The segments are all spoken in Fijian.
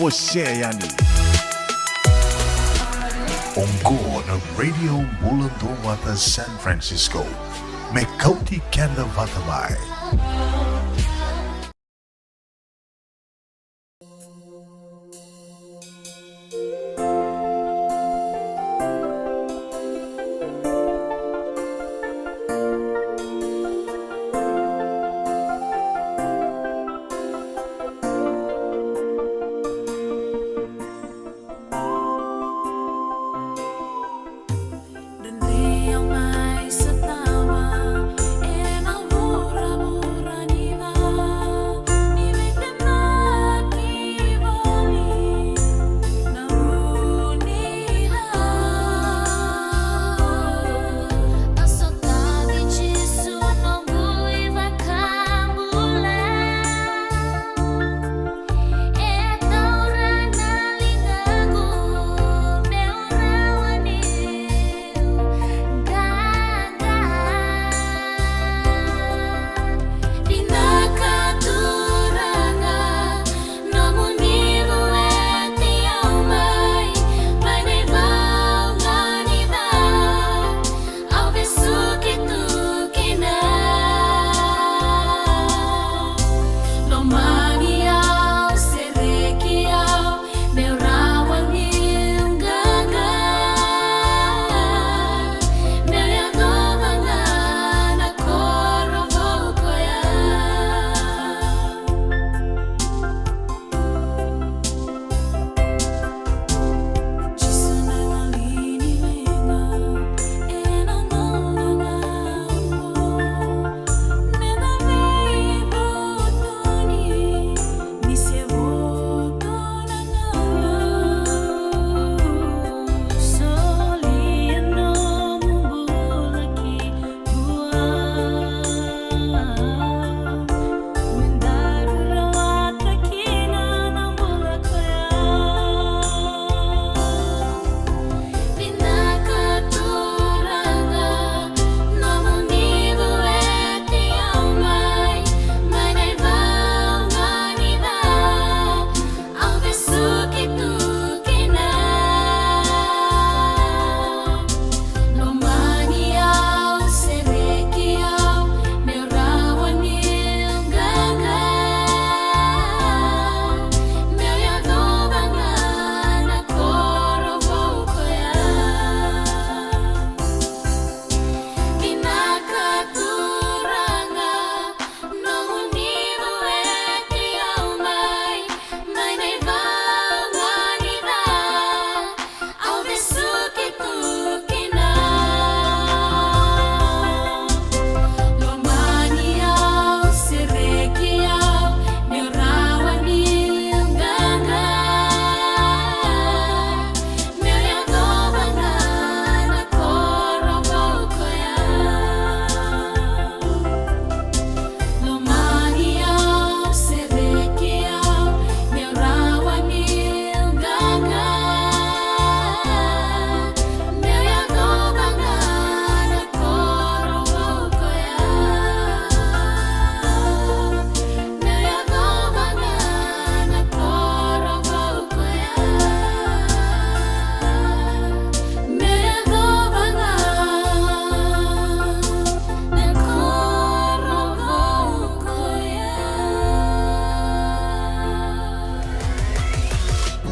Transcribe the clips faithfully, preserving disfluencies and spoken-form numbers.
Wasea yani. Oqo na Radio Bula Duavata San Francisco. Me kauti keda vata mai.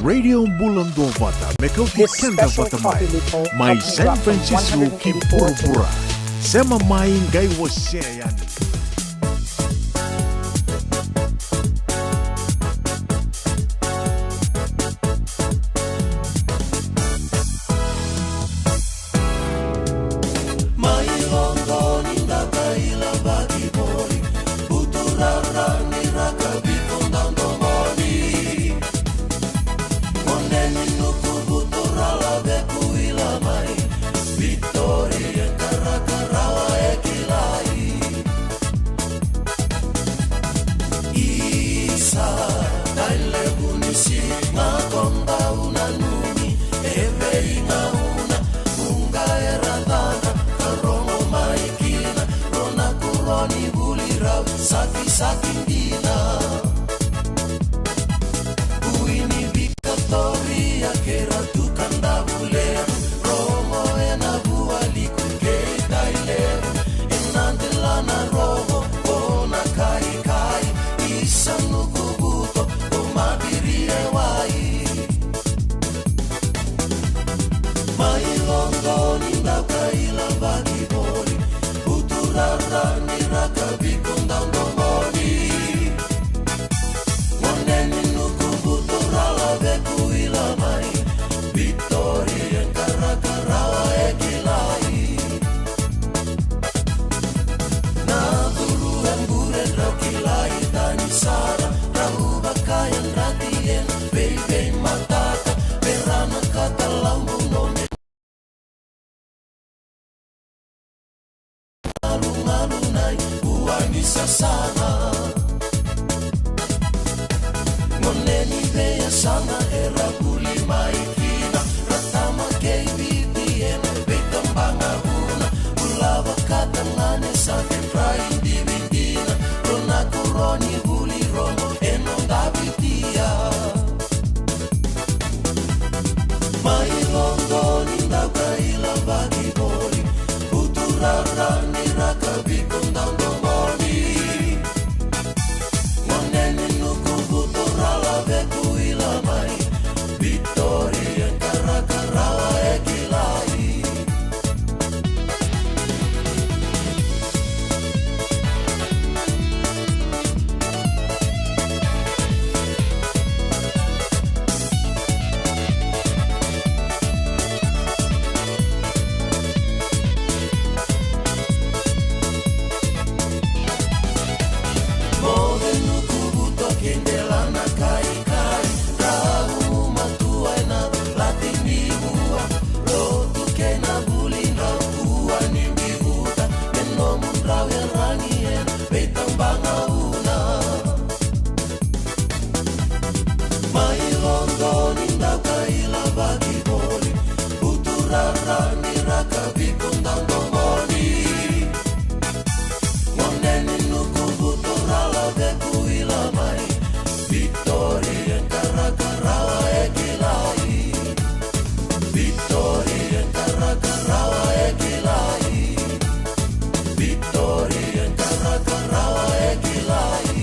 Radio Bula Duavata, me kauti keda vata mai. Mai San Francisco ki vuravura. Sema mai qai wasea yani. Toria kei Ratu Kadavulevu, rogo ena vualiku kei Tailevu, ena delana rogo o Nakaikai, isa Nukubuto o Mabiri e wai. Mai logo ni dau kai lavaki voli, utu rara ni rakavi ko dau domoni. Gone ni Nukubuto ra lave kuila mai, Victoria e karakarawa e kilai. Na curu e bure drau kilai tani sara, drau vakayadrati ena veiveimataka, me ra na kata labu nome. Galugalu na ivua ni sasana. Gone ni veiyasana era vuli mai kina, ra tama kei Viti ena veitabagavuna. Bula vakatagane sa kedra idividina, ro na kuro ni vuli rogo e noda Vitia. Mai logo ni dau kai lavaki voli, utu rara ni rakavi ko dau domoni. Gone ni Nukubuto ra lave kuila mai, Victoria e karakarawa e kilai. Moce Nukubuto kei delana kaikai, drau matua ena lati ni vua. Lotu kei na vuli drau kua ni biuta, me nomudrau yaragi ena veitabagauna. Mai logo ni dau kai lavaki voli, utu rara ni rakavi ko dau domoni. Gone ni Nukubuto ra lave kuila mai, Victoria e karakarawa e kilai. Victoria e karakarawa e kilai. Victoria e karakarawa e kilai.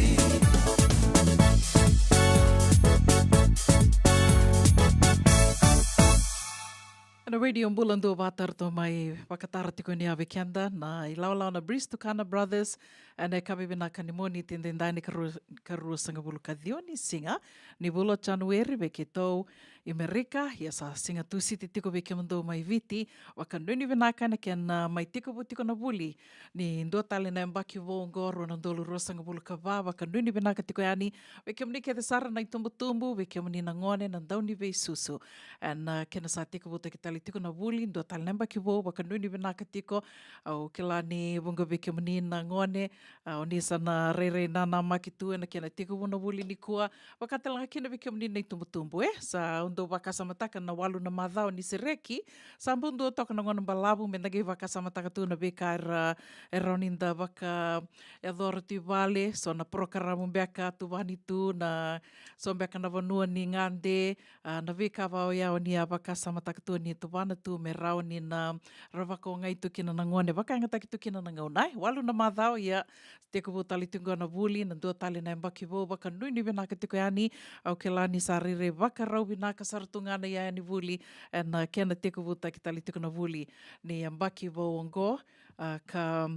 Ena Radio Bula Duavata ratou mai vakatara tiko ni a vei keda na ilawalawa na Breeze Tukana Brothers. Ena yakavi vinaka ni Moniti, edaidai ni karua, karuasagavulu ka ciwa ni siga ni vula o Janueri, vei keitou i Merika, ia sa siga Tusiti tiko vei kemudou mai Viti. Vakanuinui vinaka ena kena mai tekivu tiko na vuli ni dua tale na yabaki vou oqo, rua na udolu ruasagavulu ka va. Vakanuinui vinaka tiko yani vei kemuni kece sara na itubutubu, vei kemuni na gone, na dauniveisusu. Ena kena sa tekivutaki tale tiko na vuli, dua tale na yabaki vou, vakanuinui vinaka tiko. Au kila ni vuqa vei kemuni na gone, a, o ni sa na rairai nanamaki tu ena kena tekivu na vuli nikua. Vakatalega kina vei kemuni na itubutubu, e? Sa au dau vakasamataka na walu na macawa ni sereki. Sa bau dua toka na gauna balavu meda qai vakasamataka tu na veika era, e rawa ni da vakayacora tu i vale, so na porokaramu beka tuvani tu, na so beka na vanua ni gade, a, na veika va oya o ni a vakasamataka tu ni tuvana tu me rawa ni na ra vakaogai tu kina na gone, vakayagataki tu kina na gauna. E, walu na macawa, ia, tekivu tale tiko na vuli, na dua tale na yabaki vou, vakanuinui vinaka tiko yani. Au kila ni sa rairai vakarau vinaka sara tu ga na iyaya ni vuli, ena kena tekivutaki tale tiko na vuli ni yabaki vou oqo. A, ka,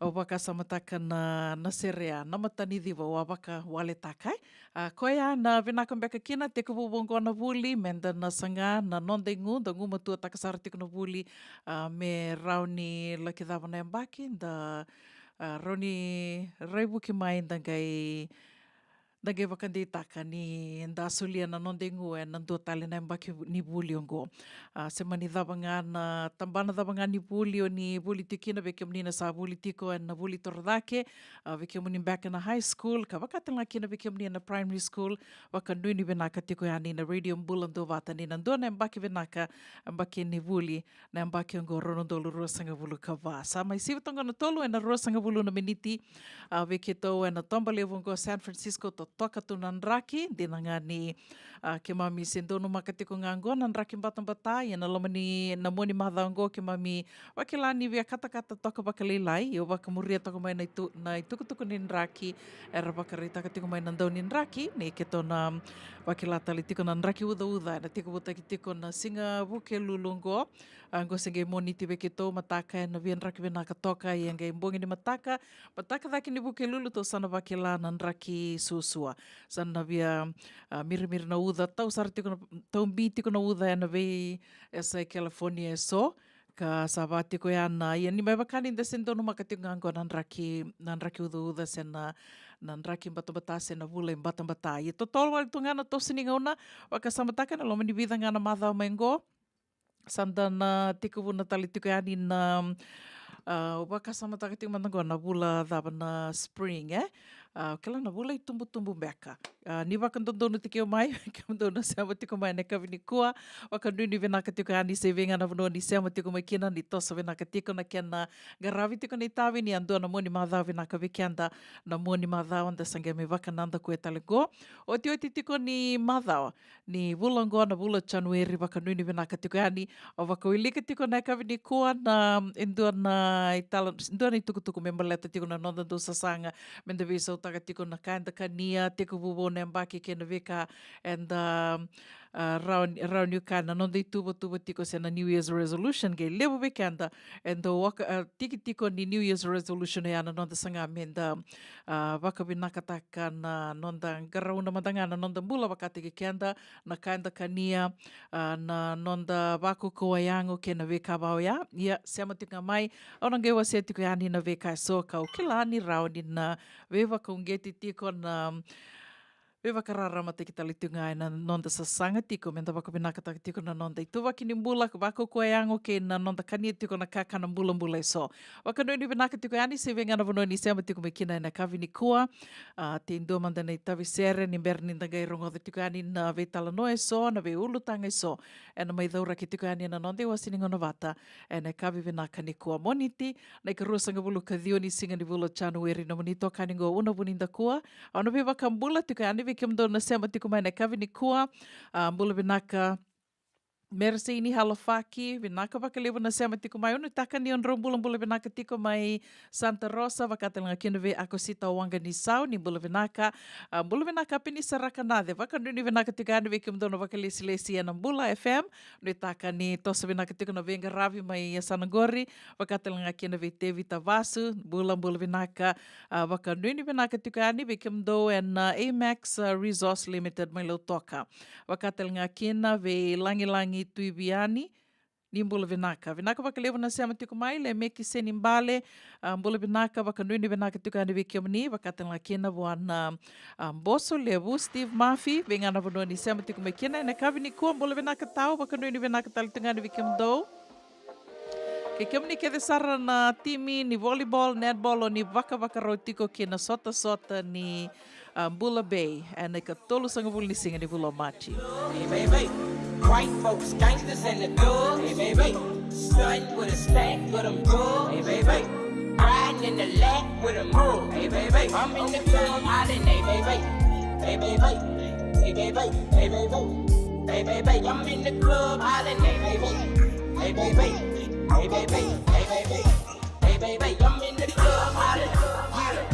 au vakasamataka na, na serea, na mataniciva au a vakawaletaka, e. A, koya na vinaka beka kina, tekivu vou oqo na vuli, meda na saga na noda igu, da gumatuataka sara tiko na vuli, a, me rawa ni laki cava na yabaki, da, a, rawa ni raivuki mai, da qai, da qai vakadeitaka ni da solia na noda igu ena dua tale na yabaki vu-, ni vuli oqo. A, se mani cava ga na tabana cava ga ni vuli o ni vuli tiko kina, vei kemuni na sa vuli tiko ena vuli torocake, a, vei kemuni beka na high school, ka vakatalega kina vei kemuni na primary school, vakanuinui vinaka tiko yani na Radio Bula Duavata ni na dua na yabaki vinaka, yabaki ni vuli, na yabaki oqo rua na udolu ruasagavulu ka va. Sa mai sivi toka na tolu ena ruasagavulu na miniti, a, vei keitou ena toba levu oqo San Francisco, to toka tu na draki, dina ga ni, a, keimami se donumaka tiko ga oqo na draki batabata, ia na loma ni na mua ni macawa oqo keimami vakila ni via katakata toka vakalailai, ia au vakamuria toka mai na itu-, na itukutuku ni draki, era vakaraitaka tiko mai na dau ni draki, ni keitou na vakila tale tiko na draki ucauca, ena tekivutaki tiko na siga Vukelulu oqo, a, oqo se qai Moniti vei keitou, mataka ena via draki vinaka toka, ia qai bogi ni mataka, mataka cake ni Vukelulu tou sa na vakila na draki suasua. Sa na via, a, mirimiri na uca, tau sara tiko na, tau bi tiko na uca ena veiyasai California eso. Ka sa va tiko ya na, ia ni mai vaka ni da se donumaka tiko ga oqo na draki, na draki ucauca se na, na draki batabata se na vula i batabata. Ia totolo wale tu ga na toso ni gauna, vakasamataka ena loma ni vica ga na macawa mai oqo. Sa da na tekivuna tale tiko yani na, a, vakasamataka tiko mada oqo na vula cava, na spring, e? A, kila na vula itubutubu beka. A, ni vakadodonu tiko mai, kemudou na sema tiko mai ena yakavi nikua. Vakanuinui vinaka tiko yani se vei ga na vanua ni sema tiko mai kina, ni toso vinaka tiko na kena qaravi tiko na itavi ni a dua na mua ni macawa vinaka vei keda, na mua ni macawa da sa qai mai vakanadakuya tale oqo. Otioti tiko ni macawa ni vula oqo, na vula o Janueri, vakanuinui vinaka tiko yani. Au vakawilika tiko na yakavi nikua na, e dua na itala, dua na itukutuku me baleta tiko na noda dau sasaga, me da veisautaka tiko na ka eda kania, tekivu vou na yabaki kei na veika eda, a, rawa ni, rawa ni kaya na noda ituvatuva tiko se na New Year's resolution, qai levu vei keda e dau waka, a, tiki tiko ni New Year's resolution oya na noda saga me da, a, vakavinakataka na noda qarauna mada ga na noda bula vakataki keda, na ka eda kania, a, na noda vakaukauwa yago kei na veika va oya. Ia, sema tiko ga mai, au na qai wasea tiko yani na veika eso kau kila ni rawa ni na veivakauqeti tiko na veivakararamataki tale tiko ga ena noda sasaga tiko me da vakavinakataka tiko na noda ituvaki ni bula, vakaukauwa yago kei na noda kania tiko na kakana bulabula eso. Vakanuinui vinaka tiko yani se vei ga na vanua ni sema tiko mai kina ena yakavi nikua. A, tei dua mada na itavi sere ni bera ni da qai rogoca tiko yani na veitalanoa eso, na veiulutaga eso ena mai cauraki tiko yani ena noda iwase ni gauna vata ena yakavi vinaka nikua, Moniti, na ikaruasagavulu ka ciwa ni siga ni vula o Janueri. Nomuni itokani oqo Una Vunidakua. Au na veivakabula tiko yani vei kemudou na sema tiko mai ena yakavi nikua. A, bula vinaka Mereseini Halofaki, vinaka vakalevu na sema tiko mai. Au nuitaka ni o drau bulabula vinaka tiko mai Santa Rosa, vaka tale ga kina vei Akosita Waqanisau, ni bula vinaka. A, bula vinaka Penisa Rakanace, vakanuinui vinaka tiko yani vei kemudou na vakalesilesi ena Bula F M. Nuitaka ni toso vinaka tiko na veiqaravi mai yasana qori, vaka tale ga kina vei Tevita Vasu, bula, bula vinaka. A, vakanuinui vinaka tiko yani vei kemudou ena, a, Amex, a, Resource Limited mai Lautoka. Vaka tale ga kina vei Lagilagi Tuiviani, ni bula vinaka. Vinaka vakalevu na sema tiko mai, Lemeki Senibale, a, bula vinaka, vakanuinui vinaka tiko yani vei kemuni, vaka tale ga kina vua na, a, Boso Levu, Steve Murphy, vei ga na vanua ni sema tiko mai kina ena yakavi nikua, bula vinaka tau, vakanuinui vinaka tale tiko yani vei kemudou. Kei kemuni kece sara na timi ni volleyball, netball, o ni vakavakarau tiko ki na sotasota ni, a, Bula Bay ena ikatolusagavulu ni siga ni vula o Maji. Hey, baby. White folks, gangsters in the club. Hey, baby. Stunting with a stack of them drugs. Hey, baby. Riding in the lack with a mug. Hey, baby. I'm in the club hollering, hey, baby. Hey, baby. Hey, baby. Hey, baby. Hey, baby. I'm in the club hollering, hey, baby. Hey, baby. Hey, baby. Hey, baby. Hey, baby. I'm in the club hollering, hollering.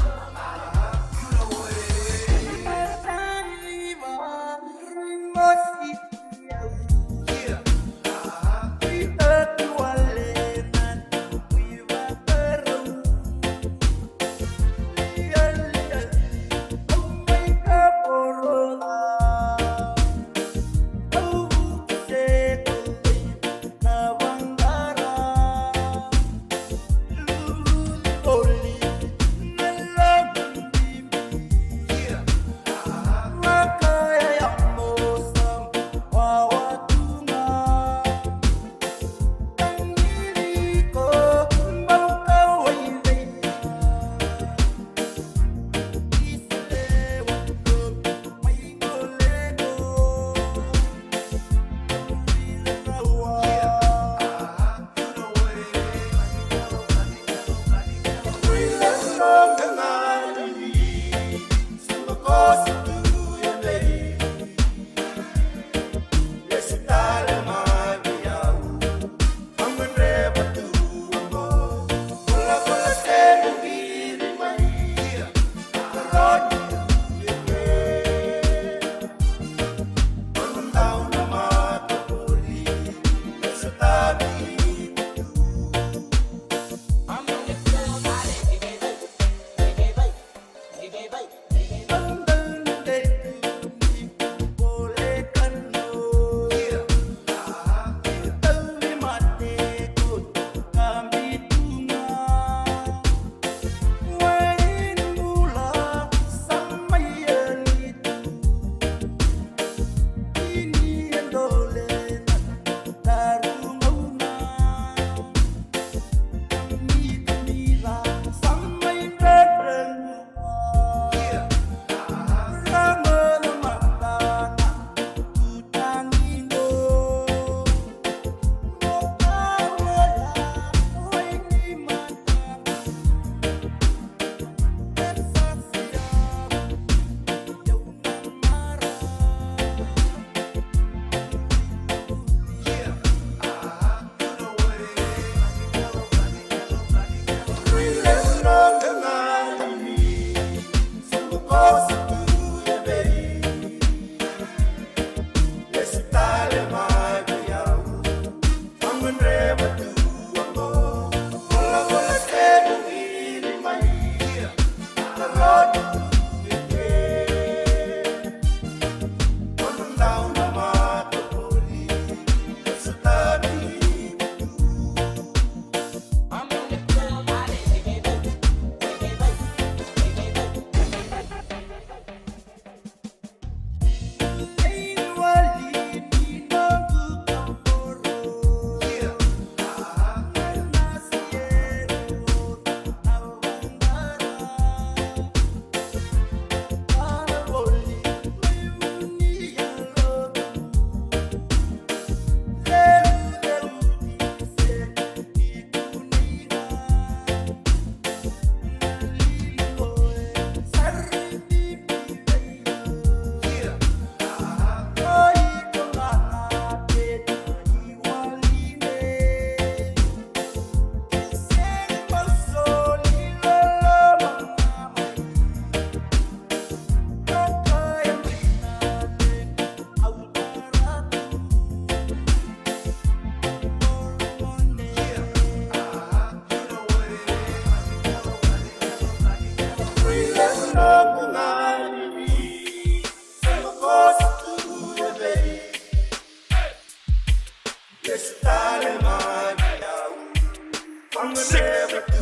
Sick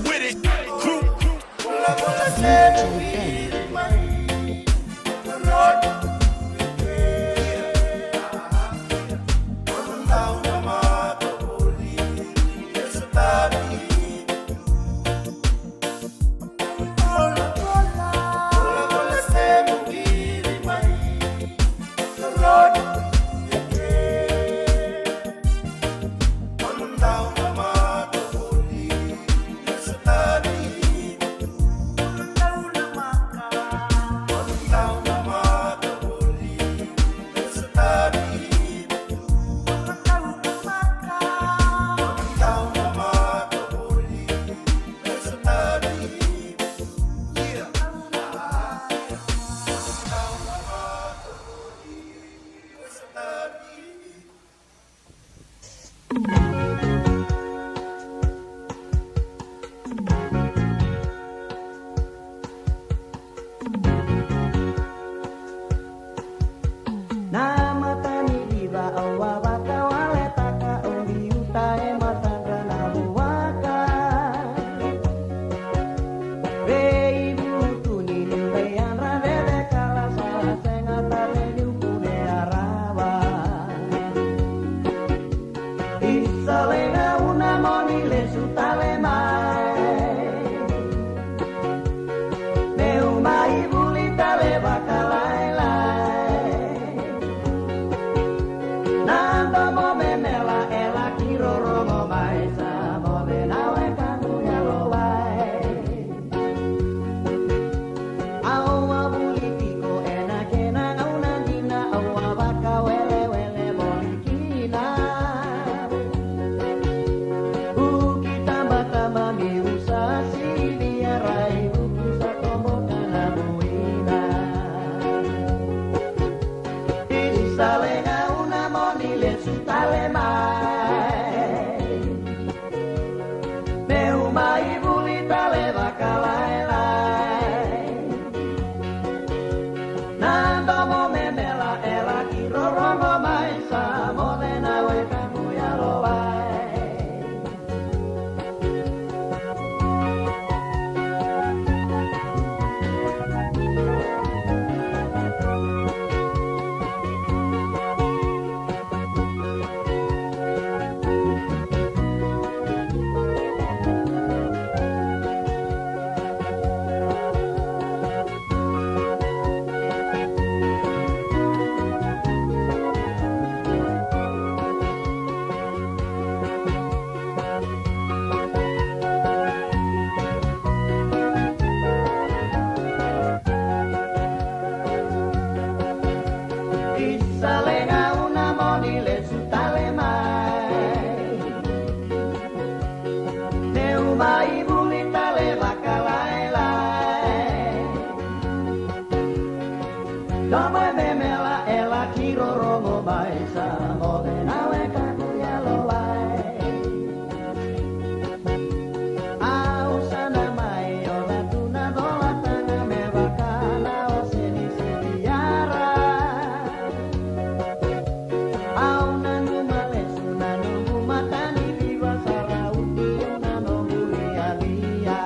with it, crew. Na mata ni riva au a vakawaletaka, au biuta e matadra na vuaka. Veivutuni niu lai yadra vevekala, sa sega tale niu kunea rawa. Isa, leqa, au na moni lesu tale mai. Meu mai vuli tale vakalailai. Na domo me mela e laki rorogo mai, sa moce na wekaqu yalowai. Au a vuli tiko ena kena gauna dina, au a vakawelewele voli kina. Vuki tabataba niu sa sivia, raivuku sa toboka na vuina. Isa, leqa, au na moni lesu tale mai. Meu mai vuli tale vakalailai. Na domo me mela e laki rorogo mai, sa moce na wekaqu yalowai. Isa, leqa, au na moni lesu tale mai. Meu mai vuli tale vakalailai. Domo me mela e laki rorogo mai, sa moce na wekaqu yalowai. Au sa na mai oca tu na colataga me vaka na ose ni Siviyara. Au nanuma lesu na noqu mata ni riva, sa rauti au na noqu lialia.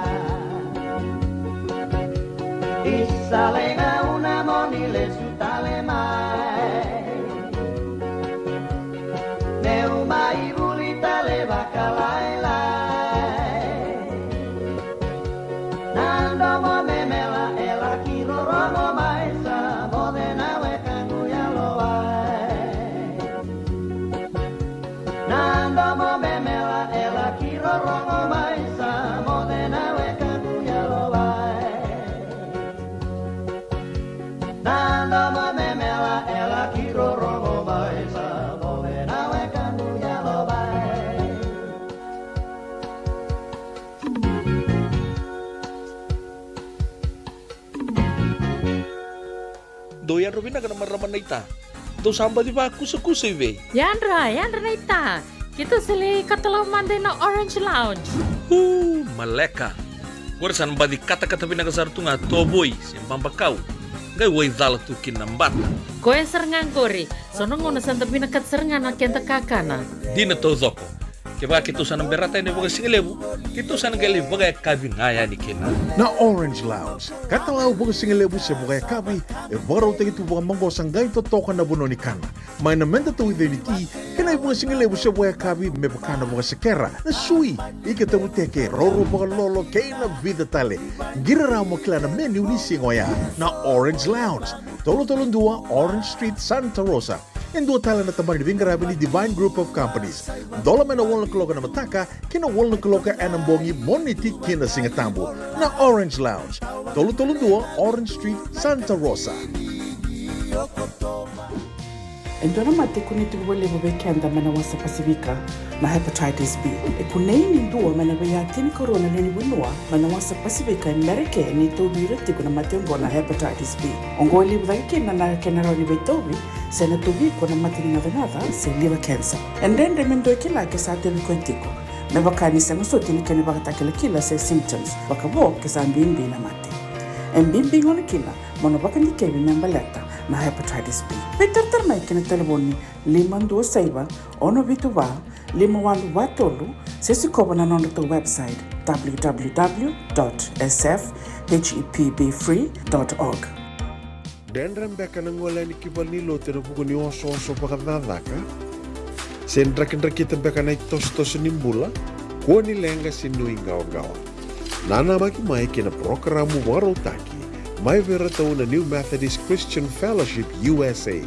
Isa, leqa, au na moni lesu tale mai. Meu mai vuli tale vakalailai. Na domo me mela e laki rorogo mai, sa moce na wekaqu yalowai. Na domo me mela e laki rorogo mai, sa moce na wekaqu yalowai. Na domo me mela e laki rorogo mai, sa moce na wekaqu yalowai. Dou yadra vinaka na marama naita. Dou sa baci vakusakusa i vei? Yadra, yadra naita. Keitou sa lai katalau mada ina Orange Lounge. Uu, maleka. Qori sa na baci katakata vinaka sara tu ga, tovoi se babakau. qai waicala tu kina na bata. Koya sara ga qori, so na gauna sa da vinakata sara ga na keda kakana. Dina taucoko. Kevaka keitou sa na berata yani vakasigalevu, keitou sa na qai lai vakayakavi ga yani kina. Na Orange Lounge, katalau vakasigalevu se vakayakavi, e vakarautaki tu vakamaqosa qai totoka na vanua ni kana. Mai na meda tauica ni ti, kei na ivakasigalevu se vakayakavi me vaka na vakasekera, na sui, ika tavuteke, roro vakalolo, kei na vica tale. Qiri rawa mo kila na menu ni siga oya. Na Orange Lounge, tolu tolu dua Orange Street, Santa Rosa. E dua tale na tabana ni veiqaravi ni Divine Group of Companies. Dola mai na walu na kaloko ena mataka ki na walu na kaloko ena bogi, Moniti ki na Sigatabu. Na Orange Lounge, tolu tolu dua Orange Street, Santa Rosa. E dua na mate e kunei tiko vakalevu vei keda mai na wasa Pasifika, na hepatitis B. E kunei ni dua mai na veiyatini karua na lewe ni vanua mai na wasa Pasifika e Merika ni tauvi ira tiko na mate oqo na hepatitis B. Oqo e levu cake kina na kena rawa ni veitauvi se na tauvi iko na mate ni gacagaca se liver cancer. E dredre me dua e kila ke sa tauvi koya tiko, me vaka ni sega soti ni kena ivakatakilakila se symptoms, vakavo ke sa bibi na mate. E bibi gona kina mo na vakadikevi me baleta na hepatitis B. Veitaratara mai ki na talevoni lima dua saiva, ono vitu va, lima walu va tolu, se sikova na nodratou website, w w w dot s f h e p b free dot org. Dredre beka na gole yani ki valenilotu ena vuku ni osooso vakacakacaka? Se drakidrakita beka na itosotoso ni bula? Kua ni leqa se nuiqawaqawa. Nanamaki mai ki na parokaramu vakarautaki mai vei iratou na New Methodist Christian Fellowship U S A,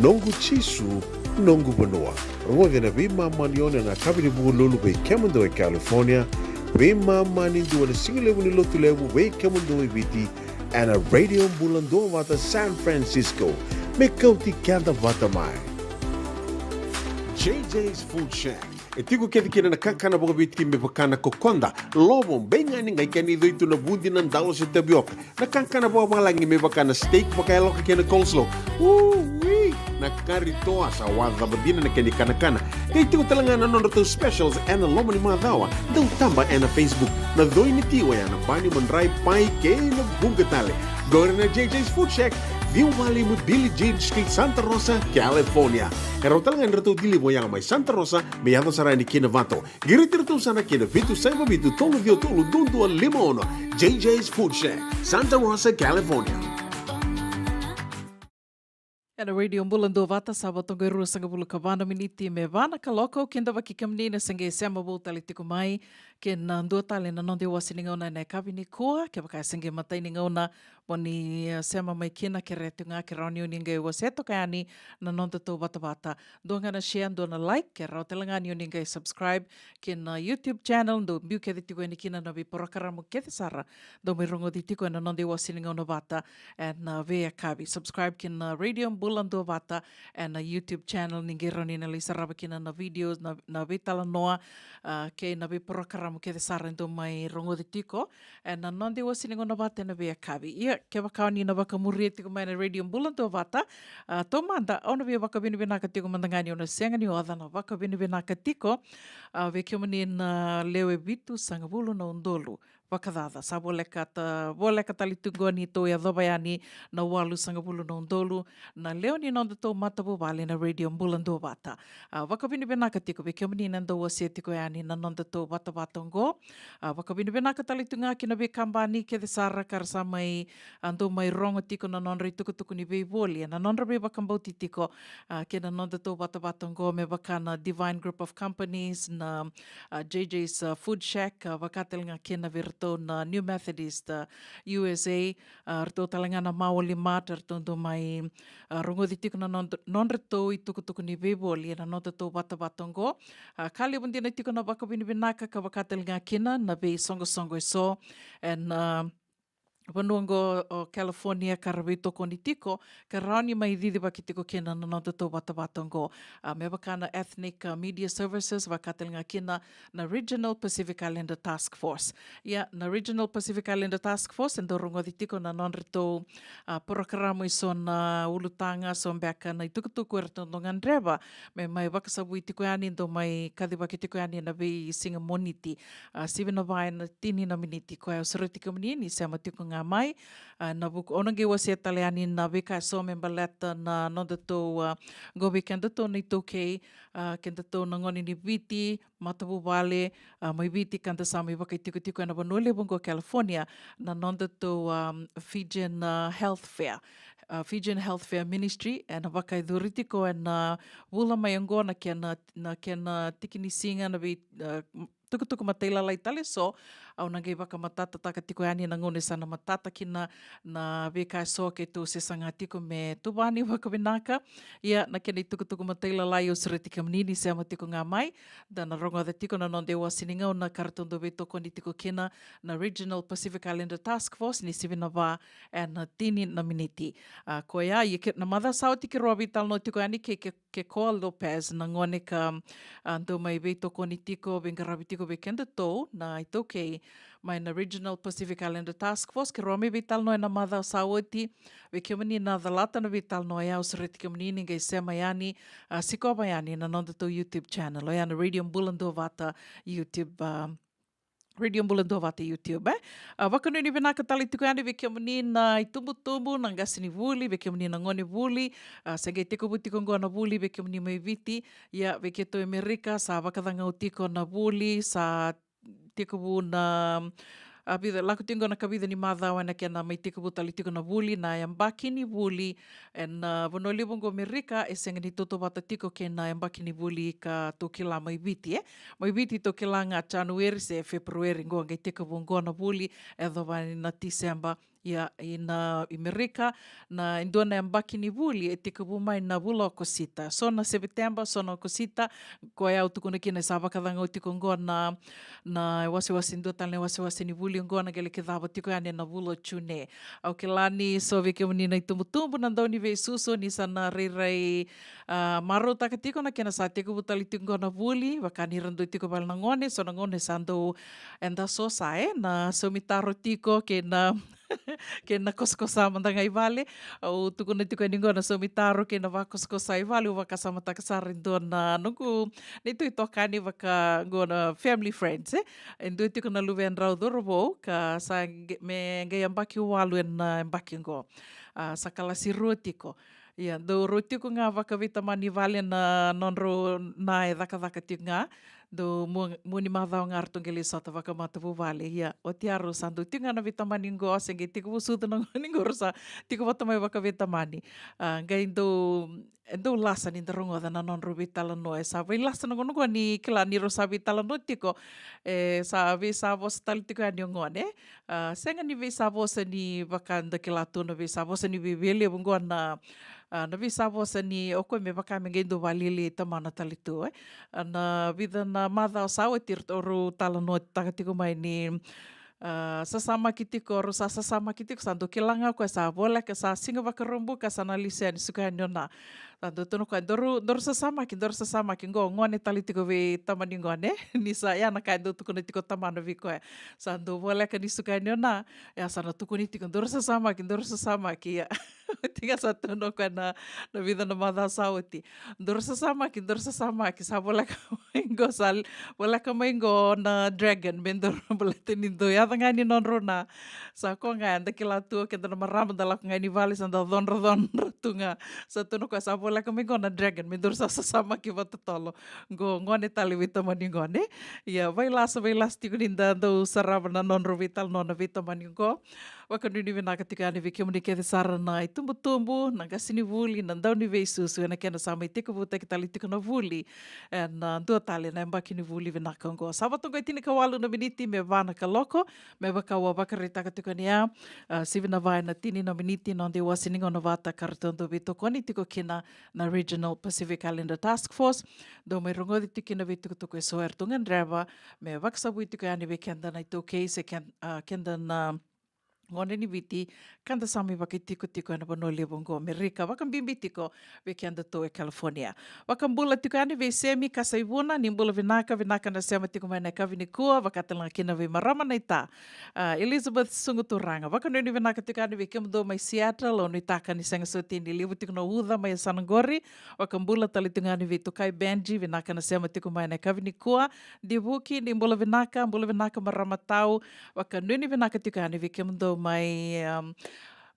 Noqu Jisu, Noqu Vanua. Rogoci ena veimama ni ono ena yakavi ni Vukelulu vei kemudou e California, veimama ni dua ena sigalevu ni Lotulevu vei kemudou e Viti, ena Radio Bula Duavata San Francisco. Me kauti keda vata mai. J J's Food Shack. E tiko kece kina na kakana vakaviti me vaka na kokoda, lovo, beigani, qai kena icoi tu na vudi, na dalo se tavioka. Na kakana vakavalagi me vaka na steak vakayaloka kei na coleslaw. Ui! Na kari toa, sa wacava dina na kena ikanakana. Qai tiko tale ga na nodratou specials ena loma ni macawa. Dau taba ena Facebook. Na coi ni ti oya na bani, madrai, pai kei na vuqa tale. Qori na J J's Food Shack, ciwa walu lima Billie Jean Street, Santa Rosa, California. E rawa tale ga ni ratou deliver oya mai Santa Rosa me yaco sara yani ki Novato. Qiriti iratou sara ki na vitu saiva vitu tolu ciwa tolu dua dua lima ono. J J's Food Shack, Santa Rosa, California. Ena Radio Bula Duavata, sa vo toka e ruasagavulu ka va na miniti me va na kaloko. Kidavaki kemuni na se qai sema vou tale tiko mai kei na dua tale na noda iwase ni gauna ena yakavi nikua. Kevaka e se qai matai ni gauna mo ni, eh, sema mai kina, kerea tu ga ke rawa ni o ni qai wasea toka yani na nodatou vatavata. Dua ga na share, dua na like, ke rawa tale ga ni o ni qai subscribe kei na YouTube channel. Dou biu kece tiko yani kina na veiporokaramu kece sara dou mai rogoci tiko ena noda iwase ni gauna vata ena veiyakavi. Subscribe kei na Radio Bula Duavata ena YouTube channel, ni qai rawa ni na lai sarava kina na videos, na, na veitalanoa, ah, kei na veiporokaramu kece sara dou mai rogoci tiko ena noda iwase ni gauna vata ena veiyakavi. Ia, kevaka o ni na vakamuria tiko mai na Radio Bula Duavata, ah, taumada, au na via vakavinavinaka tiko mada ga ni au na sega ni oca na vakavinavinaka tiko, ah, vei kemuni na lewe vitusagavulu na udolu vakacaca. Sa voleka ta-, voleka tale tu qo ni tou yacova yani na walusagavulu na udolu na lewe ni nodatou matavuvale na Radio Bula Duavata. Ah, vakavinavinaka tiko vei kemuni na dau wasea tiko yani na nodatou vatavata oqo. Ah, vakavinavinaka tale tu ga ki na veikabani kece sara ka ra sa mai, ah, dau mai rogo tiko na nodra itukutuku ni veivoli ena nodra veivakabauti tiko, ah, kei na nodatou vatavata oqo, me vaka na Divine Group of Companies, na, ah, J J's, ah, Food Shack, ah, vaka tale ga kina vei iratou na New Methodist, ah, U S A, ah, ratou tale ga na Maoli Mart, ratou dau mai, ah, rogoci tiko na nod-, nodratou itukutuku ni veivoli ena nodatou vatavata oqo. Ah, ka levu dina tiko na vakavinavinaka ka vaka tale ga kina na veisoqosoqo eso ena, ah, vanua oqo o California ka ra veitokoni tiko, ka rawa ni mai cicivaki tiko kina na nodatou vatavata oqo. Ah, me vaka na Ethnic, ah, Media Services, vaka tale ga kina na Regional Pacific Islander Task Force. Ia, na Regional Pacific Islander Task Force e dau rogoci tiko na nodratou, ah, porokaramu eso na ulutaga, so beka na itukutuku eratou dau gadreva me mai vakasavui tiko yani, dau mai kacivaki tiko yani ena veisiga Moniti, ah, sivi na va ena tini na miniti. Koya au sureti kemuni ni sema tiko ga mai. A, na vuku, au na qai wasea tale yani na veika eso me baleta na nodatou, a, qo vei kedatou na iTaukei, a, kedatou na gone ni Viti, matavuvale, a, mai Viti ka da sa mai vakaitikotiko ena vanua levu qo California, na nodatou, um, Fijian, a, Health Fair. A, Fijian Health Fair Ministry, ena vakayacori tiko ena vula mai oqo na kena, na kena tikinisiga na vei, a, tukutuku matailalai tale so. Au na qai vakamatatataka tiko yani na gauna sa na matata kina na veika eso keitou se saga tiko me tuvani vakavinaka. Ia na kena itukutuku matailalai au sureti kemuni ni sema tiko ga mai. Da na rogoca tiko na noda iwasi ni gauna ka ratou dau veitokoni tiko kina na Regional Pacific Islander Task Force ni sivi na va ena tini na miniti. A, koya, ia ke, na macawa sa oti keirau a veitalanoa tiko yani kei, kei, kei Koa Lopez na gone ka, a, dau mai veitokoni tiko, veiqaravi tiko vei kedatou na iTaukei mai na Regional Pacific Islander Task Force, keirau a mai veitalanoa ena macawa sa oti. Vei kemuni na calata na veitalanoa ya, au sureti kemuni ni qai sema yani, a, sikova yani na nodatou YouTube channel, oya na Radio Bula Duavata YouTube, a, Radio Bula Duavata YouTube, e. A, vakanuinui vinaka tale tiko yani vei kemuni na itubutubu, na qasenivuli, vei kemuni na gonevuli, a, se qai tekivu tiko qo na vuli vei kemuni mai Viti, ia vei keitou e Merika, sa vakacagau tiko na vuli, sa tekivu na, a, vica, lako tiko qo na kavica ni macawa ena kena mai tekivu tale tiko na vuli, na yabaki ni vuli, ena, a, vanua levu qo Merika, e sega ni tautauvata tiko kei na yabaki ni vuli ka tou kila mai Viti, e. Mai Viti tou kila ga January se February qo qai tekivu qo na vuli, e yacova na Tiseba. Ia, ina, i Merika, na, e dua na yabaki ni vuli e tekivu mai na vula o Okosita. So na Sepiteba, so na Okosita, koya au tukuna kina e sa vakacagau tiko qo na, na wasewase, dua tale na wasewase ni vuli qo na qai lai cava tiko yani ena vula o June. Au kila ni so vei kemuni na itubutubu na dau ni veisusu ni sa na rairai, a, marautaka tiko na kena sa tekivu tale tiko qo na vuli, vaka ni ra dau tiko vale na gone, so na gone sa dau, eda so sa, e, na saumi taro tiko kei na kei na kosakosa mada ga i vale. Au tukuna tiko yani qo na saumi taro kei na vakosakosa i vale, au vakasamataka sara e dua na noqu neitou itokani vaka qo na family friends, e. E dua tiko na luvedrau cauravou ka sa qe-, me qai yabaki walu ena, a, yabaki qo. A, sa kalasi rua tiko. Ia, dau rau tiko ga vakaveitamani vale na nodrau na e cakacaka tiko ga. Dau mua, mua ni macawa ga ratou qai lai sota vakamatavuvale. Ia, oti ya rau sa dau tiko ga na veitamani qo, se qai tekivu sucu na gone qo rau sa tiko vata mai vakaveitamani. A, qai dau, e dau lasa ni da rogoca na nodrau veitalanoa. E sa vailasa na gone qo ni kila ni rau sa veitalanoa tiko. E sa veisavosa tale tiko yani o gone. A, sega ni veisavosa ni vaka da kila tu na veisavosa ni veiveilei, vaqo na, a, na veisavosa ni o koya me vaka me qai dau vakalili tamana tale tu, e. A, na vica na macawa sa oti rau talanoataka tiko mai ni, a, sasamaki tiko, rau sa sasamaki tiko, sa dau kila ga o koya sa voleka, sa siga Vakaraubuka sa na lesu yani suka yani o na. Sa dau tukuna o koya, daru, daru sasamaki, daru sasamaki, qo gone tale tiko vei tamani gone. Ni sa, ya na ka e dau tukuna tiko tamana vei koya. Sa dau voleka ni suka yani o na, ya sa na tukuni tiko, daru sasamaki, daru sasamaki, ya. Oti ga sa tukuna o koya na, na vica na macawa sa oti. Daru sasamaki, daru sasamaki, sa voleka mai qo sa, voleka mai qo na dragon, me daru baleta ni dau yaco ga ni nodrau na. Sa koya ga, eda kila tu, keda na marama da lako ga ni vale, sa da codrocodro tu ga. Sa tukuna o koya, sa voleka mai qo na dragon, me daru sa sasamaki vakatotolo. Qo gone tale veitamani gone. Ia, vailasa, vailasa tiko ni da dau sarava na nodrau veitalanoa na veitamani qo. Vakanuinui vinaka tiko yani vei kemuni kece sara na itubutubu, na qasenivuli, na dau ni veisusu, ena kena sa mai tekivutaki tale tiko na vuli. Ena, a, dua tale na yabaki ni vuli vinaka qo. Sa vata qo e tinikawalu na miniti me va na kaloko, me vaka au a vakaraitaka tiko ni a, a, sivi na va ena tini na miniti na noda iwase ni gauna vata ka ratou dau veitokoni tiko kina na Regional Pacific Islander Task Force. Dau mai rogoci tiko kina veitukutuku eso eratou gadreva me vakasavui tiko yani vei keda na iTaukei se ken-, a, keda na gone ni Viti, ka da sa mai vakaitikotiko ena vanua levu qo Amerika, vakabibi tiko vei kedatou e California. Vakabula tiko yani vei Semi Kasaivuna, ni bula vinaka, vinaka na sema tiko mai na yakavi nikua, vaka tale ga kina vei marama naita, a, Elizabeth Sugu Turaga. Vakanuinui vinaka tiko yani vei kemudou mai Seattle, au nuitaka ni sega soti ni levu tiko na uca mai yasana qori. Vakabula tale tiko yani vei Tukai Benji, vinaka na sema tiko mai na yakavi nikua. Divuki, ni bula vinaka, bula vinaka marama tau. Vakanuinui vinaka tiko yani vei kemudou mai, um,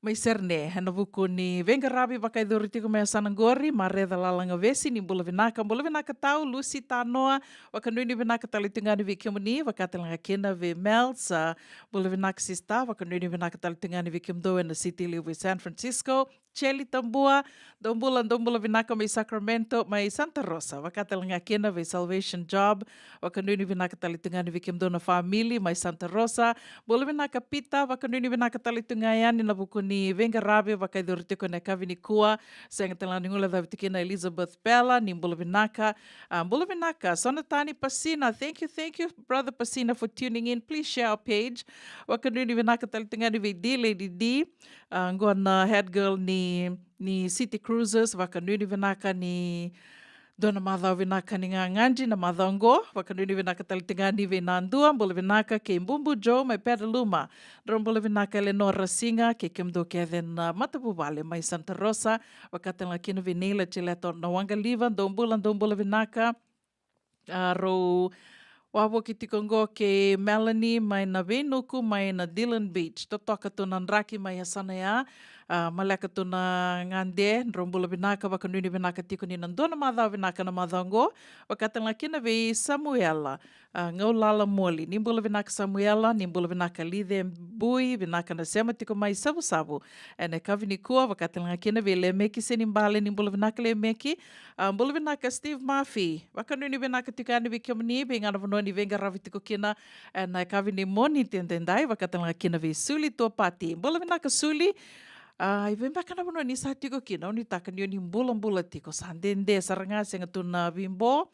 mai Serene, ena vuku ni veiqaravi vakayacori tiko mai yasana qori, Mareca Lalagavesi, ni bula vinaka, bula vinaka tau, Lucy Tanoa, vakanuinui vinaka tale tu ga yani vei kemuni, vaka tale ga kina vei Mels, a, bula vinaka sista, vakanuinui vinaka tale tu ga yani vei kemudou ena city levu i San Francisco, Cheli Tabua, dou bula, dou bula vinaka mai Sacramento, mai Santa Rosa, vaka tale ga kina vei Salvation Job, vakanuinui vinaka tale tu ga yani vei kemudou na family mai Santa Rosa, bula vinaka Pita, vakanuinui vinaka tale tu ga yani ena vuku ni veiqaravi vakayacori tiko ena yakavi nikua, sega tale ga ni guilecavi tiko kina Elizabeth Pela, ni bula vinaka, a, bula vinaka, Sonatani Pasina, thank you, thank you, brother Pasina, for tuning in, please share our page, vakanuinui vinaka tale tu ga yani vei D Lady D, a, qo na head girl ni, ni City Cruisers, vakanuinui vinaka ni dua na macawa vinaka ni gagadre na macawa qo, vakanuinui vinaka tale tu ga yani vei Nadua, bula vinaka kei Bubu Joe mai Pedaluma, drau bula vinaka Eleanor Rasiga, kei kemudou kece na matavuvale mai Santa Rosa, vaka tale ga kina vei Neila Tileto na Waqaliva, dou bula, dou bula vinaka, a, rau wavoki tiko qo kei Melanie mai na Veinuku mai na Dillon Beach. Totoka tu na draki mai yasana ya. A, maleka tu na gade, drau bula vinaka, vakanuinui vinaka tiko ni na dua na macawa vinaka na macawa qo. Vaka tale ga kina vei Samuela, a, Gaulala Moli. Ni bula vinaka Samuela, ni bula vinaka Lice Bui, vinaka na sema tiko mai Savusavu ena yakavi nikua, vaka tale ga kina vei Lemeki Senibale, ni bula vinaka Lemeki. A, bula vinaka Steve Murphy. Vakanuinui vinaka tiko yani vei kemuni, vei ga na vanua ni veiqaravi tiko kina ena yakavi ni Moniti edaidai, vaka tale ga kina vei Suli Tuapati. Bula vinaka Suli. A, i vei beka na vanua ni sa tiko kina, au nuitaka ni o ni bulabula tiko, sa dede sara ga, sega tu na vibo.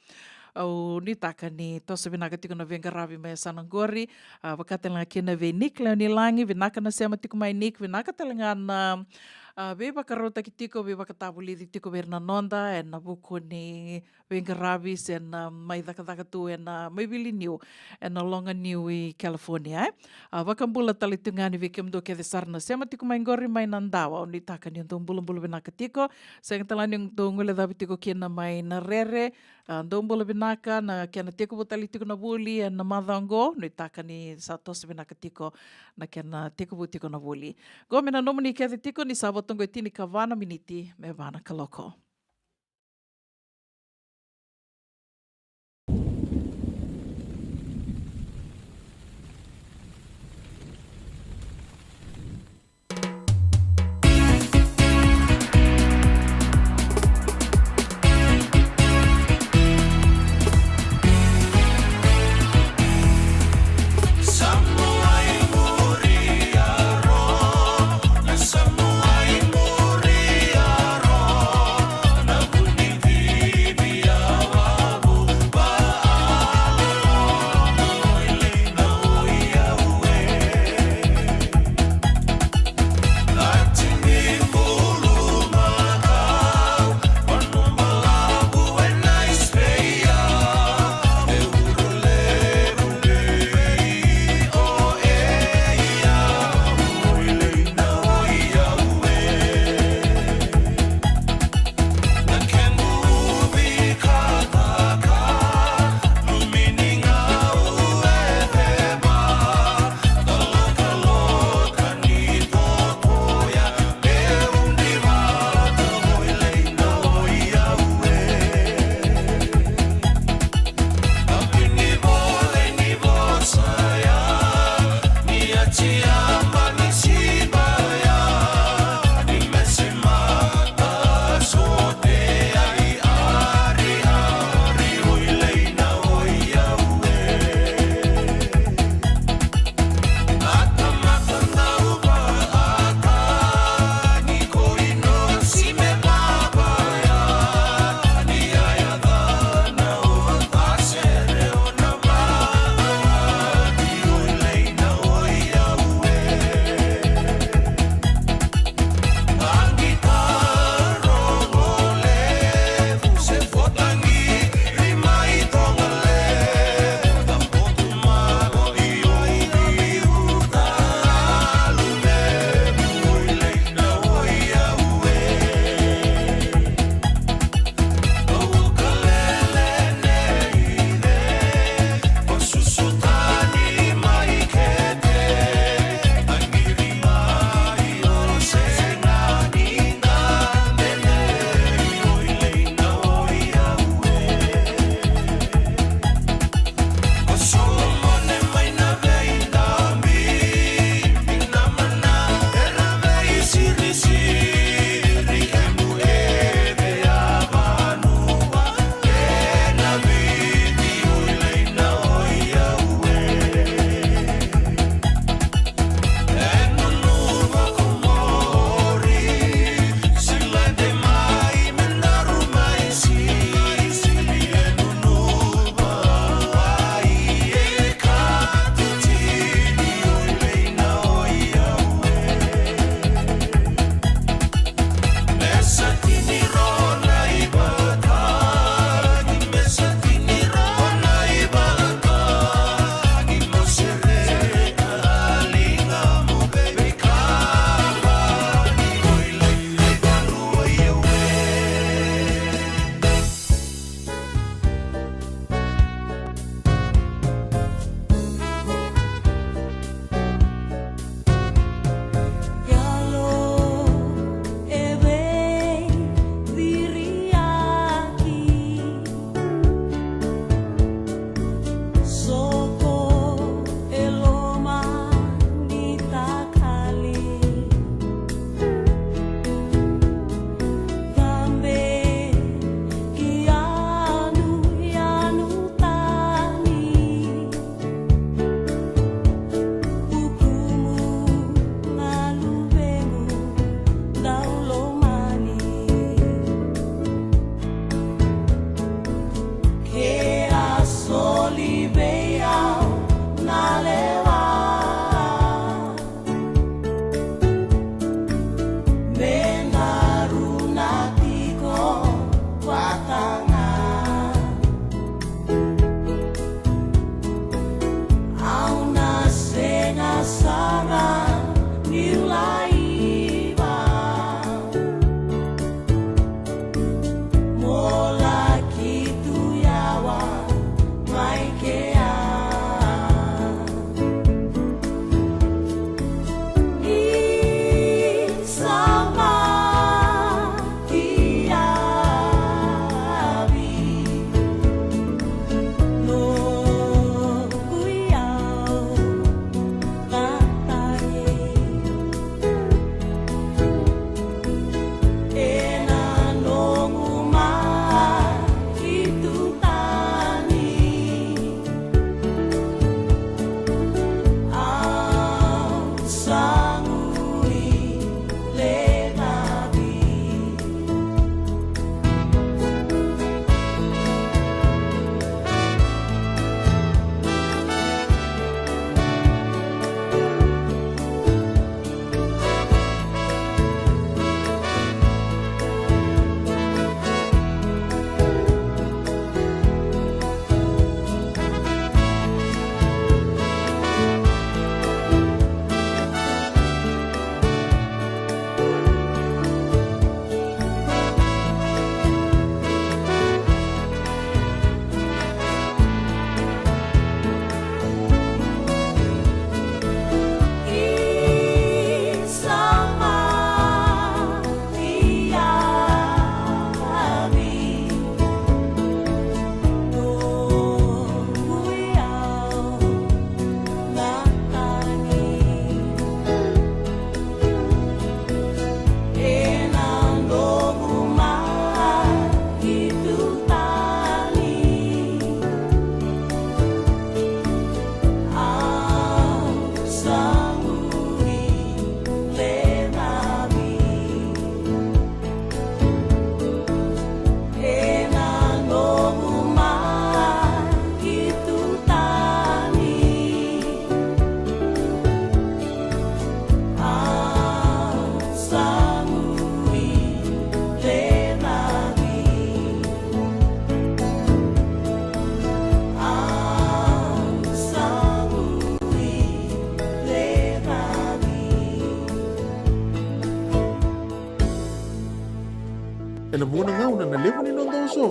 Au nuitaka ni toso vinaka tiko na veiqaravi mai yasana qori. A, vaka tale ga kina vei Nick Leonilagi, vinaka na sema tiko mai Nick, vinaka tale ga na, a, veivakarautaki tiko, veivakatavulici tiko vei ira na noda ena vuku ni veiqaravi se na mai cakacaka tu ena mai vili niu, ena loga niu i California, e. A, vakabula tale tu ga yani vei kemudou kece sara na sema tiko mai qori mai Nadawa, au nuitaka ni dou bulabula vinaka tiko, sega tale ga ni dou guilecavi tiko kina mai Narere, a, dou bula vinaka, na kena tekivu tale tiko na vuli ena macawa qo, nuitaka ni sa toso vinaka tiko na kena tekivu tiko na vuli. Qo me na nomuni kece tiko ni sa vo toqo e tinikava na miniti me va na kaloko.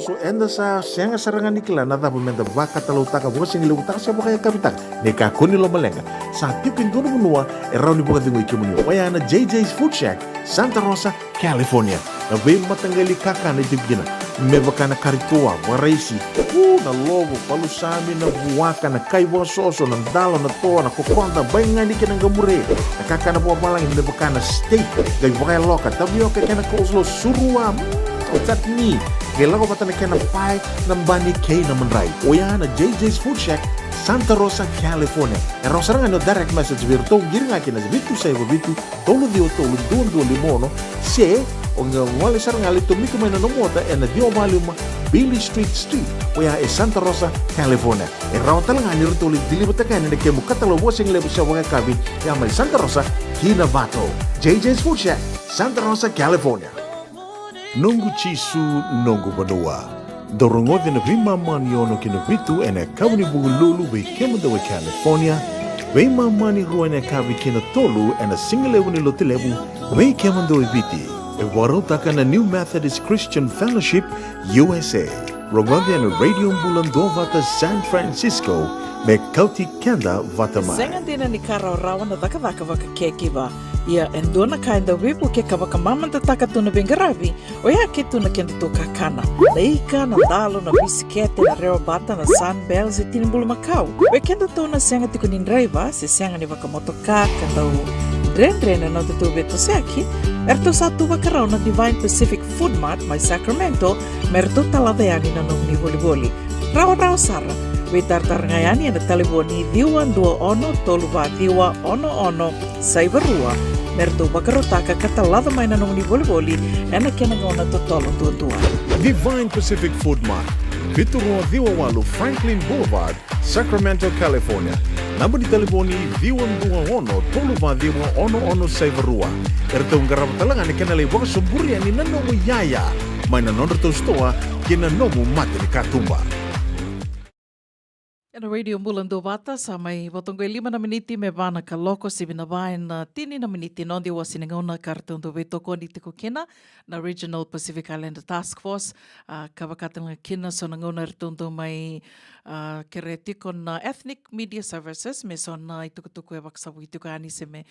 So eda sa sega sara ga ni kila na cava meda vakatalautaka, vakasigalevu taka se vakayakavi taka. Ni kakua ni lomaleqa, sa tiko e dua na vanua e rawa ni vakacegui kemuni, oya na J J's Food Shack, Santa Rosa, California. Na veimataqali kakana e tiko kina, me vaka na kari toa, vakaraisi, u, na lovo, palusami, na vuaka, na kai vakasoso, na dalo, na toa, na kokoda, baigani kei na qamure, na kakana vakavalagi me vaka na steak, qai vakayaloka, tavioka kei na coleslaw, surua, mm, o chutney, qai lako vata na kena pae, na bani kei na madrai. Oya na J J's Food Shack, Santa Rosa, California. E rawa sara ga ni o direct message vei iratou, qiri ga kina vitu saiva vitu, tolu ciwa tolu, dua dua lima ono, se o qai gole sara ga, lai tomika mai na nomu ota ena ciwa va lima Beale Street Suite, oya e Santa Rosa, California. E rawa tale ga ni ratou lai deliver-taka yani na kemu katalau vakasigalevu se vakayakavi, ya mai Santa Rosa ki Novato. J J's Food Shack, Santa Rosa, California. Noqu Jisu, noqu vanua. Dou rogoci ena veimama ni ono ki na vitu ena yakavi ni Vukelulu vei kemudou e California, veimama ni rua ena yakavi ki na tolu ena sigalevu ni Lotulevu vei kemudou e Viti. E vakarautaka na New Methodist Christian Fellowship U S A. Rogoci ena Radio Bula Duavata San Francisco, me kauti keda vata mai. Sega dina ni ka rawarawa na cakacaka vakacakiva. Ia, e dua na ka e dau veivuke ka vakamamadataka tu na veiqaravi, oya ke tu na kedatou kakana. Na ika, na dalo, na bisikete, na rewabata, na Sunbell, se tini bulumakau. Vei kedatou na sega tiko ni draiva, se sega ni vakamotoka, ka dau dredre na nodatou veitosoyaki, eratou sa tu vakarau na Divine Pacific Food Mart mai Sacramento, me ratou talaca yani na nomuni volivoli. Rawarawa sara, veitaratara ga yani ena talevoni ciwa dua ono tolu va ciwa ono ono saiva rua, me ratou vakarautaka ka talaca mai na nomuni volivoli ena kena gauna totolo duadua. Divine Pacific Food Mart, vitu rua ciwa walu Franklin Boulevard, Sacramento, California. Naba ni talevoni ciwa dua ono tolu va ciwa ono ono saiva rua. Eratou qarava tale ga na kena lai vakasoburi yani na nomu iyaya mai na nodratou sitoa ki na nomu mata ni katuba. Ena Radio Bula Duavata, sa mai vota oqo e lima na miniti me va na kaloko, sivi na va ena tini na miniti. Noda iwasi ni gauna ka ratou dau veitokoni tiko kina na Regional Pacific Islander Task Force, a, ka vaka tale ga kina so na gauna eratou dau mai, a, kerea tiko na Ethnic Media Services me so na itukutuku e vakasavui tiko yani se me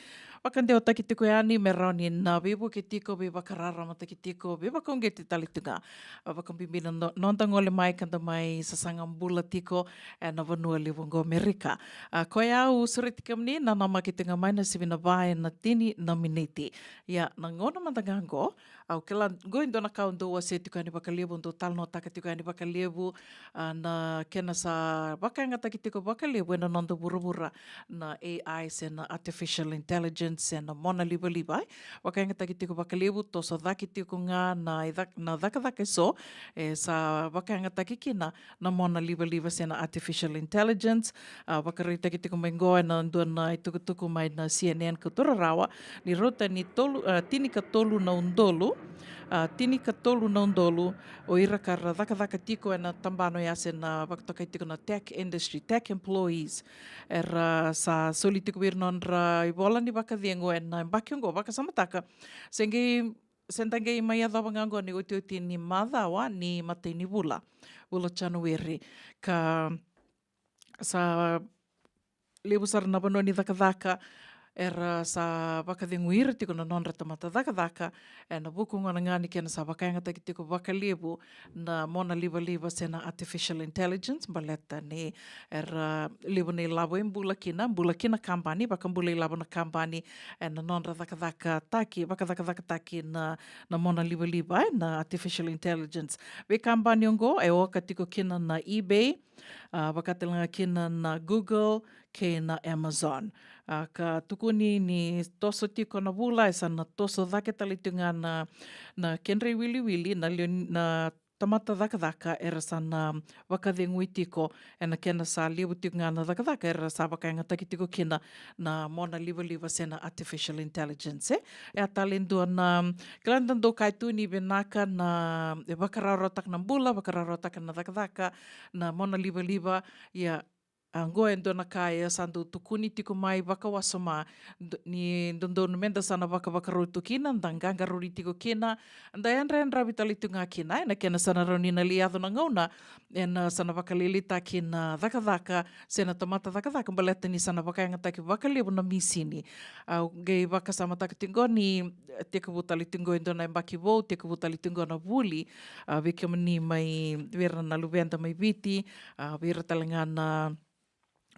vakadewataki tiko yani me rawa ni na veivuke tiko, veivakararamataki tiko, veivakauqeti tale tu ga. A, vakabibi na no-, noda gole mai ka da mai sasaga bula tiko ena vanua levu oqo Amerika. A, koya au sureti kemuni, nanamaki tiko ga mai na sivi na va ena tini na miniti. Ia, na gauna mada ga oqo, au kila oqo e dua na ka au dau wasea tiko yani vakalevu, au dau talanoataka tiko yani vakalevu, a, na kena sa vakayagataki tiko vakalevu ena noda vuravura na A I se na artificial intelligence se na mona livaliva, e. Vakayagataki tiko vakalevu, toso cake tiko ga na ica-, na cakacaka eso e sa vakayagataki kina na mona livaliva se na artificial intelligence. A, vakaraitaki tiko mai oqo ena dua na itukutuku mai na C N N ka tu rarawa, ni rauta ni tolu, a, tinikatolu na udolu, a, tinikatolu na udolu o ira ka ra cakacaka tiko ena tabana oya se na vakatokai tiko na tech industry, tech employees. Era sa soli tiko vei ira nodra ivola ni vakacegu ena yabaki oqo, vakasamataka. Se qai, se da qai mai yacova ga oqo ni otioti ni macawa ni matai ni vula, vula January. Ka sa levu sara na vanua ni cakacaka era sa vakacegui ira tiko na nodra tamata cakacaka, ena vuku gona ga ni kena sa vakayagataki tiko vakalevu na mona livaliva se na artificial intelligence, baleta ni era levu na ilavo e bula kina, bula kina kabani, vakabula ilavo na kabani ena nodra cakacakataki, vakacakacakataki na, na mona livaliva, e, na artificial intelligence. Veikabani oqo e oka tiko kina na eBay, a, vaka tale ga kina na Google kei na Amazon. A, ka tukuni ni toso tiko na vula, e sa na toso cake tale tiko ga na, na kedra iwiliwili na lewe ni, na tamata cakacaka era sa na vakacegui tiko, ena kena sa levu tiko ga na cakacaka era sa vakayagataki tiko kina na mona livaliva se na artificial intelligence, e. E a tale dua na, kila da dau kaya tu ni vinaka na, e vakarawarawataka na bula, vakarawarawataka na cakacaka na mona livaliva, ia A, oqo e dua na ka e sa dau tukuni tiko mai vakawasoma, d-, ni dodonu meda sa na vakavakarau tu kina, da qaqarauni tiko kina, da yadrayadravi tale tu ga kina, ena kena sa na rawa ni na lai yaco na gauna, ena sa na vakalailaitaki na cakacaka, se na tamata cakacaka, baleta ni sa na vakayagataki vakalevu na misini. A, qai vakasamataka tiko ni tekivu tale tiko e dua na yabaki vou, tekivu tale tiko na vuli, a, vei kemuni mai, vei ira na luveda mai Viti, a, vei ira tale ga na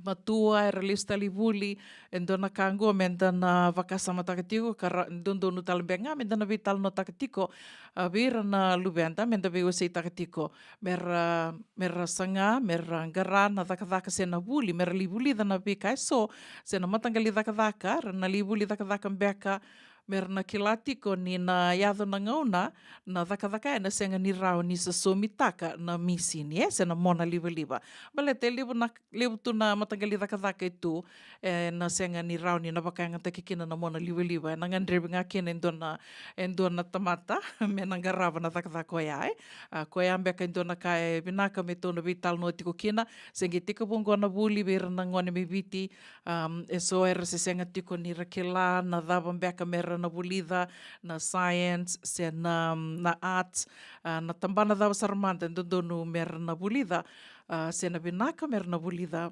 matua era lesu tale i vuli, e dua na ka oqo meda na vakasamataka tiko, ka ra-, dodonu tale beka ga meda na veitalanoataka tiko, a, vei ira na luveda, meda veiwaseitaka tiko, mera, mera saga, mera qara na cakacaka se na vuli, mera lai vulica na veika eso, se na mataqali cakacaka, ra na lai vuli cakacaka beka, mera na kila tiko ni na yaco na gauna, na cakacaka ena sega ni rawa ni sosomitaka na misini, e, se na mona livaliva. Baleta e levu na, levu tu na mataqali cakacaka e tu, ena sega ni rawa ni na vakayagataki kina na mona livaliva. Ena gadrevi ga kina e dua na, e dua na tamata, me na qarava na cakacaka oya, e. A, koya beka e dua na ka e vinaka me tou na veitalanoa tiko kina, se qai tekivu oqo na vuli vei ira na gone mai Viti, am, eso era se sega tiko ni ra kila na cava beka mera na vulica, na science, se na, na arts, a, na tabana cava sara mada e dodonu mera na vulica, a, se na vinaka mera na vulica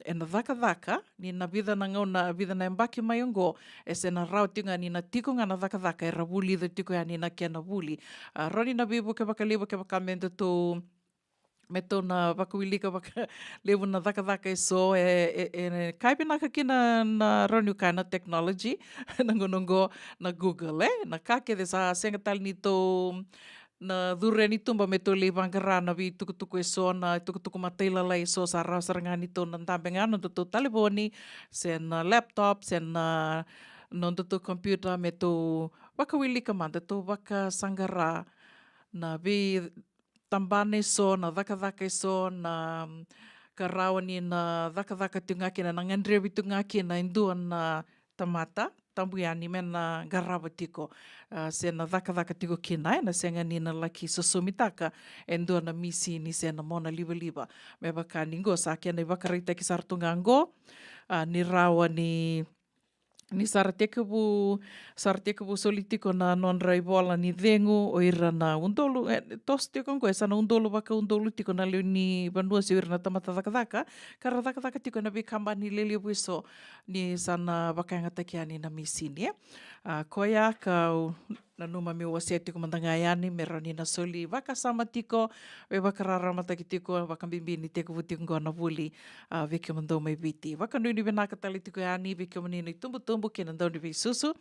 ena cakacaka, ni na vica na gauna, vica na yabaki mai oqo, e se na rawa tiko ga ni na tiko ga na cakacaka era vulica tiko yani na kena vuli. A, rawa ni na veivuke vakalevu kevaka me datou, me tou na vakawilika vakalevu na cakacaka eso, e, e, e, ka e vinaka kina na rawa niu kaya na technology, na gauna oqo na Google, e, na ka kece sa sega tale ni tou na curu yani i tuba me tou lai vaqara na veitukutuku eso, na itukutuku matailalai eso, sa rawa sara ga ni tou na dabe ga na nodatou talevoni, se na laptop, se na nodatou computer, me tou vakawilika mada, tou vakasaqara na veitabana eso, na cakacaka eso, na, mm, ka rawa ni na cakacaka tiko ga kina, na gadrevi tiko ga kina e dua na tamata tabu yani me na qarava tiko, a, se na cakacaka tiko kina, ena sega ni na laki sosomitaka e dua na misini se na mona livaliva. Me vaka ni qo sa kena ivakaraitaki sara tu ga qo, a, ni rawa ni, ni sa ra tekivu, sa ra tekivu soli tiko na nodra ivola ni cegu o ira na udolu, e, toso tiko qo, e sa na udolu vakaudolu tiko na lewe ni vanua se o ira na tamata cakacaka, ka ra cakacaka tiko ena veikabani lelevu eso, ni sa na vakayagataki yani na misini, e. A, koya kau nanuma meu wasea tiko mada ga yani, me rawa ni na soli vakasama tiko, veivakararamataki tiko, vakabibi ni tekivu tiko qo na vuli, a, vei kemudou mai Viti. Vakanuinui vinaka tale tiko yani vei kemuni na itubutubu kei na dauniveisusu.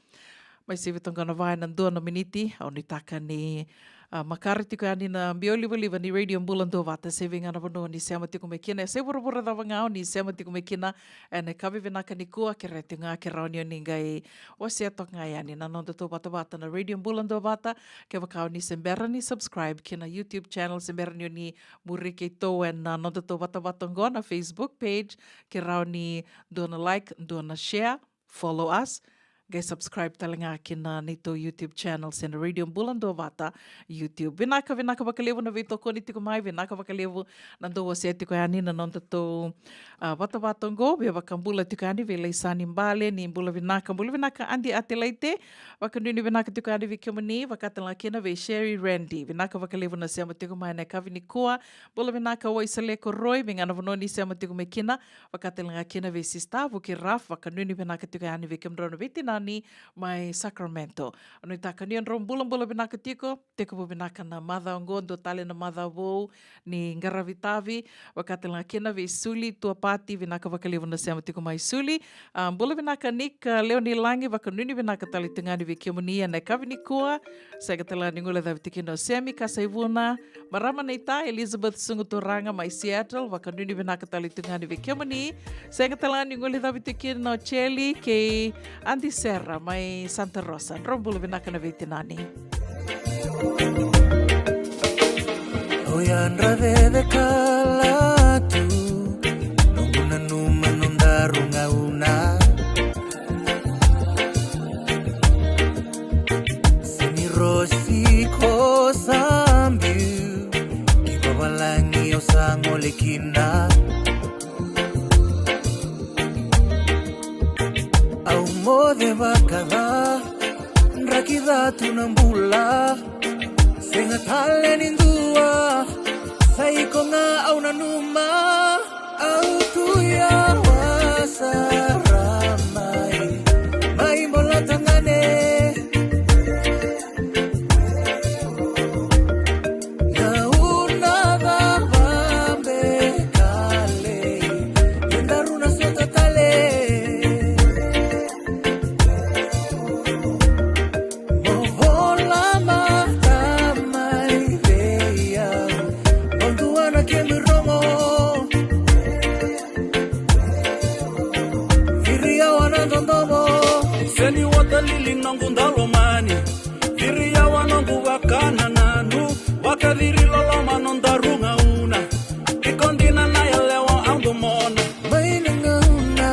Mai sivi toka qo na va ena dua na miniti, au nuitaka ni, a, makare tiko yani na biau livaliva ni Radio Bula Duavata, se vei ga na vanua ni sema tiko mai kina, se vuravura cava ga o ni sema tiko mai kina, ena yakavi vinaka nikua, kerea tiko ga ke rawa ni o ni qai wasea toka ga yani na nodatou vatavata na Radio Bula Duavata. Kevaka o ni se bera ni subscribe ki na YouTube channel, se bera ni o ni muri keitou ena nodatou vatavata oqo na Facebook page, ke rawa ni dua na like, dua na share, follow us, qai subscribe tale ga ki na neitou YouTube channel se na Radio Bula Duavata YouTube. Vinaka, vinaka vakalevu na veitokoni tiko mai, vinaka vakalevu na dou wasea tiko yani na nodatou, a, vatavata oqo. Via vakabula tiko yani vei Laisani Bale, ni bula vinaka, bula vinaka Adi Atelaite. Vakanuinui vinaka tiko yani vei kemuni, vaka tale ga kina vei Sherry Randy. Vinaka vakalevu na sema tiko mai ena yakavi nikua. Bula vinaka Waisale Koroi, vei ga na vanua ni sema tiko mai kina. Vaka tale ga kina vei Sista Vuki Raf, vakanuinui vinaka tiko yani vei kemudrau na veitinani mai Sacramento. Au nuitaka ni o drau bulabula vinaka tiko, tekivu vinaka na macawa oqo, dua tale na macawa vou ni qaravi tavi. Vaka tale ga kina vei Suli Tuapati, vinaka vakalevu na sema tiko mai Suli. A, bula vinaka Nick, a, Leonilagi, vakanuinui vinaka tale tu ga yani vei kemuni ena yakavi nikua. Sega tale ga ni guilecavi tiko kina o Semi Kasaivuna, marama naita Elizabeth Sugu Turaga mai Seattle, vakanuinui vinaka tale tu ga yani vei kemuni. Sega tale ga ni guilecavi tiko kina o Cheli kei Adi Sera mai Santa Rosa. Drau bula vinaka na veitinani. Oya dra cecekala tu, noqu nanuma nodaru gauna. Se ni rosi ko sa biu ki vavalagi au sa gole kina. O ceva ka ca, draki ca tu na bula. Sega tale ni dua, sa iko ga au nanuma. Au tu ya, wa sara mai, mai bola tagane. Na una cava be kale, e daru na sota tale. Mo vola mata mai vei au, mo dua na kemu irogo. Viri yawa na dodomo. Seni wata lili noqu dalomani. Viri yawa noqu vakanananu. Vakaciri loloma nodaru gauna. Iko dina na yalewa au domona. Mai na gauna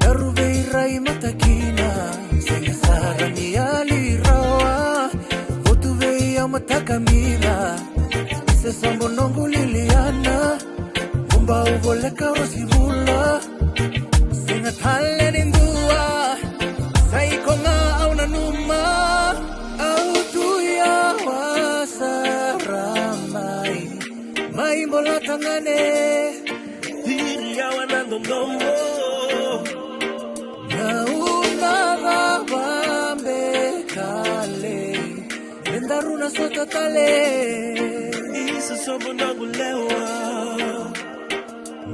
daru veirai mata kina. Sega sara ni yali rawa. Votu vei au mata kamira. Isa sobo noqu liliana. Vubau voleka rosi vula. Sega tale ni dua, sa iko ga au nanuma. Au tu yawa sara mai, mai bola tagane. Viri yawa na dodomo. Na una cava be kale, e daru na sota tale. Isa sobo noqu lewa.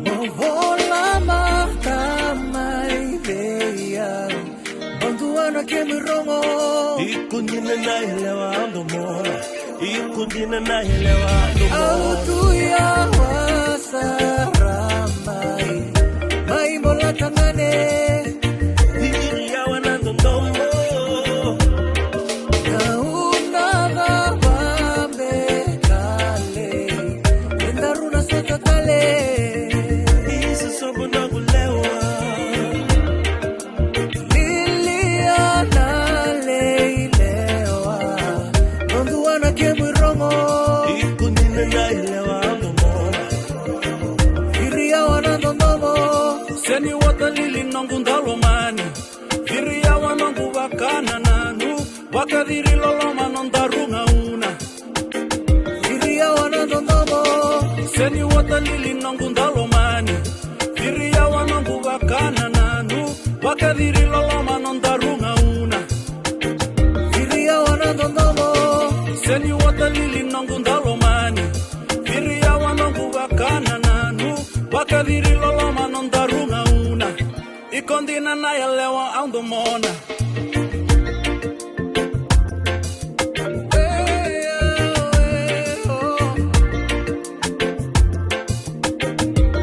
Mo vola mata mai vei au, mo dua na kemu irogo. Iko dina na yalewa au domona. Iko dina na yalewa au domona. Au tu yawa sara mai, mai bola tagane. Viri yawa na dodomo. Na una cava be kale, e daru na sota tale. Isa sobo noqu lewa. Liliana lei lewa, mo dua na kemu irogo. Iko dina na yalewa au domona. Viri yawa na dodomo. Seni wata lili noqu dalomani. Viri yawa noqu vakanananu. Vakaciri loloma nodaru gauna. Viri yawa na dodomo. Seni wata lili noqu dalomani. Viri yawa noqu vakanananu. Vakaciri loloma nodaru gauna. Viri yawa na dodomo. Seni wata lili noqu dalomani. Viri yawa noqu vakanananu. Vakaciri loloma nodaru gauna. Iko dina na yalewa au domona.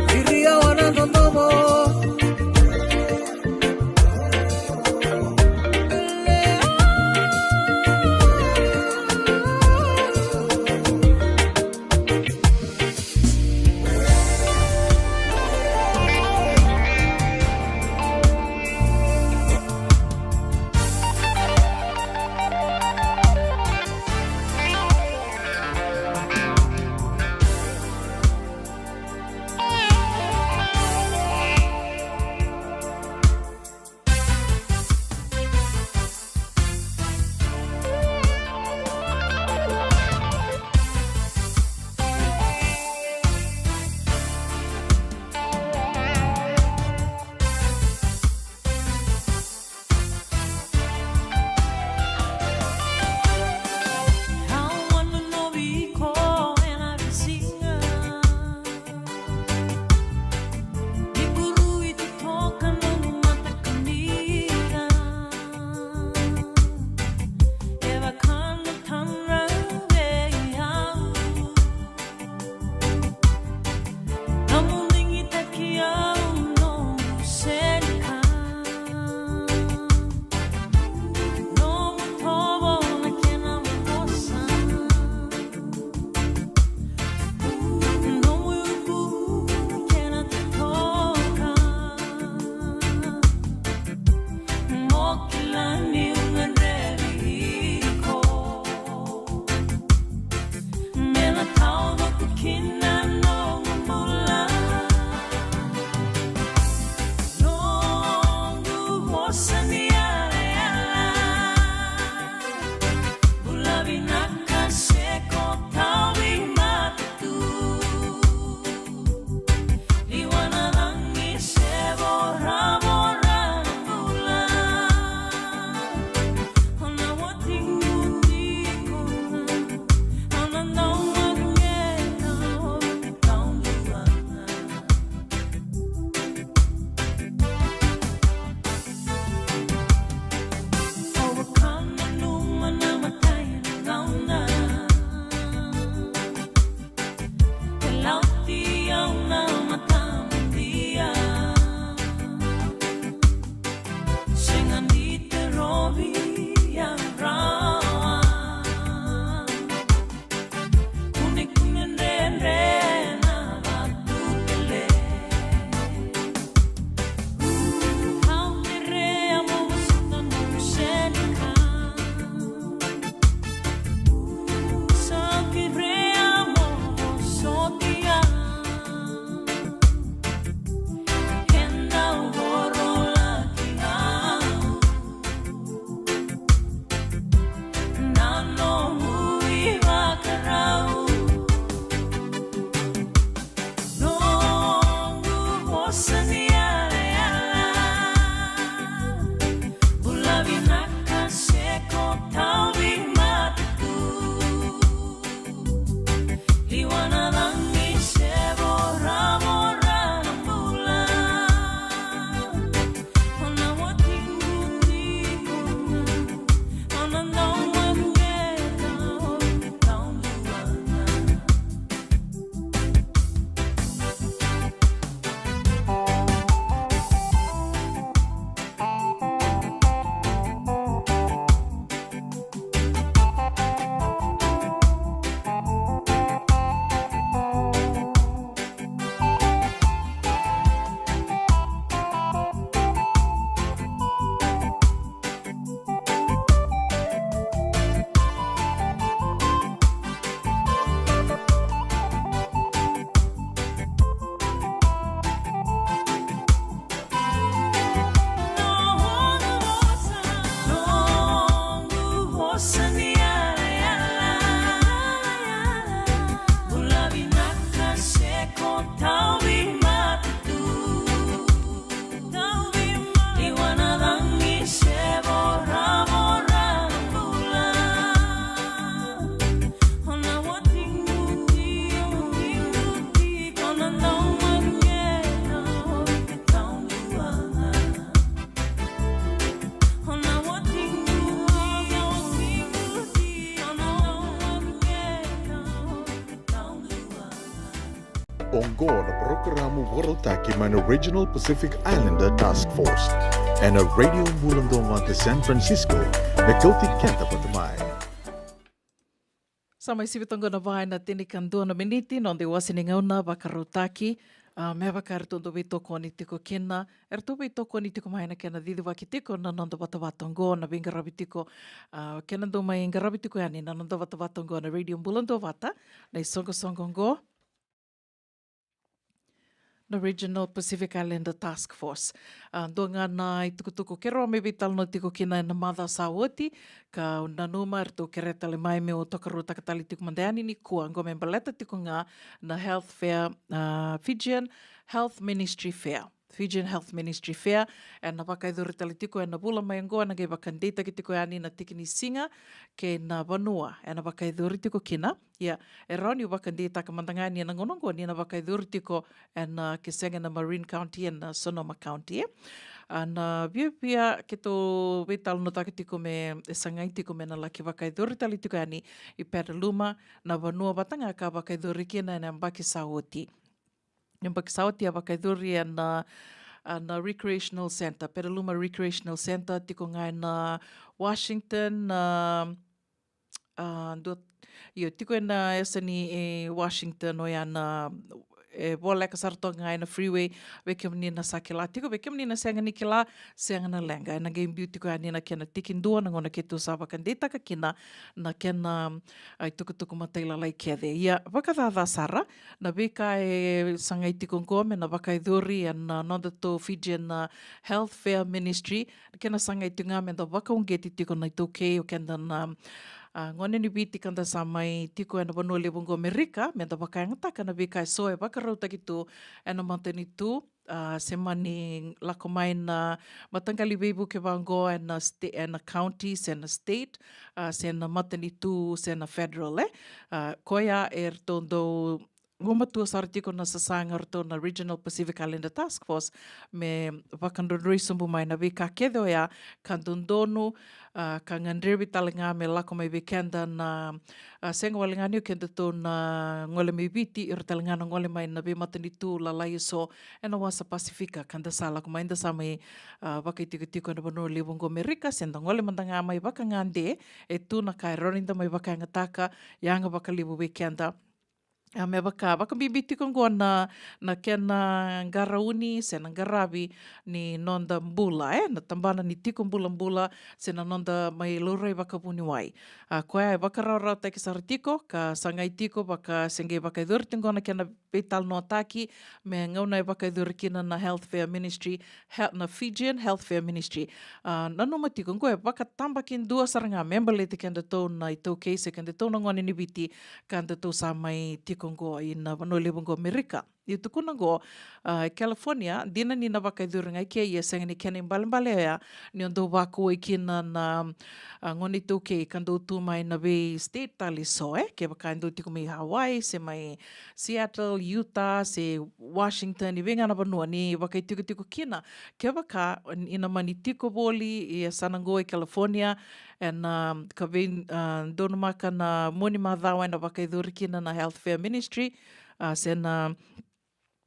Viri yawa na dodomo. Oqo na parokaramu vakarautaki mai na Regional Pacific Islander Task Force ena Radio Bula Duavata San Francisco, me kauti keda vata mai. Sa mai sivi toka qo na va ena tinikadua na miniti noda iwase ni gauna vakarautaki, a, me vaka eratou dau veitokoni tiko kina, eratou veitokoni tiko mai na kena cicivaki tiko na noda vatavata oqo, na veiqaravi tiko, a, kena dau mai qaravi tiko yani na noda vatavata oqo na Radio Bula Duavata, na isoqosoqo oqo na Regional Pacific Islander Task Force. A, dua ga na itukutuku keirau mai veitalanoa tiko kina ena macawa sa oti, ka au nanuma eratou kerea tale mai meu tokaruataka tale tiko mada yani nikua, oqo me baleta tiko ga na Health Fair, a, Fijian Health Ministry Fair. Fijian Health Ministry Fair, ena vakayacori tale tiko ena vula mai oqo, ena qai vakadeitaki tiko yani na tiki ni siga kei na vanua ena vakayacori tiko kina. Ia, e rawa niu vakadeitaka mada ga yani ena gauna oqo ni na vakayacori tiko ena, ke sega ena Marin County, ena Sonoma County. A, na viavia keitou veitalanoataka tiko me, e sagai tiko me na laki vakayacori tale tiko yani i Petaluma, na vanua vata ga ka vakayacori kina ena yabaki sa oti. Yabaki sa oti a vakayacori ena, a, na Recreational Center, Petaluma Recreational Center, tiko ga ena Washington, a, a, dua, io, tiko ena yasa ni, e, Washington, oya na, e, voleka sara toka ga ena freeway, vei kemuni na sa kila tiko, vei kemuni na sega ni kila, sega na leqa, ena qai biu tiko yani na kena tikidua na gauna keitou sa vakadeitaka kina na kena, a, itukutuku matailalai kece. Ia, vakacaca sara, na veika e sagai tiko oqo me na vakayacori ena, a, nodatou Fijian, a, Health Fair Ministry, na kena sagai tiko ga me da vakauqeti tiko na iTaukei, o keda na, a, gone ni Viti ka da sa mai tiko ena vanua levu oqo Amerika, me da vakayagataka na veika eso e vakarautaki tu ena matanitu, a, se mani lako mai na mataqali veivuke vaqo ena sta-, ena county, se na state, a, se na matanitu, se na federal, e. A, koya eratou dau gumatua sara tiko na sasaga eratou na Regional Pacific Islander Task Force me vakadrodroi sobu mai na veika kece oya ka dodonu, a, ka gadrevi tale ga me lako mai vei keda na, a, sega wale ga ni o kedatou na gole mai Viti, ira tale ga na gole mai na veimatanitu lalai eso ena wasa Pasifika, ka da sa lako mai, da sa mai, a, vakaitikotiko ena vanua levu oqo Amerika, se da gole mada ga mai vakagade, e tu na ka e rawa ni da mai vakayagataka, yaga vakalevu vei keda. A, me vaka, vakabibi tiko oqo na, na kena qarauni se na qaravi ni noda bula, e, na tabana ni tiko bulabula se na noda mai laurai vakavuniwai. A, koya e vakarawarawataki sara tiko, ka sagai tiko, vaka se qai vakayacori tiko oqo na kena veitalanoataki, me gauna e vakayacori kina na Health Fair Ministry, he-, na Fijian Health Fair Ministry. A, nanuma tiko, oqo e vakatabakidua sara ga me baleti kedatou na iTaukei se kedatou na gone ni Viti, ka datou sa mai tiko oqo ina vanua levu oqo Amerika. Ia tukuna oqo, a, e California, dina ni na vakayacori ga i ke, ia sega ni kena ibalebale oya ni o dau vakauwai kina na, a, gone iTaukei ka dau tu mai na vei state tale eso, e, kevaka e dau tiko mai Hawaii, se mai Seattle, Utah, se Washington, i vei ga na vanua ni vakaitikotiko kina. Kevaka ni na mani tiko voli e yasana oqo e California, ena, a, ka vei, a, donumaka na mua ni macawa ena vakayacori kina na Health Fair Ministry, a, se na,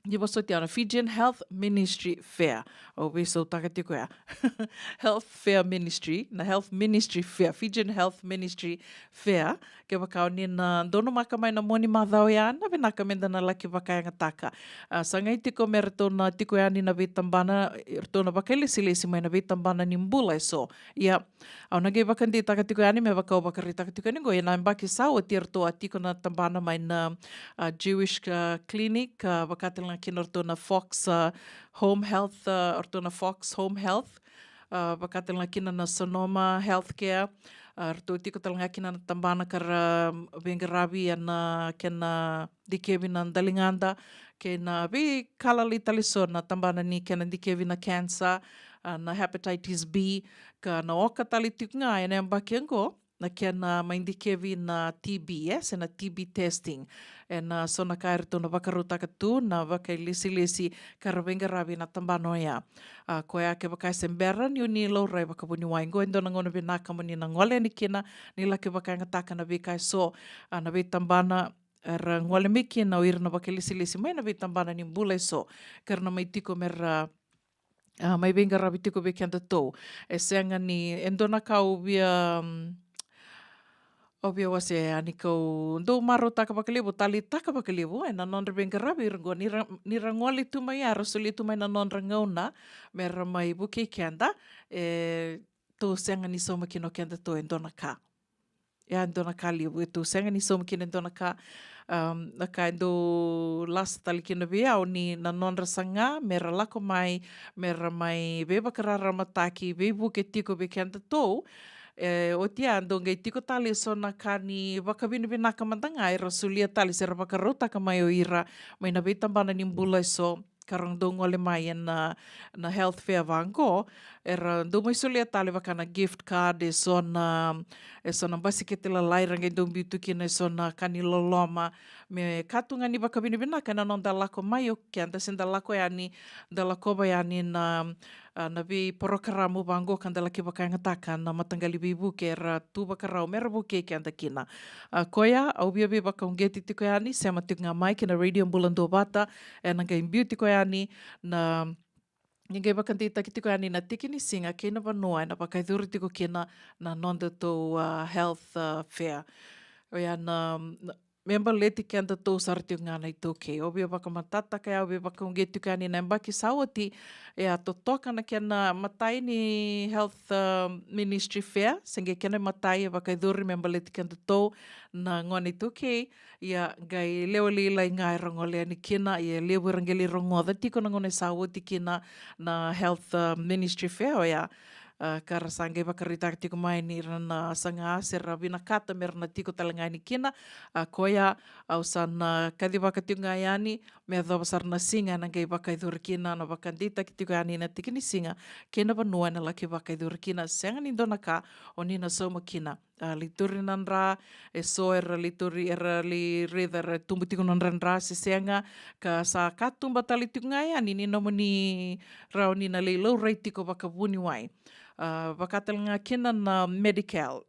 ni vosoti au na Fijian Health Ministry Fair. Au veisautaka tiko ya. Health Fair Ministry, na Health Ministry Fair, Fijian Health Ministry Fair. Kevaka o ni na donumaka mai na mua ni macawa ya, na vinaka me da na laki vakayagataka. A, sagai tiko me ratou na tiko yani na veitabana, ratou na vakailesilesi mai na veitabana ni bula eso. Ia, au na qai vakadeitaka tiko yani me vaka au vakaraitaka tiko yani oqo, ena yabaki sa oti eratou a tiko na tabana mai na, a, Jewish, a, Clinic, a, vaka tale ga kina o ratou na Fox, a, Home Health, a, o ratou na Fox Home Health, a, vaka tale ga kina na Sonoma Healthcare, A, ratou tiko tale ga kina na tabana ka ra, mm, veiqaravi ena kena dikevi na daligada, kei na veika lalai tale eso na tabana ni kena dikevi na cancer, a, na hepatitis B, ka na oka tale tiko ga ena yabaki oqo na kena mai dikevi na T B, e, se na T B testing. Ena so na ka eratou na vakarautaka tu na vakailesilesi ka ra veiqaravi na tabana oya. A, koya kevaka e se bera ni o ni laurai vakavuniwai, qo e dua na gauna vinaka mo ni na gole yani kina, ni laki vakayagataka na veika eso, a, na veitabana era gole mai kina o ira na vakailesilesi mai na veitabana ni bula eso, ka ra na mai tiko me ra, a, mai veiqaravi tiko vei kedatou. E sega ni, e dua na ka au via, mm, au via wasea yani kau dau marautaka vakalevu, taleitaka vakalevu ena nodra veiqaravi ira qo, ni ra, ni ra gole tu mai ya, ra solia tu mai na nodra gauna me ra mai vukei keda, e, tou sega ni sauma kina o kedatou e dua na ka. Ia, e dua na ka levu, e tou sega ni sauma kina e dua na ka. Am, na ka e dau lasa tale kina vei au ni na nodra saga me ra lako mai, me ra mai veivakararamataki, veivuke tiko vei kedatou. E, oti ya, dau qai tiko tale eso na ka ni vakavinavinaka mada ga era solia tale se ra vakarautaka mai o ira mai na veitabana ni bula eso, ka ra dau gole mai ena, na health fair vaqo, era dau mai solia tale vaka na gift card, eso na, eso na basikete lalai ra qai dau biu tu kina eso na ka ni loloma, me ka tu ga ni vakavinavinaka ena noda lako mai o keda se da lako yani, da lakova yani na, a, na veiporokaramu vaqo ka da laki vakayagataka na mataqali veivuke era tu vakarau me ra vukei keda kina. A, koya au via veivakauqeti tiko yani, sema tiko ga mai kina Radio Bula Duavata, ena qai biu tiko yani na, ni qai vakadeitaki tiko yani na tiki ni siga kei na vanua ena vakayacori tiko kina na nodatou, a, health, a, fair. Oya na, na, me baleti kedatou sara tiko ga na iTaukei. Au via vakamatatataka ya, au via vakauqeti tiko yani na yabaki sa oti, e a totoka na kena matai ni health, a, ministry fair, se qai kena matai e vakayacori me baleti kedatou na gone iTaukei. Ia qai lewe lailai ga era gole yani kina, ia levu era qai lai rogoca tiko na gauna sa oti kina na health, a, ministry fair oya. A, ka ra sa qai vakaraitaka tiko mai ni ra na saga se ra vinakata me ra na tiko tale ga yani kina. A, koya au sa na kacivaka tiko ga yani me yacova sara na siga ena qai vakayacori kina na vakadeitaki tiko yani na tiki ni siga kei na vanua ena laki vakayacori kina. Sega ni dua na ka o ni na sauma kina. A, lai turi na dra, eso era lai turi, era lai raica era tubu tiko na dra, dra se sega, ka sa katuba tale tiko ga yani ni nomuni rawa ni na lai laurai tiko vakavuniwai. A, vaka tale ga kina na Medicare.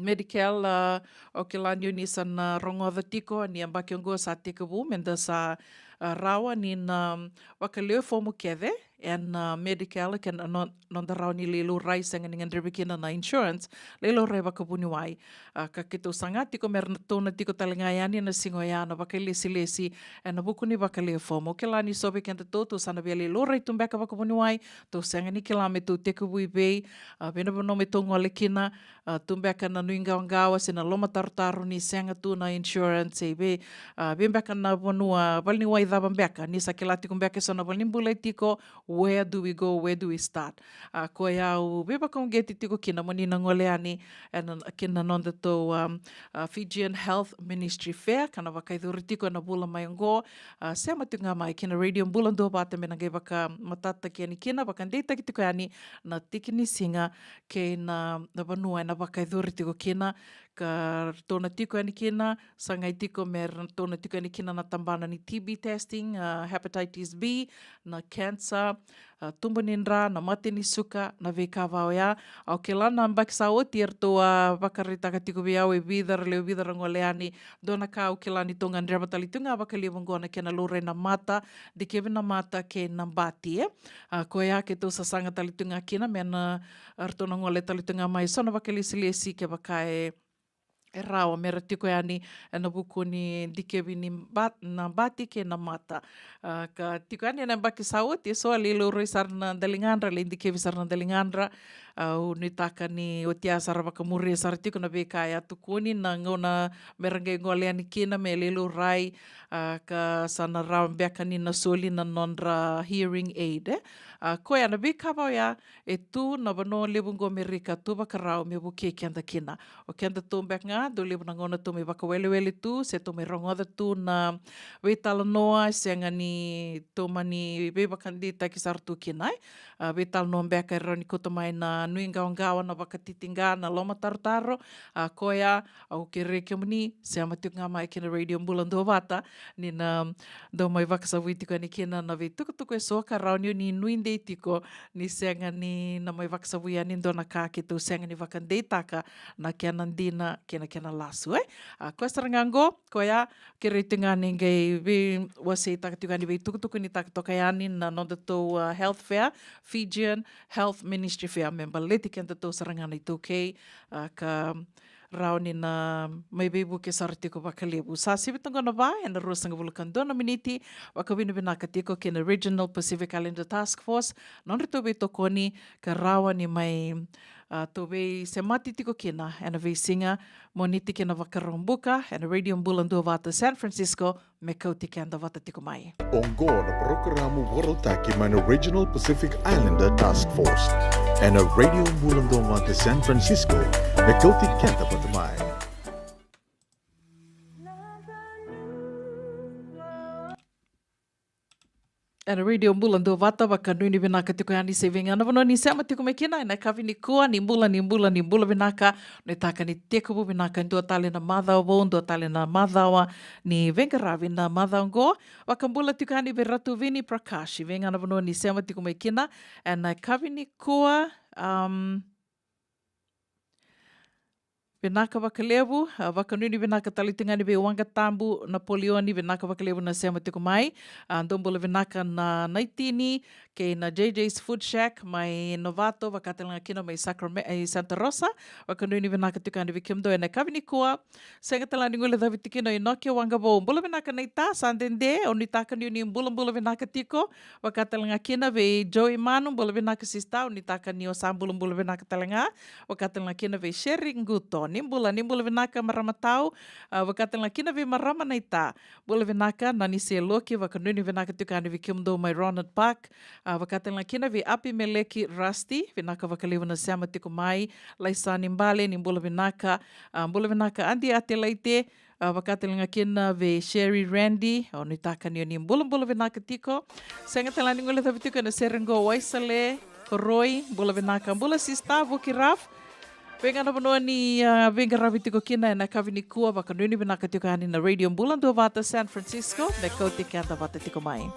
Medicare, a, au kila ni o ni sa na rogoca tiko ni yabaki oqo sa tekivu me da sa, a, rawa ni na vakalewe fomu kece ena, a, Medicare, kei na no-, noda rawa ni lai laurai, sega ni gadrevi kina na insurance, lai laurai vakavuniwai. A, ka keitou saga tiko me ratou na tiko tale ga yani ena siga oya na vakailesilesi ena vuku ni vakalewe fomu. Au kila ni so vei kedatou tou sa na via lai laurai tu beka vakavuniwai, tou sega ni kila me tou tekivu i vei, a, vei na vanua me tou gole kina, a, tu beka na nuiqawaqawa se na lomatarotaro ni sega tu na insurance, e vei, a, vei beka na vanua, valeniwai cava beka, ni sa kila tiko beka eso na valenibula e tiko, where do we go, where do we start? A, koya au veivakauqeti tiko kina mo ni na gole yani ena, kina nodatou, um, a, Fijian Health Ministry Fair, ka na vakayacori tiko ena vula mai oqo. A, sema tiko ga mai kina Radio Bula Duavata me na qai vakamatatataki yani kina, vakadeitaki tiko yani na tiki ni siga kei na, na vanua ena vakayacori tiko kina, ka ratou na tiko yani kina, sagai tiko me ratou na tiko yani kina na tabana ni T B testing, a, hepatitis B, na cancer, a, tubu ni dra, na mate ni suka, na veika va oya. Au kila na yabaki sa oti eratou a vakaraitaka tiko vei au e vica ra lewe, vica ra gole yani. Dua na ka au kila ni tou gadreva tale tu ga vakalevu oqo na kena laurai na mata, dikevi na mata kei na bati, e. A, koya keitou sasaga tale tu ga kina me na, a, ratou na gole tale tu ga mai so na vakailesilesi kevaka e, e rawa me ra tiko yani ena vuku ni dikevi ni ba-, na bati kei na mata. A, ka tiko yani ena yabaki sa oti eso a lai laurai sara na daligadra, lai dikevi sara na daligadra. Au nuitaka ni oti ya sa ra vakamuria sara tiko na veika e a tukuni na gauna me ra qai gole yani kina me leilaurai, a, ka sa na rawa beka ni na soli na nodra hearing aid, e. A, koya na veika vaya e tu na vanua levu qo Amerika tu vakarau me vukei keda kina. O keda tu beka ga, dau levu na gauna tu mai vakawelewele tu, se tu mai rogoca tu na veitalanoa, sega ni tu mani veivakadeitaki sara tu kina, e. A, veitalanoa beka e rawa ni kauta mai na nuiqawaqawa, na vakatitiqa, na lomatarotaro, a, koya, au kerei kemuni, sema tiko ga mai kina Radio Bula Duavata, ni na dau mai vakasavui tiko yani kina na veitukutuku eso ka rawa ni o ni nuidei tiko, ni sega ni na mai vakasavui yani dua na ka keitou sega ni vakadeitaka na kena dina kei na kena lasu, e. A, koya sara ga qo, koya, kerei tiko ga ni qai veiwaseitaka tiko yani, veitukutukunitaka toka yani na nodatou, a, health fair, Fijian Health Ministry Fair, me baleti kedatou sara ga na iTaukei, a, ka rawa ni na mai veivuke sara tiko vakalevu. Sa sivi toqo na va ena ruasagavulu ka dua na miniti, vakavinavinaka tiko kei na Regional Pacific Islander Task Force, nodratou veitokoni ka rawa ni mai, a, tou veisemati tiko kina ena veisiga Moniti kei na Vakaraubuka ena Radio Bula Duavata San Francisco, me kauti keda vata tiko mai. Oqo na parokaramu vakarautaki mai na Regional Pacific Islander Task Force ena Radio Bula Duavata San Francisco, me kauti keda vata mai. Ena Radio Bula Duavata, vakanuinui vinaka tiko yani se vei ga na vanua ni sema tiko mai kina ena yakavi nikua. Ni bula, ni bula, ni bula vinaka. Nuitaka ni tekivu vinaka e dua tale na macawa vou, dua tale na macawa ni veiqaravi na macawa oqo. Vakabula tiko yani vei Ratu Vini Prakash, vei ga na vanua ni sema tiko mai kina ena yakavi nikua. Um, Vinaka vakalevu, a, vakanuinui vinaka tale tiko ga yani vei Waqa Tabu Napoleoni, vinaka vakalevu na sema tiko mai. A, dou bula vinaka na Naitini kei na J J's Food Shack mai Novato, vaka tale ga kina mai Sacrame-, e, Santa Rosa. Vakanuinui vinaka tiko yani vei kemudou ena yakavi nikua. Sega tale ga ni guilecavi tiko kina o Inoke Waqavou. Bula vinaka naita, sa dede, au nuitaka ni o ni bulabula vinaka tiko. Vaka tale ga kina vei Joey Manu, bula vinaka sista, au nuitaka ni o sa bulabula vinaka tale ga. Vaka tale ga kina vei Sherry Guto, ni bula, ni bula vinaka marama tau. A, vaka tale ga kina vei marama naita, bula vinaka na ni se loki, vakanuinui vinaka tiko yani vei kemudou mai Ronald Park. A, vaka tale ga kina vei Api Meleki Rusty, vinaka vakalevu na sema tiko mai. Laisani Bale, ni bula vinaka. A, bula vinaka Adi Atelaite. A, vaka tale ga kina vei Sherry Randy, au nuitaka ni o ni bulabula vinaka tiko. Sega tale ga ni guilecavi tiko ena sere qo Waisale Koroi, bula vinaka, bula sista Vuki Raf. Vei ga na vanua ni, a, veiqaravi tiko kina ena yakavi nikua, vakanuinui vinaka tiko yani na Radio Bula Duavata San Francisco, me kauti keda vata tiko mai.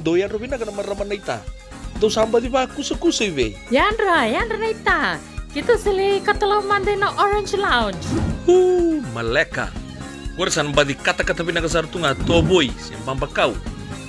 Dou yadra vinaka na marama naita. Dou sa baci vakusakusa i vei? Yadra, yadra naita. Keitou sa lai katalau mada ina Orange Lounge. Uu, maleka. Qori sa na baci katakata vinaka sara tu ga tovoi se babakau.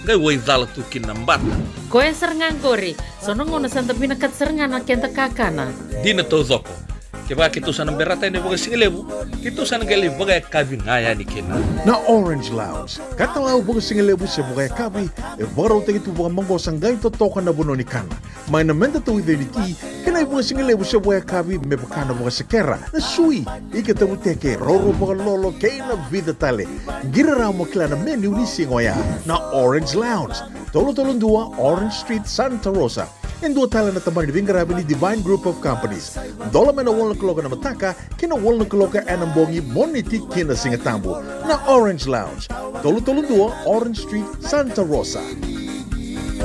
Qai waicala tu kina na bata. Koya sara ga qori. So na gauna sa da vinakata sara ga na keda kakana. Dina taucoko. Kevaka keitou sa na berata yani vakasigalevu, keitou sa na qai lai vakayakavi ga yani kina. Na Orange Lounge, katalau vakasigalevu se vakayakavi, e vakarautaki tu vakamaqosa qai totoka na vanua ni kana. Mai na meda tauica ni ti, kei na ivakasigalevu se vakayakavi me vaka na vakasekera, na sui, ika tavuteke, roro vakalolo, kei na vica tale. Qiri rawa mo kila na menu ni siga oya. Na Orange Lounge, tolu tolu dua Orange Street, Santa Rosa. E dua tale na tabana ni veiqaravi ni Divine Group of Companies. Dola mai na walu na kaloko na mataka ki na walu na kaloko ena bogi, Moniti ki na Sigatabu. Na Orange Lounge, tolu tolu dua Orange Street, Santa Rosa. E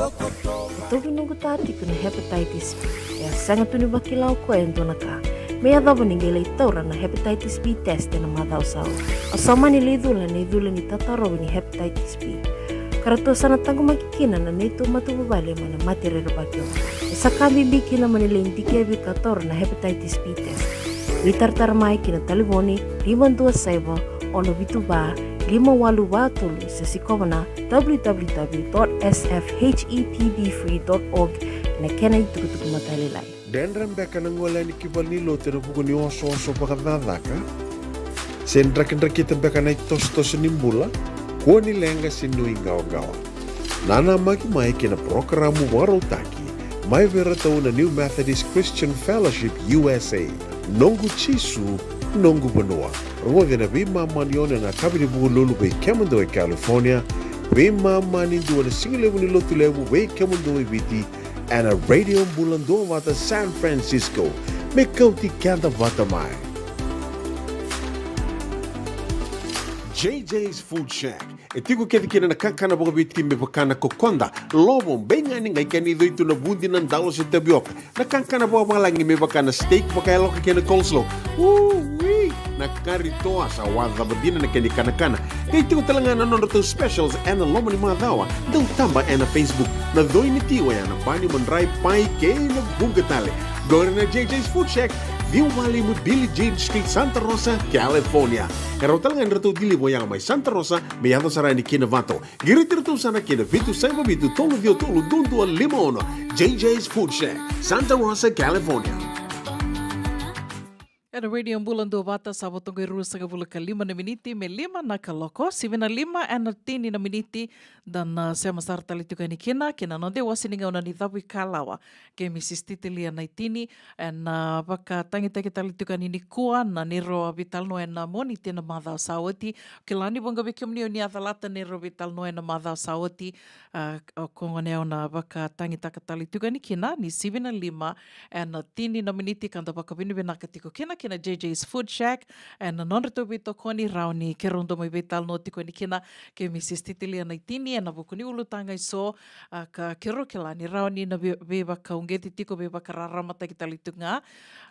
toki noqu ta tiko na hepatitis B. E a sega tu ni vakila o koya e dua na ka. Me yacova ni qai lai taura na hepatitis B test ena macawa sa oti. Au sa mani lai cula na icula ni tatarovi ni hepatitis B. Ka ratou sa na taqomaki kina na neitou matavuvale mai na mate rerevaki oqo. E sa ka bibi kina mo ni lai dikevi ka taura na hepatitis B test. Veitaratara mai ki na talevoni lima dua saiva, ono vitu va, lima walu va tolu, se sikova na w w w dot s f h e p b free dot org ena kena itukutuku matailalai. Dredre beka na gole yani ki valenilotu ena vuku ni osooso vakacakacaka? Se drakidrakita beka na itosotoso ni bula? Kua ni leqa se nuiqawaqawa. Nanamaki mai ki na parokaramu vakarautaki mai vei iratou na New Methodist Christian Fellowship U S A, Noqu Jisu, Noqu Vanua. Rogoci ena veimama ni ono ena yakavi ni Vukelulu vei kemudou e California, veimama ni dua ena sigalevu ni Lotulevu vei kemudou e Viti, ena Radio Bula Duavata San Francisco. Me kauti keda vata mai. J J's Food Shack. E tiko kece kina na kakana vakaviti me vaka na kokoda, lovo, beigani, qai kena icoi tu na vudi, na dalo se tavioka. Na kakana vakavalagi me vaka na steak vakayaloka kei na coleslaw. Ui! Na kari toa sa wacava dina na kena ikanakana. Qai tiko tale ga na nodratou specials ena loma ni macawa. Dau taba ena Facebook. Na coi ni ti oya na bani, madrai, pai kei na vuqa tale. Qori na J J's Food Shack, ciwa walu lima Billie Jean Street, Santa Rosa, California. E rawa tale ga ni ratou deliver oya mai Santa Rosa me yaco sara yani ki Novato. Qiriti iratou sara ki na vitu saiva vitu tolu ciwa tolu dua dua lima ono. J J's Food Shack, Santa Rosa, California. Ena Radio Bula Duavata, sa vo toka e ruasagavulu ka lima na miniti me lima na kaloko, sivi na lima ena tini na miniti. Da na sema sara tale tiko yani kina ki na noda iwase ni gauna ni Cavuikalawa kei Mrs Titilia Naitini. Ena vakatagitaki tale tiko yani nikua na neirau veitalanoa ena Moniti ena macawa sa oti. Kila ni vuqa vei kemuni o ni a calata na neirau veitalanoa ena macawa sa oti. A, o koya gona au na vakatagitaka tale tiko yani kina ni sivi na lima ena tini na miniti ka da vakavinavinaka tiko kina ki na J J's Food Shack ena nodratou veitokoni, rawa ni keirau dau mai veitalanoa tiko yani kina kei Mrs Titilia Naitini ena vuku ni ulutaga eso. A, ka keirau kila ni rawa ni na vei-, veivakauqeti tiko, veivakararamataki tale tiko ga.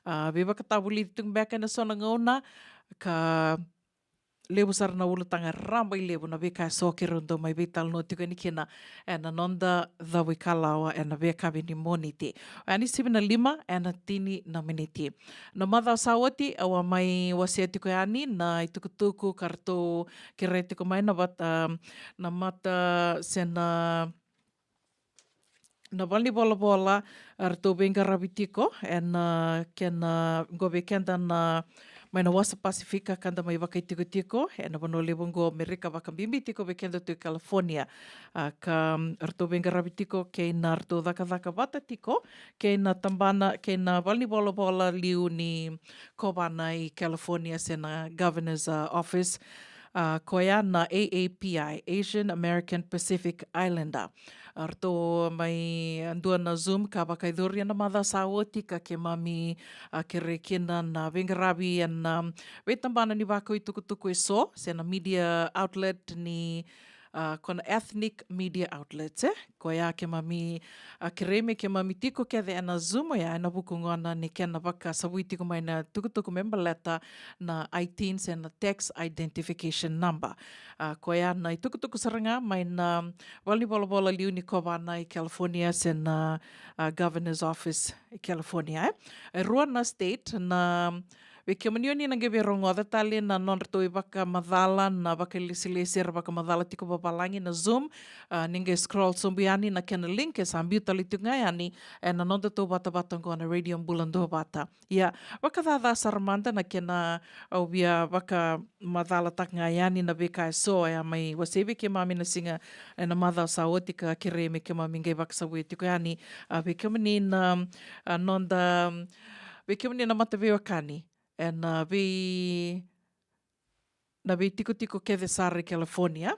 A, veivakatavulici tiko beka ena so na gauna, ka levu sara na ulutaga rabailevu na veika eso keirau dau mai veitalanoa tiko yani kina ena noda Cavuikalawa ena veiyakavi ni Moniti. Oya ni sivi na lima ena tini na miniti. Na macawa sa oti au a mai wasea tiko yani na itukutuku ka ratou kerea tiko mai na vata, na mata se na na valenivolavola, a, ratou veiqaravi tiko ena, a, kena, a, qo vei keda na mai na wasa Pasifika ka da mai vakaitikotiko ena vanua levu qo Amerika, vakabibi tiko vei keda tu i California. A, ka, mm, ratou veiqaravi tiko kei na ratou cakacaka vata tiko kei na tabana, kei na valenivolavola liu ni kovana i California se na Governor's, a, Office. A, koya na A A P I, Asian American Pacific Islander. A, ratou mai dua na Zoom ka vakayacori ena macawa sa oti ka keimami, a, kerei kina na veiqaravi ena, a, veitabana ni vakau itukutuku eso, se na media outlet ni, a, ko na ethnic media outlets, e? Koya keimami, a, kerei me keimami tiko kece ena Zoom oya ena vuku gona ni kena vakasavui tiko mai na tukutuku me baleta na I T I N se na tax identification number. A, koya na itukutuku sara ga mai na valenivolavola liu ni kovana i California se na, a, governor's office i California, e. E rua na state na, vei kemuni oni na qai veirogoca tale na nodratou ivakamacala, na vakailesilesi era vakamacala tiko vavalagi na Zoom. A, ni qai scroll sobu yani na kena link e sa biu tale tiko ga yani ena nodatou vatavata oqo na Radio Bula Duavata. Ia, vakacaca sara mada na kena au via vakamacalataka ga yani na veika eso e a mai wasei vei keimami na siga ena macawa sa oti ka kerei me keimami qai vakasavuya tiko yani, a, vei kemuni na, a, noda, vei kemuni na mataveiwekani ena vei, na veitikotiko kece sara i California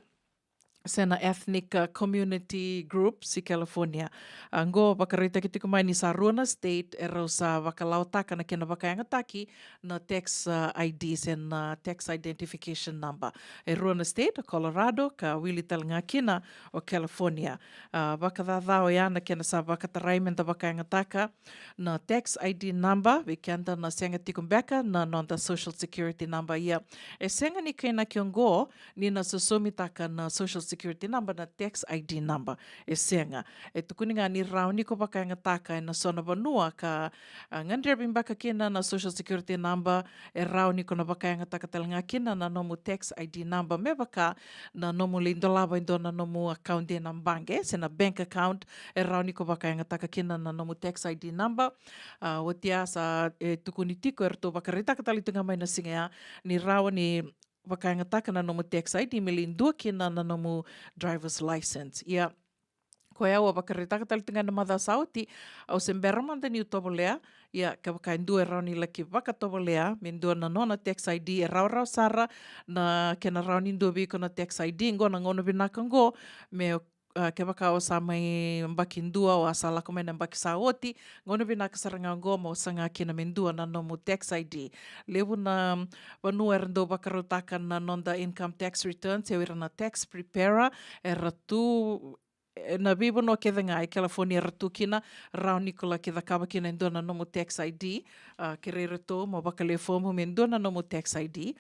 se na ethnic, a, community groups i California. A, qo vakaraitaki tiko mai ni sa rua na state e rau sa vakalawataka na kena vakayagataki na tax, a, I D se na tax identification number. E rua na state, o Colorado ka wili tale ga kina o California. A, vakacaca oya na kena sa vakatarai me da vakayagataka na tax I D number, vei keda na sega tiko beka na noda social security number. Ia, e sega ni kainaki oqo ni na sosomitaka na social security number na tax I D number. E sega. E tukuni ga ni rawa ni ko vakayagataka ena so na vanua ka, a, gadrevi beka kina na social security number, e rawa ni ko na vakayagataka tale ga kina na nomu tax I D number me vaka na nomu lai dolava e dua na nomu account ena baqe se na bank account, e rawa ni ko vakayagataka kina na nomu tax I D number. A, oti ya sa, e, tukuni tiko, eratou vakaraitaka tale tu ga mai na siga ya ni rawa ni vakayagataka na nomu tax I D me lai dua kina na nomu driver's license. Ia, koya au a vakaraitaka tale tu ga na macawa sa oti, au se bera mada niu tovolea. Ia, kevaka e dua e rawa ni laki vakatovolea me dua na nona tax I D, e rawarawa sara na kena rawa ni dua vei iko na tax I D. Qo na gauna vinaka qo me, a, kevaka o sa mai yabaki dua, o a sa lako mai na yabaki sa oti, gauna vinaka sara ga qo mo saga kina me dua na nomu tax I D. Levu na vanua era dau vakarautaka na noda income tax returns, e o ira na tax preparer, era tu, e, na veivanua kece ga e California era tu kina, rawa ni ko laki cakava kina e dua na nomu tax I D. A, kerei iratou mo vakalewe fomu me dua na nomu tax I D.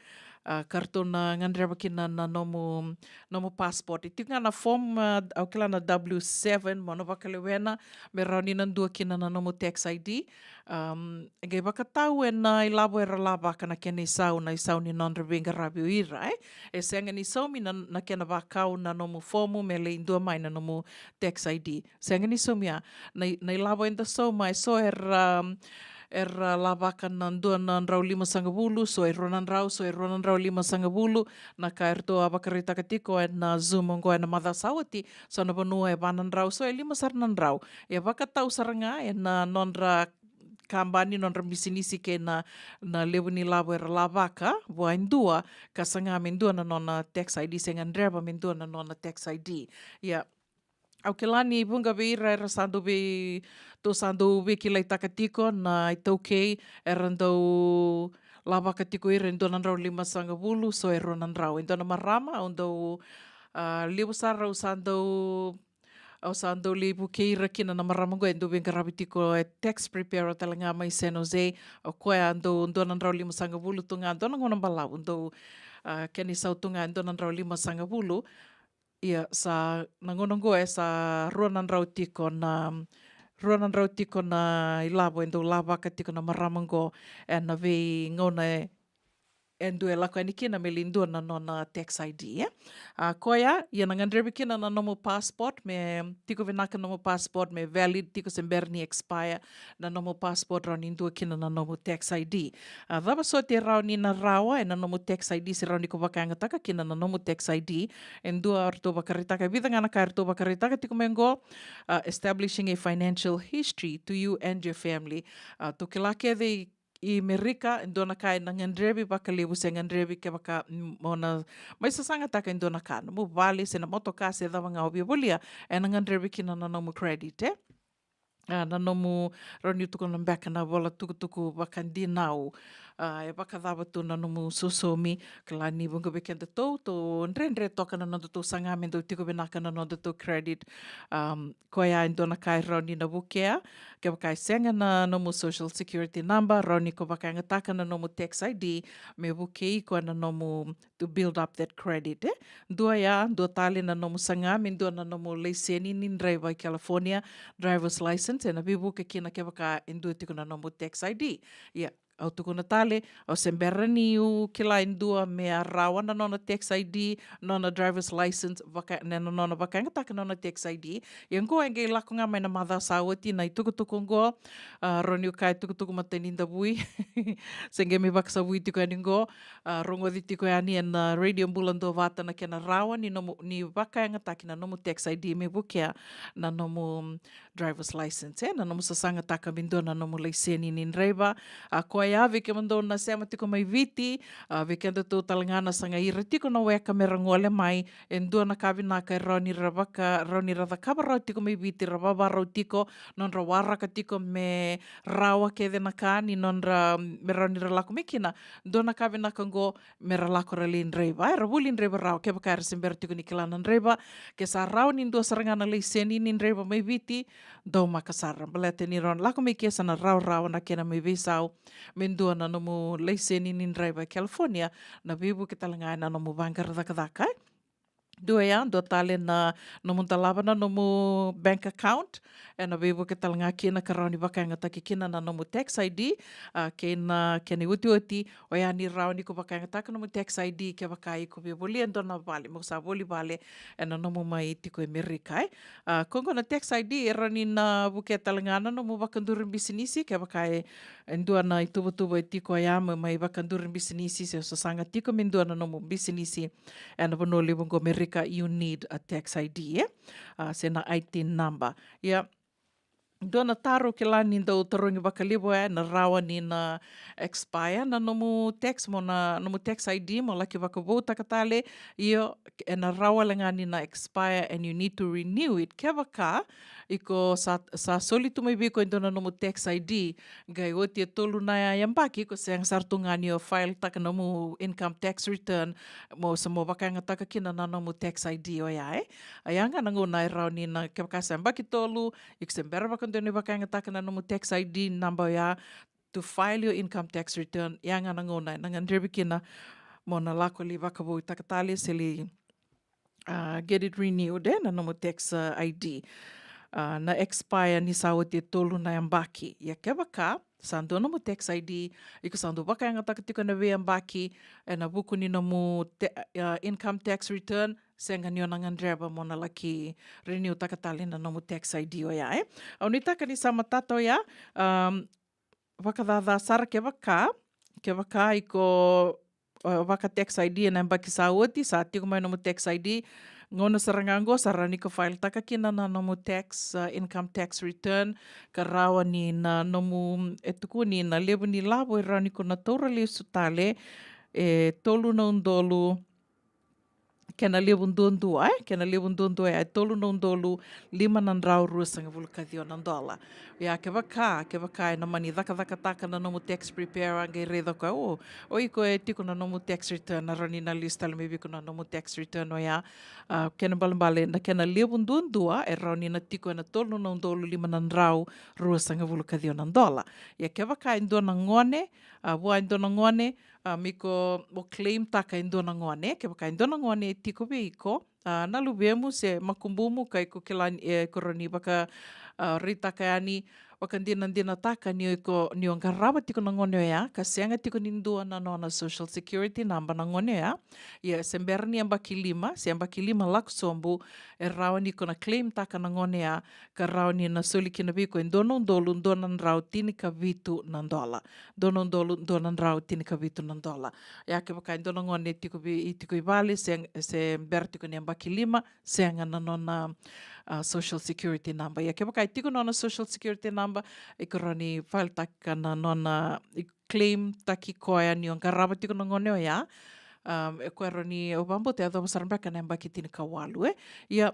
A, ka ratou na gadreva kina na nomu, nomu passport. E tiko ga na form, a, au kila na W seven, mo na vakalewena me rawa ni na dua kina na nomu tax I D. Am, e qai vakatau ena ilavo era lavaka na kena isau, na isau ni nodra veiqaravi o ira, e. E sega ni saumi na, na kena vakau na nomu fomu me lai dua mai na nomu tax I D. Sega ni saumi ya. Na, na ilavo eda sauma, e so era, am, era lavaka na dua na drau limasagavulu, so e rua na drau, so e rua na drau limasagavulu. Na ka eratou a vakaraitaka tiko ena Zoom oqo ena macawa sa oti, so na vanua e va na drau, so e lima sara na drau. E vakatau sara ga ena nodra kabani, nodra bisinisi kei na, na levu ni lavo era lavaka vua e dua, ka saga me dua na nona tax I D, se gadreva me dua na nona tax I D. Ia, au kila ni vuqa vei ira era sa dau vei, tou sa dau veikilaitaka tiko na iTaukei, era dau lavaka tiko ira e dua na drau limasagavulu, so e rua na drau. E dua na marama, au dau, a, levu sara au sa dau, au sa dau lai vukei ira kina na marama qo e dau veiqaravi tiko, e tax preparer tale ga mai San Jose. O koya dau dua na drau limasagavulu tu ga, dua na gauna balavu dau, a, kena isau tu ga e dua na drau limasagavulu. Ia, sa na gauna qo e sa rua na drau tiko na, rua na drau tiko na ilavo e dau lavaka tiko na marama qo ena veigauna e, e dua e lako yani kina me lai dua na nona tax I D, e. A, koya, ia na gadrevi kina na nomu passport me tiko vinaka, nomu passport me valid tiko, se bera ni expire na nomu passport, rawa ni dua kina na nomu tax I D. A, cava soti e rawa ni na rawa ena nomu tax I D, se rawa ni ko vakayagataka kina na nomu tax I D? E dua eratou vakaraitaka, e vica ga na ka eratou vakaraitaka tiko mai qo. A, establishing a financial history to you and your family. A, tou kila kece i i Merika, e dua na ka ena gadrevi vakalevu se gadrevi kevaka, mm, mo na mai sasagataka e dua na ka, nomu vale se na motoka se cava ga o via volia, ena gadrevi kina na nomu credit, e? A, na nomu, rawa ni tukuna beka na vola tukutuku vakadinau. A, e vakacava tu na nomu sosomi, kila ni vuqa vei kedatou, tou dredre toka na nodatou saga me dau tiko vinaka na nodatou credit. Am, koya e dua na ka e rawa ni na vukea, kevaka e sega na nomu social security number, rawa ni ko vakayagataka na nomu tax I D, me vukei koya na nomu to build up that credit, e? Dua ya, dua tale na nomu saga me dua na nomu laiseni ni draiva i California, driver's license, ena veivuke kina kevaka e dua tiko na nomu tax I D. Ia, au tukuna tale, au se bera niu kila e dua me a rawa na nona tax I D, nona driver's license, vaka, na, na nona vakayagataka na nona tax I D. Ia qo e qai lako ga mai na macawa sa oti na itukutuku qo, a, rawa niu kaya tukutuku matanidavui. Se qai mai vakasavui tiko yani qo, a, rogoci tiko yani ena Radio Bula Duavata na kena rawa ni nomu, ni vakayagataki na nomu tax I D me vukea na nomu driver's license, e, na nomu sasagataka me dua na nomu laiseni ni draiva. A, koya vei kemudou na sema tiko mai Viti, a, vei kedatou tale ga na saga ira tiko na weka me ra gole mai, e dua na ka vinaka e rawa ni ra vaka, rawa ni ra cakava rawa tiko mai Viti, ra vavarau tiko, nodra waraka tiko me rawa kece na ka ni nodra, me rawa ni ra lako mai kina. Dua na ka vinaka qo, me ra lako ra lai draiva, e, ra vuli draiva rawa, kevaka era se bera tiko ni kila na draiva. Ke sa rawa ni dua sara ga na laiseni ni draiva mai Viti, daumaka sara. Baleta ni rawa na lako mai ke sa na rawarawa na kena mai veisau me dua na nomu laiseni ni draiva e California, na veivuke tale ga ena nomu vaqara cakacaka, e. Dua ya, dua tale na nomu dolava na nomu bank account, ena veivuke tale ga kina ka rawa ni vakayagataki kina na nomu tax I D, a, kei na kena iotioti, oya ni rawa ni ko vakayagataka nomu tax I D kevaka iko via volia e dua na vale, mo sa voli vale ena nomu mai tiko e Merika, e. A, ko qo na tax I D e rawa ni na vukea tale ga na nomu vakaduri bisinisi, kevaka e, e dua na ituvatuva e tiko ya me mai vakaduri bisinisi, se sasaga tiko me dua na nomu bisinisi ena vanua levu qo Merika, you need a tax I D, e? A, se na I T number. Ia, dua na taro kila ni dau tarogi vakalevu, e, na rawa ni na expire na nomu tax, mo na, nomu tax I D, mo laki vakavoutaka tale, io, ena rawa wale ga ni na expire and you need to renew it. Kevaka iko sa, sa soli tu mai vei iko e dua na nomu tax I D, qai oti e tolu na yabaki, iko sega sara tu ga ni o file taka nomu income tax return, mo sa mo vakayagataka kina na nomu tax I D oya, e. A, ya ga na gauna e rawa ni na, kevaka sa yabaki tolu, iko se bera vakadua ni vakayagataka na nomu tax I D number oya to file your income tax return, ya ga na gauna ena gadrevi kina mo na lako lai vakavoutaka tale se lai, a, get it renewed, e, na nomu tax, a, I D. A, na expire ni sa oti e tolu na yabaki. Ia kevaka sa dua nomu tax I D, iko sa dau vakayagataka tiko na veiyabaki ena vuku ni nomu te-, a, income tax return, sega ni o na gadreva mo na laki renew taka tale na nomu tax I D oya, e. Au nuitaka ni sa matata oya, am, vakacaca sara kevaka, kevaka iko, a, vaka tax I D ena yabaki sa oti, sa tiko mai nomu tax I D, gauna sara ga qo sa rawa ni ko file taka kina na nomu tax, a, income tax return, ka rawa ni na nomu, e tukuni na levu ni lavo e rawa ni ko na taura lesu tale, e tolu na udolu, kena levu duadua, e? Kena levu duadua, e tolu na udolu lima na drau ruasagavulu ka ciwa na dola. Ia kevaka, kevaka ena mani cakacakataka na nomu tax preparer, qai raica o koya, o, o iko e tiko na nomu tax return, na rawa ni na lesu tale mai vei iko na nomu tax return oya. A, kena ibalebale, na kena levu duadua, e rawa ni na tiko ena tolu na udolu lima na drau ruasagavulu ka ciwa na dola. Ia kevaka e dua na gone, a, vua e dua na gone, a, me iko mo claim taka e dua na gone, kevaka e dua na gone e tiko vei iko, a, na luvemu se makubumu, ka iko kila ni, e, iko rawa ni vaka, a, raitaka yani, vakadinadinataka ni o iko, ni o qarava tiko na gone oya, ka sega tiko ni dua na nona social security number na gone oya. Ia se bera ni yabaki lima, se yabaki lima lako sobu, e rawa ni ko na claim taka na gone oya, ka rawa ni na soli kina vei iko e dua na udolu dua na drau tinikavitu na dola. Dua na udolu dua na drau tinikavitu na dola. Ia kevaka e dua na gone e tiko vei, e tiko i vale, se, se bera tiko ni yabaki lima, sega na nona, a, social security number. Ia kevaka e tiko nona social security number, iko rawa ni file taka na nona, i claim taki koya ni o qarava tiko na gone oya. Um, e koya rawa ni, au vakabauta e yacova sara beka na yabaki tinikawalu, e. Ia,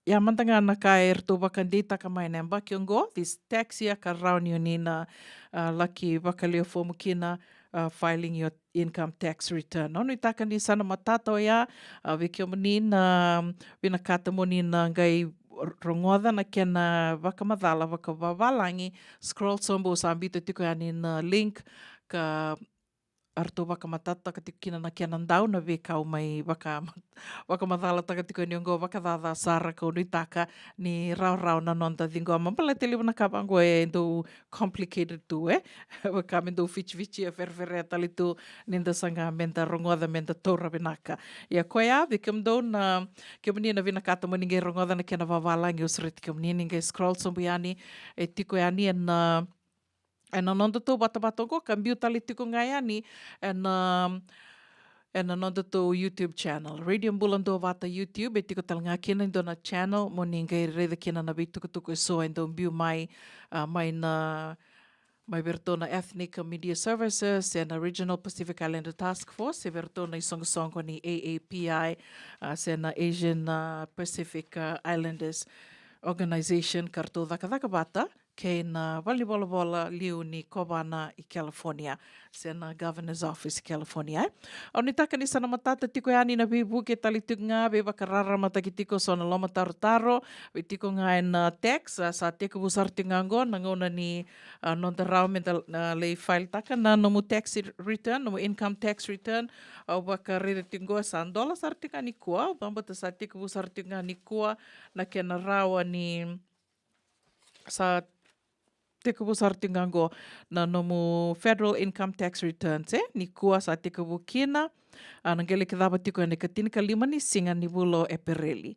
ia mada ga na ka eratou vakadeitaka mai na yabaki oqo, this tax year, ka rawa ni o ni na, a, laki vakalia fomu kina, a, filing your income tax return. Au nuitaka ni sa na matata oya, a, vei kemuni na, um, vinakata mo ni na qai rogoca na kena vakamacala vakavavalagi, scroll sobu, au sa biuta tiko yani na link ka eratou vakamatatataka tiko kina na kena dau na veika au mai vaka, vakamacalataka tiko yani oqo vakacaca sara, kau nuitaka ni rawarawa na noda ciqoma. Baleta e levu na ka vaqo e dau complicated tu, e. Vaka me dau fitifiti, e fereferea tale tu ni da saga me da rogoca, me da taura vinaka. Ia koya, vei kemudou na, kemuni na vinakata mo ni qai rogoca na kena vavalagi, au sureti kemuni ni qai scroll sobu yani, e tiko yani ena, ena nodatou vatavata oqo, ka biu tale tiko ga yani ena, ena nodatou YouTube channel, Radio Bula Duavata YouTube, e tiko tale ga kina e dua na channel mo ni qai raica kina na veitukutuku eso e dau biu mai, a, mai na, mai vei iratou na Ethnic Media Services, se na Regional Pacific Islander Task Force, se vei iratou na isoqosoqo ni A A P I, a, se na Asian, a, Pacific, a, Islanders Organization, ka ratou cakacaka vata kei na valenivolavola liu ni kovana i California, se na Governor's Office i California, e. Au nuitaka ni sa na matata tiko yani na veivuke tale tiko ga, veivakararamataki tiko so na lomatarotaro, vei tiko ga ena tax, a, sa tekivu sara tiko ga oqo na gauna ni, a, noda rawa me da, a, lai file taka na nomu tax return, nomu income tax return. Au vakaraica tiko oqo sa dola sara tiko ga nikua, au vakabauta sa tekivu sara tiko ga nikua na kena rawa ni sa tekivu sara tiko ga oqo na nomu federal income tax returns, e, nikua sa tekivu kina, a, na qai lai cava tiko ena ikatinikalima ni siga ni vula o Epereli.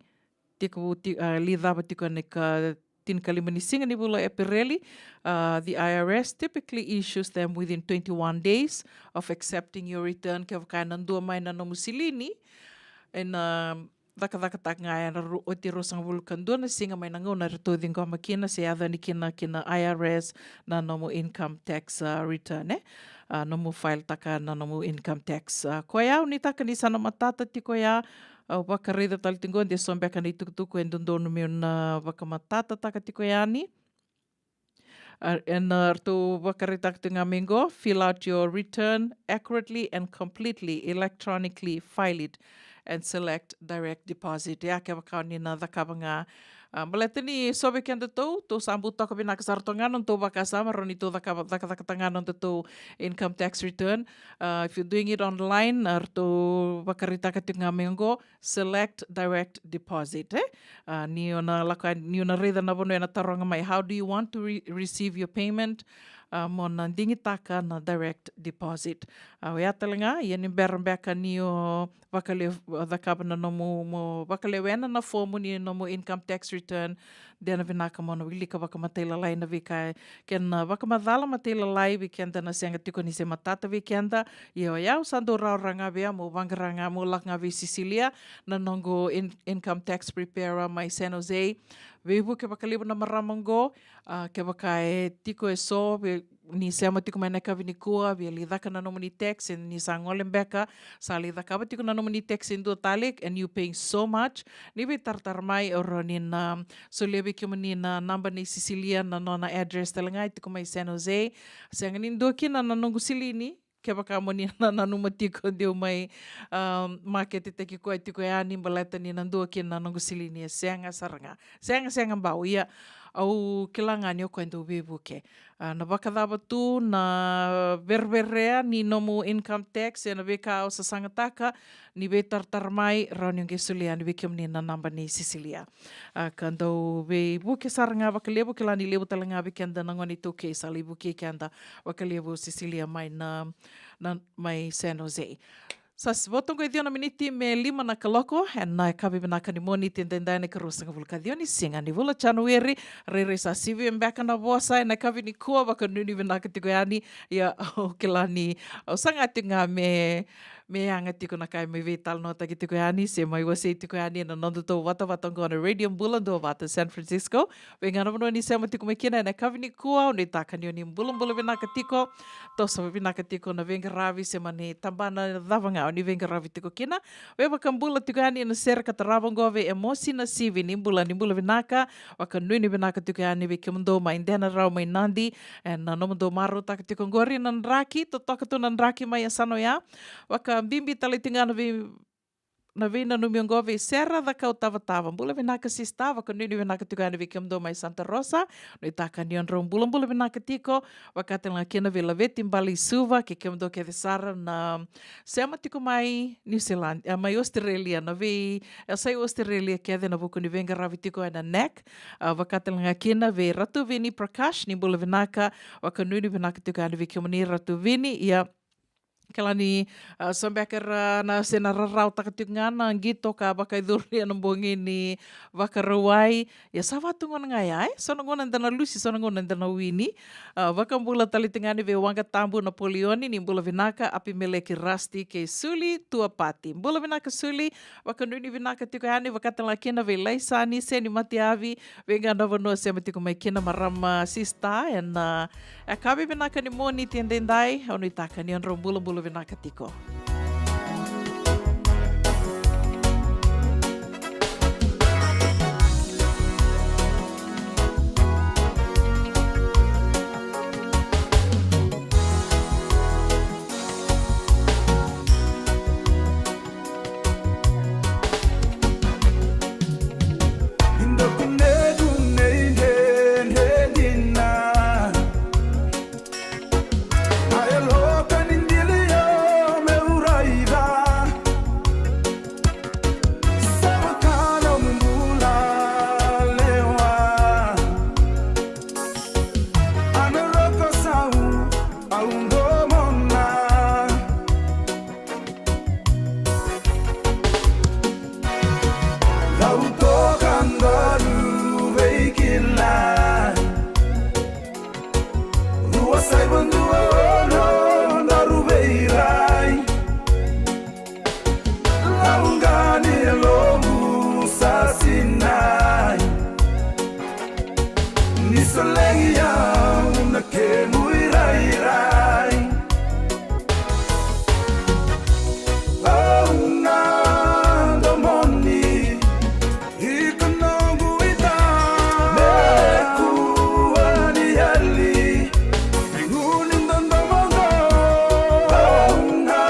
Tekivu ti-, a, lai cava tiko ena ikatinikalima ni siga ni vula o Epereli, a, the I R S typically issues them within twenty-one days of accepting your return. Kevaka ena dua mai na nomu silini, ena cakacakataka ga ena ru-, oti ruasagavulu ka dua na siga mai na gauna eratou ciqoma kina se yaco yani kina ki na I R S na nomu income tax, a, return, e. A, nomu file taka na nomu income tax. A, koya au nuitaka ni sa na matata tiko ya, au vakaraica tale tiko de so beka na itukutuku e dodonu meu na vakamatatataka tiko yani. A, ena ratou vakaraitaka tiko ga mai oqo, fill out your return accurately and completely, electronically file it and select direct deposit. Ia kevaka o ni na cakava ga, a, baleta ni so vei kedatou, tou sa bau toka vinaka sara toka ga na nodatou vakasama, rawa ni tou cakava, cakacakataka ga na nodatou income tax return. A, if you're doing it online, a, ratou vakaraitaka tiko ga mai oqo, select direct deposit, e? A, ni o na lako, ni o na raica na vanua ena taroga mai, how do you want to re-, receive your payment? A, mo na digitaka na direct deposit. A, oya tale ga, ia ni bera beka ni o vakalewe, cakava na nomu, mo vakalewena na fomu ni nomu income tax return, de na vinaka mo na wilika vakamatailalai na veika, kena vakamacala matailalai vei keda na sega tiko ni se matata vei keda. Ia o yau sa dau rawarawa ga vei au, mo vaqara ga, mo lako ga vei Cecilia, na noqu in-, income tax preparer mai San Jose. Veivuke vakalevu na marama oqo, a, kevaka e tiko e so, vei, ni sema tiko mai na yakavi nikua, via lai caka na nomuni tax, e ni sa gole beka, sa lai cakava tiko na nomuni tax e dua tale, and you paying so much, ni veitaratara mai, au rawa ni na solia vei kemuni na naba nei Cecilia, na nona address tale ga e tiko mai San Jose. Sega ni dua kina na noqu silini, kevaka mo ni na nanuma tiko de au mai, um, maketetaki koya tiko yani baleta ni na dua kina na noqu silini, e sega sara ga. Sega, sega bau, ia au kila ga ni o koya dau veivuke. A, na vakacava tu na vereverea ni nomu income tax, e na veika au sasagataka, ni veitaratara mai, rawa ni o qai solia yani vei kemuni na naba nei Cecilia. A, ka dau veivuke sara ga vakalevu, kila ni levu tale ga vei keda na gone iTaukei sa lai vukei keda vakalevu o Cecilia mai na, na, mai San Jose. Sa s-, vo toqo e ciwa na miniti me lima na kaloko, ena yakavi vinaka ni Moniti edaidai, na ikaruasagavulu ka ciwa ni siga ni vula Janueri, rairai sa sivia beka na vosa ena yakavi nikua, vakanuinui vinaka tiko yani, ia au kila ni, au saga tiko ga me, Me yaga tiko na ka e mai veitalanoataki tiko yani se mai wasei tiko yani ena nodatou vatavata oqo na Radio Bula Duavata San Francisco. Vei ga na vanua ni sema tiko mai kina ena yakavi nikua, au nuitaka ni o ni bulabula vinaka tiko, toso vinaka tiko na veiqaravi se mani tabana cava ga o ni veiqaravi tiko kina. Vei vakabula tiko yani ena sere ka tarava oqo vei Emosi Nasivi, ni bula, ni bula vinaka. Vakanuinui vinaka tiko yani vei kemudou mai Denarau mai Nadi, ena nomudou marautaka tiko oqori na draki, totoka tu na draki mai yasana oya. Vakabibi tale tiko ga na vei, na veinanumi oqo vei Sera Cakau Tavatava. Bula vinaka sista, vakanuinui vinaka tiko yani vei kemudou mai Santa Rosa. Nuitaka ni o drau bulabula vinaka tiko. Vaka tale ga kina vei Laveti Bale i Suva, kei kemudou kece sara na sema tiko mai New Zealand, a, mai Australia, na vei, e, sa i Australia kece ena vuku ni veiqaravi tiko ena NAC. A, vaka tale ga kina vei Ratu Vini Prakash, ni bula vinaka, vakanuinui vinaka tiko yani vei kemuni Ratu Vini, ia, kila ni, a, so beka era na se na rarawataka tiko ga na qito ka vakaicuru ena bogi ni Vakarauwai. Ia sa vatu gona ga ya, e? So na gauna eda na lusi, so na gauna eda na wini. A, vakabula tale tiko ga yani vei Waqa Tabu Napoleoni, ni bula vinaka, Apimeleki Rasti kei Suli Tuapati. Bula vinaka Suli, vakanuinui vinaka tiko yani, vaka tale ga kina vei Laisani se ni Matiavi, vei ga na vanua sema tiko mai kina marama sista, ena, a, yakavi vinaka ni Moniti edaidai, au nuitaka ni o drau bulabula vinaka tiko. Rua saiva dua ono, daru veirai. Lau ga ni lovu sa sinai. Ni solegi au na kemu irairai. Au na domoni. Iko noqu ita. Me kua ni yali. Gunu dodomo qo. Au na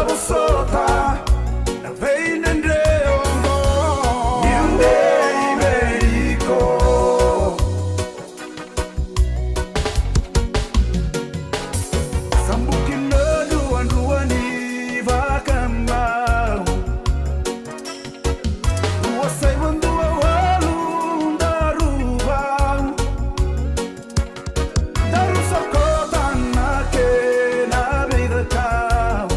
vosota. Na veidredre oqo. Niu dei vei iko. Sa buki na duadua ni vakamau. Rua saiva dua walu daru vau. Daru sokota na kena veicakau.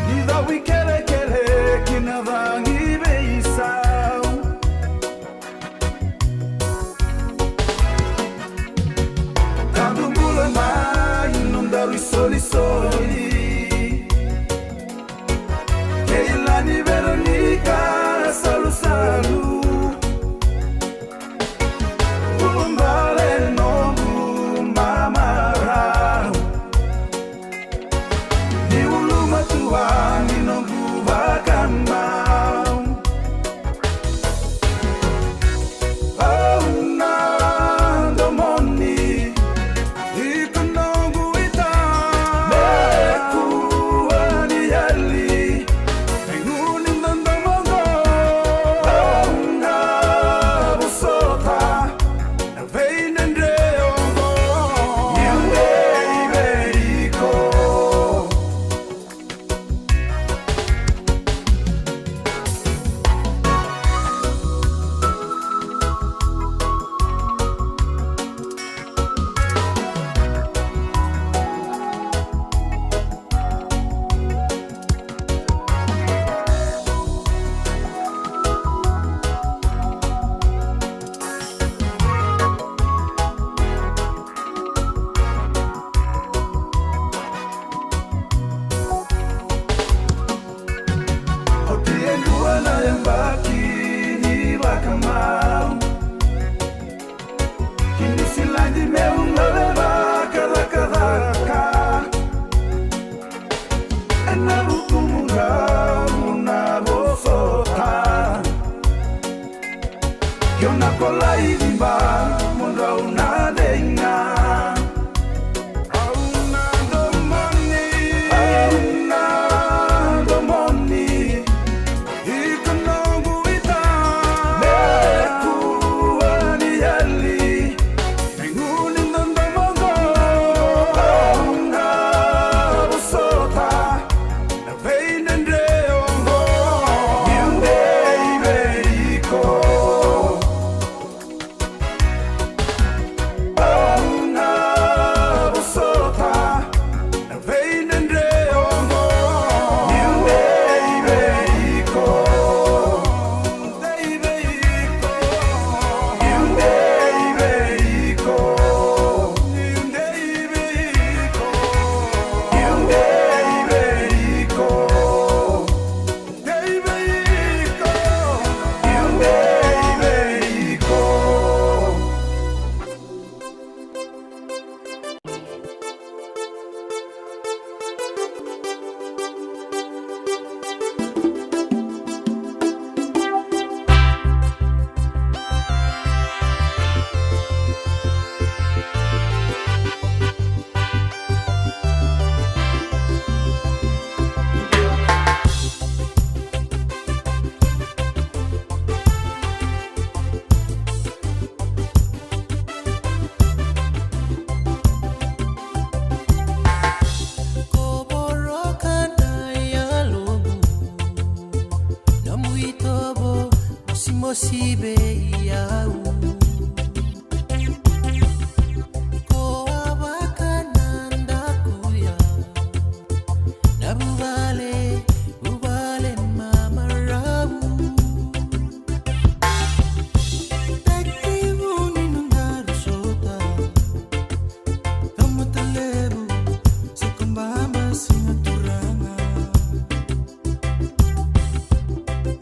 Ni cau i kelekele ki na cagi veisau. Tadu bula mai nodaru isolisoli. Keilani Veronika Salusalu. Ulubale noqu mamarau. Ni ulumatua ni noqu vakamau. Au na domoni. Iko noqu ita. Me Sivei au. Koa vaka na dakuya, na vuvale, vuvale mamarau. Taki vuni na daru sota, tamata levu, sokobaba siga turaga.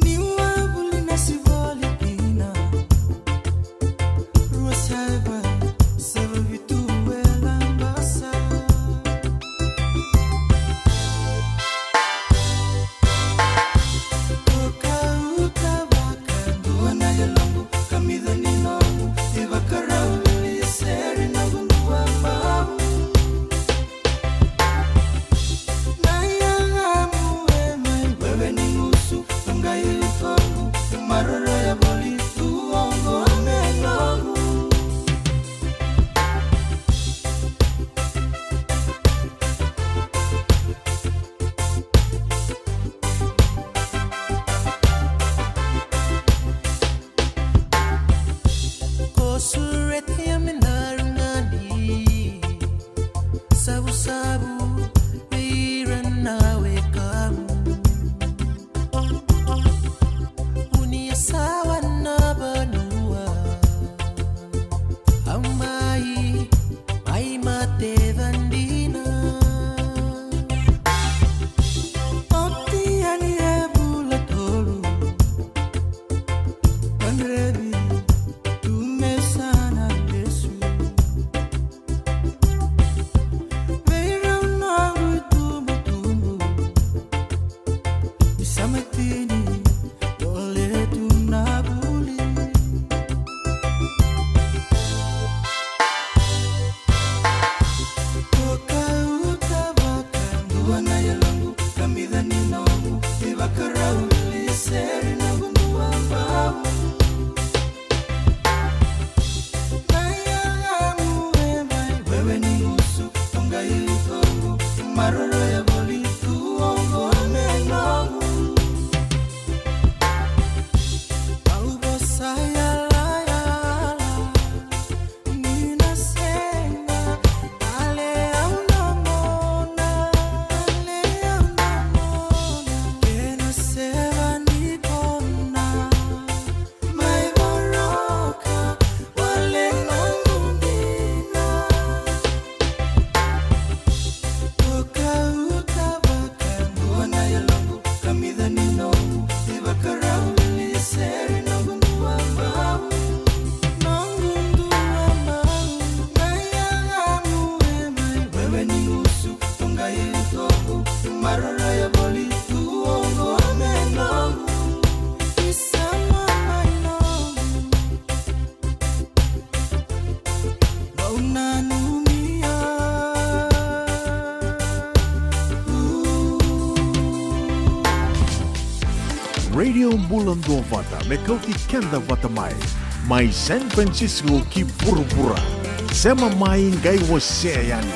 Ni wavuli na sivoli kina, rua saiva, saiva vitu e Labasa. Toka uta vakadua na yaloqu, kamica ni noqu, ivakarau vili seri noqu dua mau. Na yagamu e mai wewe ni gusu, qai utoqu, maroroya voli tu oqo me noqu. Ko sureti au me daru gani, savusavu vei ira na wekamu. Vunia sawa na vanua, au mai, mai mate vadina. Oti yani e vula tolu, kadrevi tu me sa na lesu. Vei rau noqu itubutubu, ni sa mai tini, dole tu na vuli. Toka uta vakadua na yaloqu, kamica ni noqu, ivakarau vili seri noqu dua mau. Na yagamu e mai wewe ni gusu, qai utoqu, maroroya voli tu oqo me noqu. Au vosa yalayala, ni na sega, dale au na mona, dale au na mona, kena seva ni kona. Mai voroka wale noqu dina. Toka uta vakadua na yaloqu, kamica ni noqu, ivakarau vili seri noqu dua mau. Noqu dua mau, na yagamu e mai wewe ni gusu, qai utoqu, maroroya voli tu oqo me noqu. Isa mama i noqu. Bau nanumi au. Radio Bula Duavata, me kauti keda vata mai. Mai San Francisco ki vuravura. Sema mai qai wasea yani.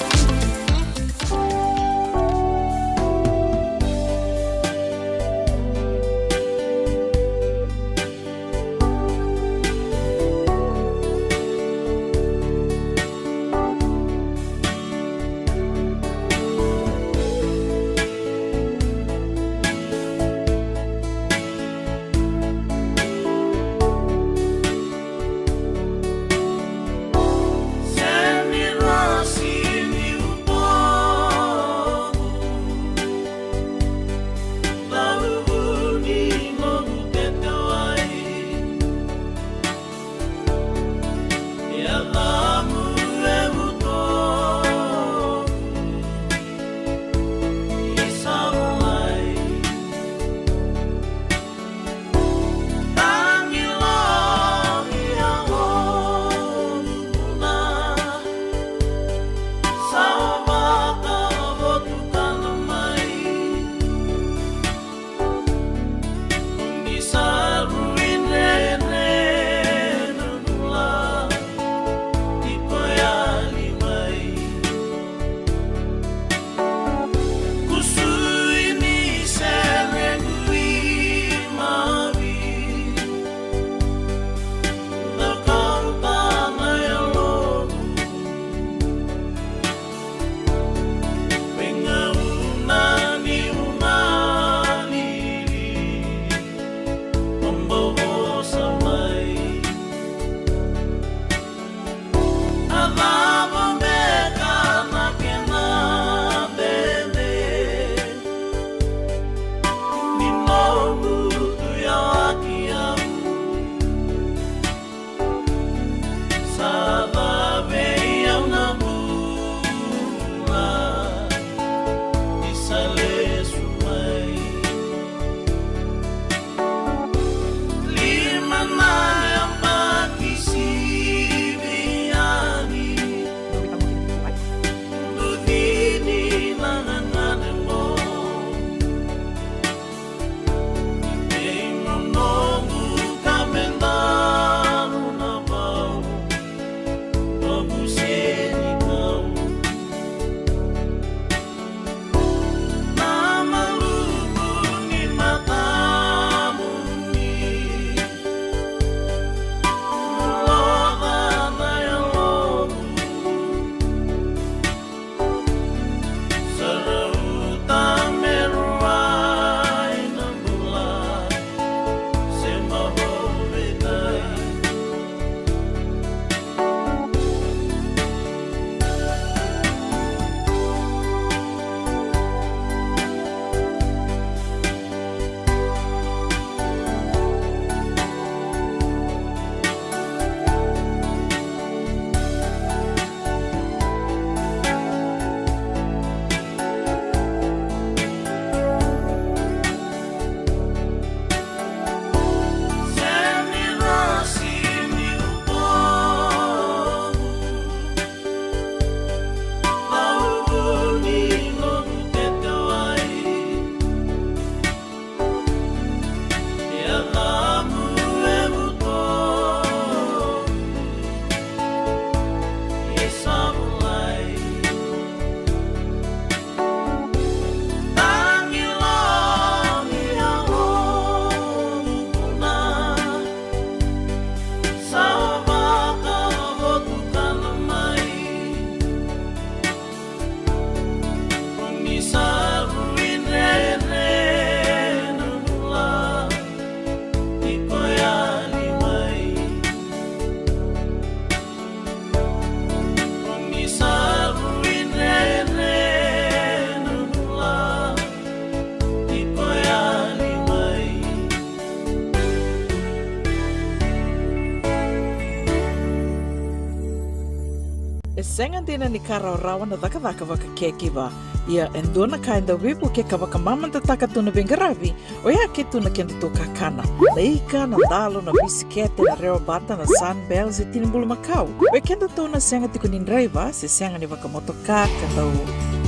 E sega dina ni ka rawarawa na cakacaka vakacaregiver. Ia e dua na ka e dau veivuke ka vakamamadataka tu na veiqaravi, oya ke tu na kedatou kakana. Na ika, na dalo, na bisikete, na rewa bata, na Sunbell se tini bulumakau. Vei kedatou na sega tiko ni draiva se sega ni vakamotoka ka dau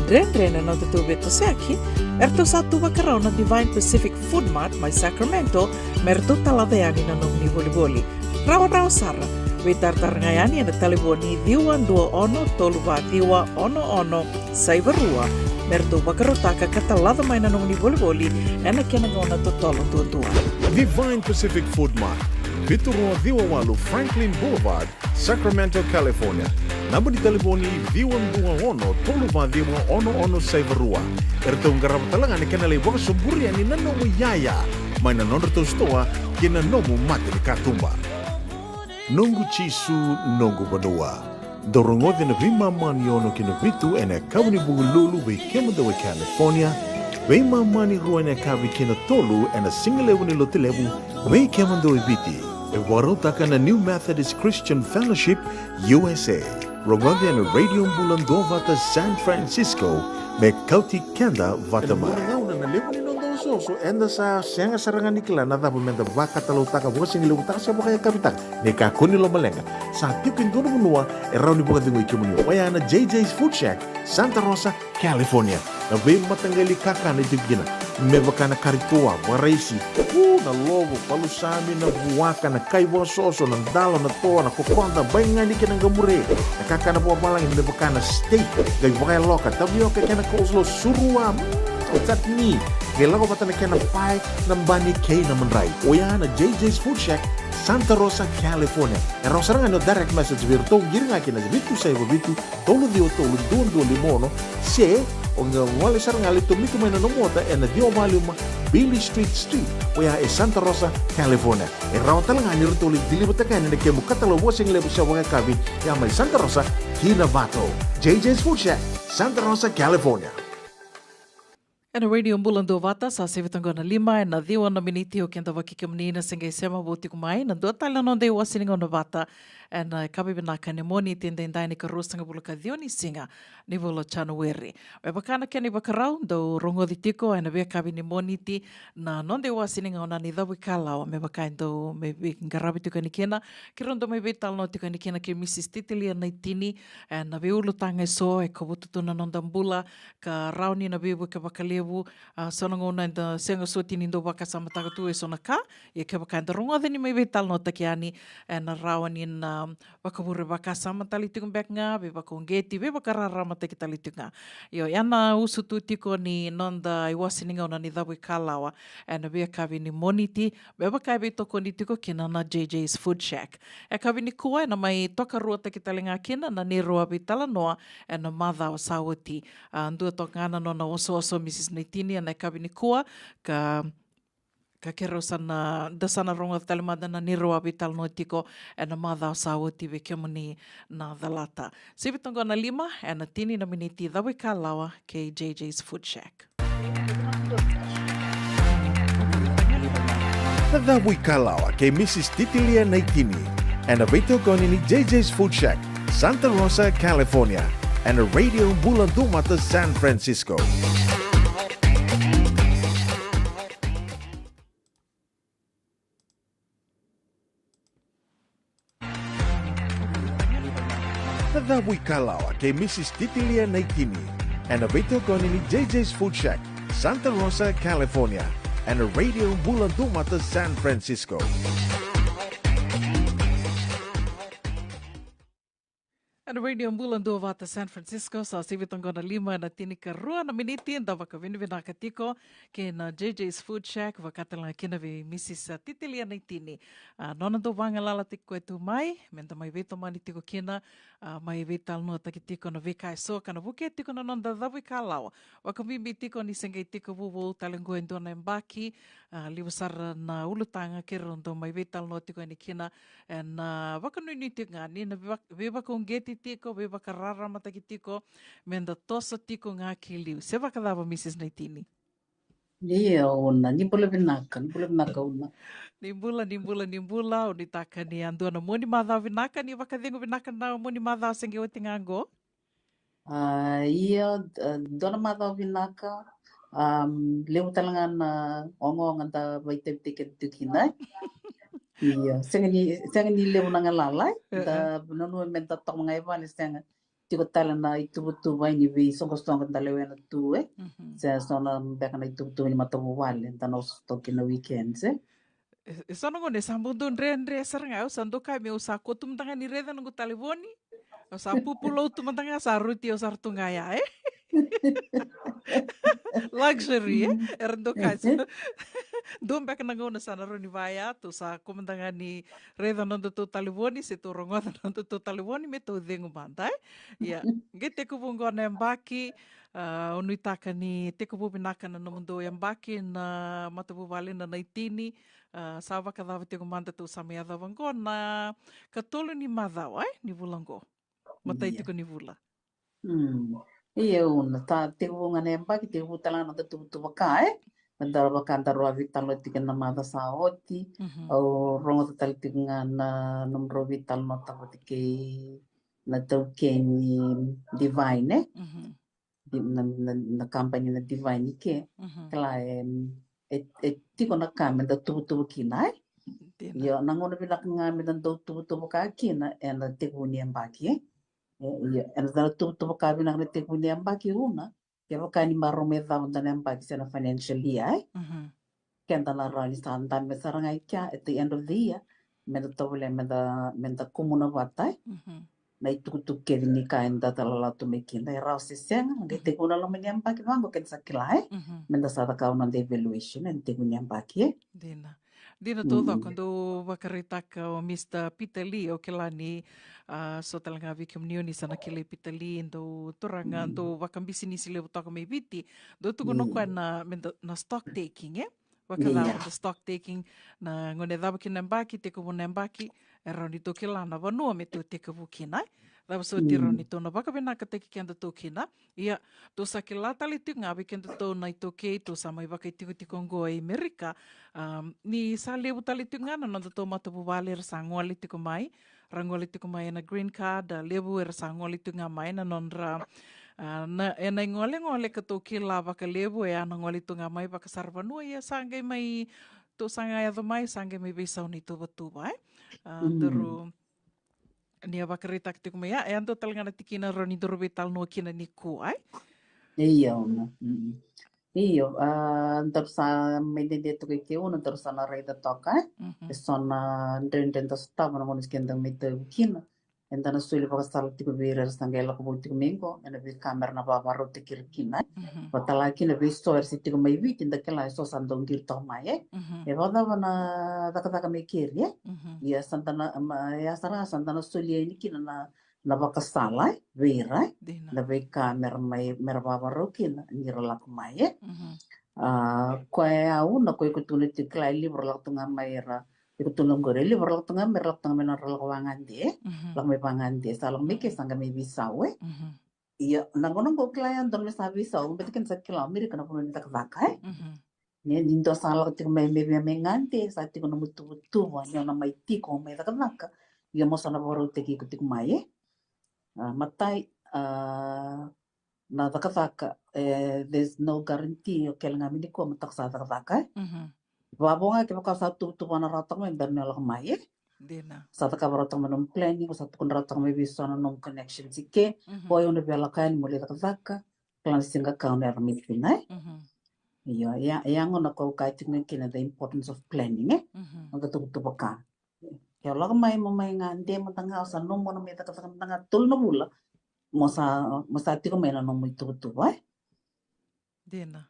dredre na nodatou veitosoyaki, eratou sa tu vakarau na Divine Pacific Food Mart mai Sacramento me ratou talaca yani na nomuni volivoli. Rawarawa sara. Veitaratara ga yani ena talevoni ciwa dua ono tolu va ciwa ono ono saiva rua me ratou vakarautaka ka talaca mai na nomuni volivoli ena kena gauna totolo duadua. Divine Pacific Food Mart, vitu rua ciwa walu Franklin Boulevard, Sacramento, California. Naba ni talevoni ciwa dua ono tolu va ciwa ono ono saiva rua. Eratou qarava tale ga na kena lai vakasoburi yani na nomu iyaya mai na nodratou sitoa kei na nomu mata ni katuba. Noqu Jisu, noqu vanua. Dou rogoca na veimama ni ono ki na vitu ena yakavi ni Vukelulu vei kemudou e California, veimama ni rua ena yakavi ki na tolu ena sigalevu ni Lotulevu vei kemudou e Viti. E vakarautaka na New Methodist Christian Fellowship U S A. Rogoca ena Radio Bula Duavata San Francisco me kauti keda vata mai. Ena gauna na levu ni noda osooso, eda sa sega sara ga ni kila na cava meda vakatalautaka, vakasigalevu taka se vakayakavi taka. Ni kakua ni lomaleqa, sa tiko e dua na vanua e rawa ni vakacegui kemuni. Oya na J J's Food Shack, Santa Rosa, California. Na veimataqali kakana e tiko kina, me vaka na kari toa, vakaraisi, u, na lovo, palusami, na vuaka, na kai vakasoso, na dalo, na toa, na kokoda, baigani kei na qamure, na kakana vakavalagi me vaka na steak, qai vakayaloka, tavioka kei na coleslaw, surua, mm, chutney, qai lako vata na kena pae, na bani kei na madrai. Oya na J J's Food Shack, Santa Rosa, California. E rawa sara ga ni o direct message vei iratou, qiri ga kina vitu saiva vitu, tolu ciwa tolu dua dua lima ono, se o qai gole sara ga, lai tomika mai na nomu ota ena ciwa va lima Beale Street Suite, oya e Santa Rosa, California. E rawa tale ga ni ratou lai deliver-taka yani na kemu katalau vakasigalevu se vakayakavi, ya mai Santa Rosa ki Novato. J J's Food Shack, Santa Rosa, California. Ena Radio Bula Duavata, sa sivi toka na lima ena ciwa na miniti. O keda vata kei kemuni na se qai sema vou tiko mai, na dua tale na noda iwase ni gauna vata ena yakavi vinaka ni Moniti edaidai, ni ka ruasagavulu ka ciwa ni siga ni vula o Janueri. Me vaka na kena ivakarau, dou rogoci tiko ena veiyakavi ni Moniti na noda iwase ni gauna ni Cavuikalawa, me vaka e dau mai veiqaravi tiko yani kina, keirau dau mai veitalanoa tiko yani kina kei Mrs Titilia Naitini, ena veiulutaga eso e kovuta tu na noda bula, ka rawa ni na veivuke vakalevu. A, so na gauna eda sega soti ni dau vakasamataka tu eso na ka. Ia kevaka eda rogoca ni mai veitalanoataki yani, ena rawa ni na vakavure vakasama tale tiko beka ga, veivakauqeti, veivakararamataki tale tiko ga. Io, ya na usutu tiko ni noda iwase ni gauna ni Cavuikalawa ena veiyakavi ni Moniti, me vaka e veitokoni tiko kina na J J's Food Shack. Yakavi nikua ena mai tokaruataki tale ga kina na neirau a veitalanoa ena macawa sa oti. A, dua toka ga na nona osooso Mrs Naitini ena yakavi nikua, ka, ka keirau sa na, da sa na rogoca tale mada na neirau a veitalanoa tiko ena macawa sa oti vei kemuni na calata. Sivi toka na lima ena tini na miniti. Cavuikalawa kei J J's Food Shack. Na Cavuikalawa kei Mrs Titilia Naitini, ena veitokoni ni J J's Food Shack, Santa Rosa, California, ena Radio Bula Duavata San Francisco. Na Cavuikalawa kei Mrs Titilia Naitini, ena veitokoni ni J J's Food Shack, Santa Rosa, California, ena Radio Bula Duavata San Francisco. Ena Radio Bula Duavata San Francisco, sa sivi toka na lima ena tinikarua na miniti. Da vakavinavinaka tiko kei na J J's Food Shack, vaka tale ga kina vei Mrs Titilia Naitini. A, nona dau vagalalataki koya tu mai, meda mai veitomani tiko kina, a, mai veitalanoataki tiko na veika eso ka na vukea tiko na noda Cavuikalawa. Vakabibi tiko ni se qai tekivu vou tale qo e dua na yabaki, a, levu sara na ulutaga keirau dau mai veitalanoa tiko yani kina, ena, a, vakanuinui tiko ga ni na veiva-, veivakauqeti tiko, veivakararamataki tiko, meda toso tiko ga ki liu. Se vakacava, Mrs Naitini? Ia, Una, ni bula vinaka, ni bula vinaka, Una. Ni bula, ni bula, ni bula. Au nuitaka ni a dua na mua ni macawa vinaka, ni vakacegu vinaka na mua ni macawa se qai oti ga qo. A, ia, a, dua na macawa vinaka. Um, levu tale ga na ogaoga da vaitavitaki keda tu kina. Ia, sega ni, sega ni levu na galala, e? Da nanuma me da toka ga i vale, sega. Tiko tale na ituvatuva ni veisoqosoqo da lewena tu, e? Mhm. Se so na beka na ituvatuva ni matavuvale, da na usutoki na weekends, e? E, e so na gauna e sa bau dau dredre sara ga, au sa dokai meu sa kua tu mada ga ni raica noqu talevoni. Au sa pupulou tu mada ga, sa rauti au sa ra tu ga ya, e? Luxury, e? Era dokai sa. Dua beka na gauna sa na rawa ni vaya, tou sa kua mada ga ni raica nodatou talevoni, se tou rogoca nodatou talevoni, me tou cegu mada, e? Ia, qai tekivu qo na yabaki, a, au nuitaka ni tekivu vinaka na nomudou yabaki na matavuvale na Naitini, a, sa vakacava tiko mada tou sa mai yacova qo na katolu ni macawa, e, ni vula qo. Matai, ia, tiko ni vula. Mm. Ia, Una, sa tekivu ga na yabaki, tekivu tale ga na noda tuvatuva ka, e? Meda vaka da rau a veitalanoa tiko na macawa sa oti. Mhm. Au rogoca tale tiko ga na nomudrau veitalanoa vata kei na taukei ni Divine, e? Mhm. Di-, na, na, na company na Divine ke. Mhm. Kila e, e, e tiko na ka meda tuvatuva kina, e? Dina. Ia, na gauna vinaka ga meda dau tuvatuva ka kina, ena tekivu ni yabaki, e? E, ia, ena dau tuvatuva ka vinaka na tekivu ni yabaki, Una, kevaka ni marau me cava dua na yabaki se na financial year, e? Mhm. Keda na rawa ni sa dabe sara ga i kea at the end of the year, meda tovolea, meda, meda kumuna vata, e? Mhm. Na itukutuku kece ni ka eda talanoa tu mai kina, e rawa se sega, qai, mhm, tekivu na loma ni yabaki vaqo keda sa kila, e? Mhm. Meda sa cakava noda evaluation ena tekivu ni yabaki, e? Dina. Dina taucoko. Mm. Dou vakaraitaka o Mister Peter Lee, au kila ni, a, so tale ga vei kemuni oni sa na kilai Peter Lee, dou turaga, mm, dou vakabisinisi levu toka mai Viti. Dou tukuna, mm, o koya na, meda, na stock taking, e? Vakacava, yeah, na stock taking, na gauna e cava kina na yabaki, tekivu na yabaki, e rawa ni tou kila na vanua me tou tekivu kina, e? Cava soti, mm, rawa ni tou na vakavinakataki kedatou kina. Ia, tou sa kila tale tiko ga vei kedatou na iTaukei, tou sa mai vakaitikotiko oqo i Merika. Am, ni sa levu tale tiko ga na nodatou matavuvale era sa gole tiko mai, ra gole tiko mai ena green card, a, levu era sa gole tiko ga mai na nodra, a, na, ena igolegole ka tou kila vakalevu, e a na gole tu ga mai vakasaravanua, ia sa qai mai, tou sa qai yaco mai, sa qai mai veisau na ituvatuva, e? A, mm, daru, ni a vakaraitaka tiko mai, ia, e a dua tale ga na tikina rawa ni daru veitalanoa kina nikua, e? Io, Una. Mm. Io, a, daru sa mai dede toka i ke, Una, daru sa na raica toka, e? Mhm. E so na dredre da sotava na gauna keda mai tauvi kina. Eda na soli vakasala tiko vei ira era sa qai lako vou tiko mai qo, ena veika mera na vakavakarautaki ira kina, e? Mhm. Vakatale ga kina vei so era se tiko mai Viti, da kila e so sa dau qiri toka mai, e? Mhm. E vakacava na cakacaka mai keri, e? Mhm. Ia sa da na, ma, ia sara ga sa da na solia yani kina na, na vakasala, e, vei ira, e? Dina. Na veika mera mai, mera vakavakarau kina ni ra lako mai, e? Mhm. A, koya, Una, koya iko tukuna tiko, kila e levu ra lako tu ga mai, ra, iko tukuna qori, e levu ra lako tu ga mai, ra lako tu ga mai na nodra lako vagade, e? Mhm. Lako mai vagade, sa lako mai ke, mhm, sa qai mai veisau, e? Mhm. Ia, na gauna qo kila e dodonu me sa veisau, baleta keda sa kila o Merika na vanua ni cakacaka, e? Mhm. Ni, ni dua sa lako tiko mai, mai via mai gade, sa tiko na nomu ituvatuva ni o na mai tiko, mai cakacaka. Ia mo sa na vakarautaki iko tiko mai, e? A, matai, a, na cakacaka, e, there's no guarantee o kele ga mai nikua mo toka sa cakacaka, e? Mhm. Vavo ga kevaka o sa tuvatuva na rawa toka mai, bera ni o lako mai, e? Dina. Sa cakava rawa toka mai nomu planning, o sa tukuna rawa toka mai vei so na nomu connections i ke, mhm, o yau na via lako yani mo lai cakacaka, kila na siga ka o na yaco mai kina, e? Mhm. Io, ia, ia gona ko au kaya tiko ga kina the importance of planning, e? Mhm. Noda tuvatuva ka. Ke o lako mai mo mai gade mada ga, o sa nomu na mai cakacaka mada ga tolu na vula, mo sa, mo sa tiko mai na nomu ituvatuva, e? Dina.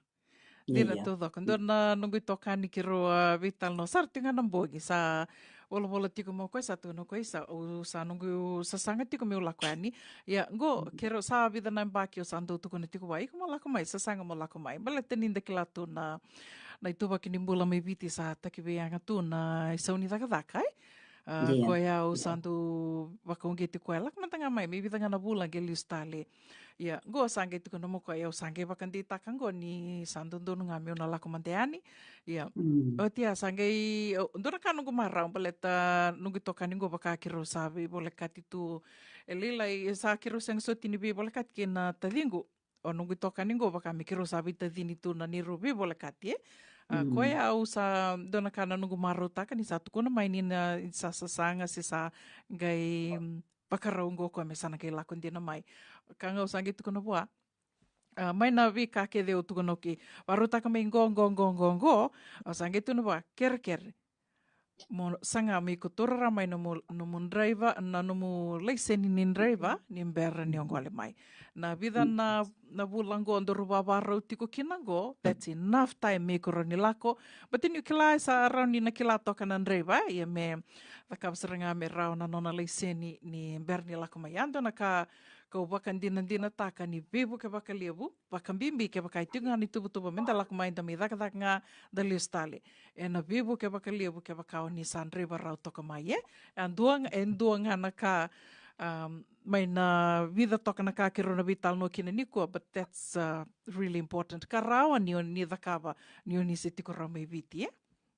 Dina. Io. Taucoko. Dua na noqu itokani keirau, a, veitalanoa sara tiko ga na bogi, sa volavola tiko mai o koya, sa tukuna o koya, sa, au sa noqu sasaga tiko meu lako yani. Ia, qo, mhm, keirau sa vica na yabaki au sa dau tukuna tiko vua, iko mo lako mai, sasaga mo lako mai. Baleta ni da kila tu na, na ituvaki ni bula mai Viti sa takiveiyaga tu na isau ni cakacaka, e? A, koya au sa dau vakauqeti koya, lako mada ga mai me vica ga na vula qai lesu tale. Ia, qo sa qai tukuna mai o koya, au sa qai vakadeitaka qo ni sa dodonu ga meu na lako mada yani. Ia, oti ya sa qai, dua na ka noqu marau baleta noqu itokani qo vaka keirau sa veivolekati tu. E lailai, sa keirau sega soti ni veivolekati kei na taciqu. O noqu itokani qo vaka me keirau sa veitacini tu na neirau veivolekati, e. A, koya au sa, dua na ka na noqu marautaka ni sa tukuna mai ni na sa sasaga se sa qai, mm, vakarau qo o koya me sa na qai lako dina mai. Ka ga au sa qai tukuna vua. A, mai na veika kece au tukuna, okay, vakarautaka mai qo, qo, qo, qo, qo. Au sa qai tukuna vua, kerekere. Mo saga me iko taura rawa mai na nomu, nomu draiva, na nomu laiseni ni draiva, ni bera ni o gole mai. Na vica na, na vula qo daru vavarau tiko kina qo, that's enough time me iko rawa ni lako. But niu kila e sa rawa ni na kila toka na draiva, ia me cakava sara ga me rawa na nona laiseni ni bera ni lako mai. Ya dua na ka kau vakadinadinataka ni veivuke vakalevu, vakabibi kevaka e tiko ga na ituvatuva me da lako mai, da mai cakacaka ga, da lesu tale. Ena veivuke vakalevu kevaka o ni sa draiva rawa toka mai, e? E dua ga, e dua ga na ka, um, mai na vica toka na ka keirau na veitalanoa kina nikua, but that's, uh, really important. Ka rawa ni o ni cakava ni o ni se tiko rawa mai Viti, e?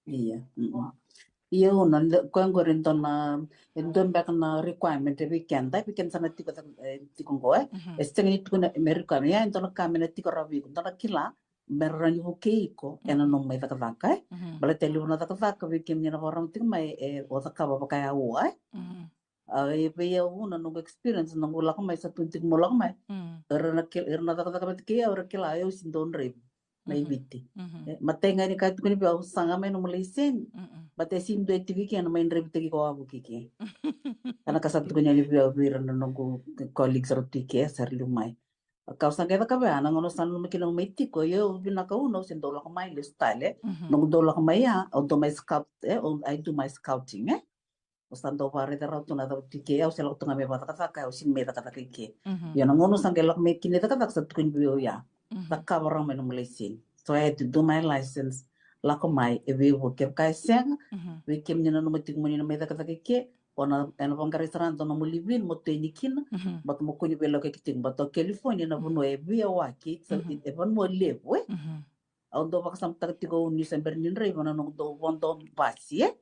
Ia, mm. Ia, o na, koya qori e dua na, e dua beka na requirement e vei keda, e vei keda sa na tiko, e, tiko qo, e. E sega ni tukuna me requirement, ia, e dua na ka me na tiko rawa vei iko, dua na kila me rawa ni vukei iko ena nomu mai cakacaka, e. Baleta e levu na cakacaka vei kemuni na vakarorogo tiko mai, e, o cakava vakayaua, e. A, e vei au na noqu experience, noqu lako mai, sa tu tiko mo lako mai. Era na kila, era na cakacaka vata kei au, era kila au se dau draiva mai Viti. E, matai ga ni ka tukuni vei au, saga mai nomu laiseni. But e se dua e tiko i ke na mai draivitaki koya vata kei ke. Ka na ka sa tukuni yani vei au vei ira na noqu colleagues era tu i ke, sa ra liu mai. Ka au sa qai cakava ya, na gauna au sa nanuma kina au mai tiko, io, vinaka, au na, au se dau lako mai, lesu tale. Noqu dau lako mai ya, au dau mai scout, e, au, I do my scouting, e. Au sa dau vakaraica rawa tu na cava tu i ke, au se lako tu ga me vakacakacaka, au se mai cakacaka i ke. Ia na gauna au sa qai lako mai kina i cakacaka, sa tukuni vei au ya, cakava rawa mai nomu laiseni. So I had to do my license, lako mai, e veivuke, kevaka e sega, vei kemuni nanuma tiko mo ni na mai cakacaka i ke, o na, ena vaqarai sara dua nomu live-in mo tu yani kina, but mo kua ni veilakoyaki tiko, but o California na vanua e veiyawaki, e vanua levu, e. Au dau vakasamataka tiko au niu se bera ni draiva na noqu dau vodo basi, e?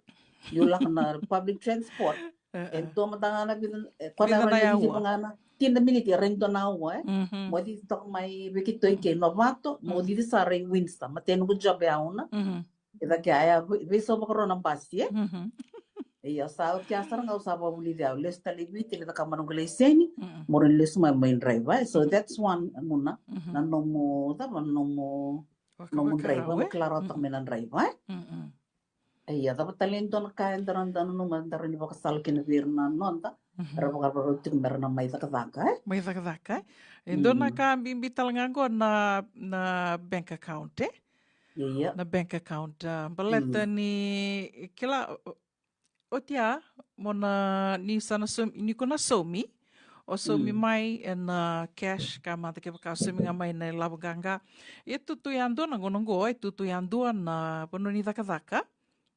Niu lako na public transport. E dua mada ga na vica, e, koya na vica na aua. Tini na miniti, e rawa ni dua na aua, e? Mo cici toka mai vei keitou i ke Novato, mo cici sara i Windsor, matai noqu job e au na. E cake, a, e veisau vakarua na basi, e? Ia, sa oti ya sara ga au sa vakavulici au lesu tale i Viti, lai cakava mai noqu laiseni, mo rawa ni lesu mai, mai draiva, e? So that's one, guna, na nomu, cava, na nomu nomu draiva, mo kila rawa toka mai na draiva, e? Ia, cava tale e dua na ka e dara, dara nanuma, dara ni vakasala kina vei ira na noda, era vakarau tiko me ra na mai cakacaka, e? Mai cakacaka, e? E dua na ka bibi tale ga qo na, na bank account, e? Ia. Na bank account, a, baleta ni kila, o, oti ya, mo na, ni sa na saumi, ni ko na saumi, o saumi mai ena cash, ka mada kevaka o saumi ga mai na ilavo qaqa. E tutu yadua na gauna qo, e tutu yadua na vanua ni cakacaka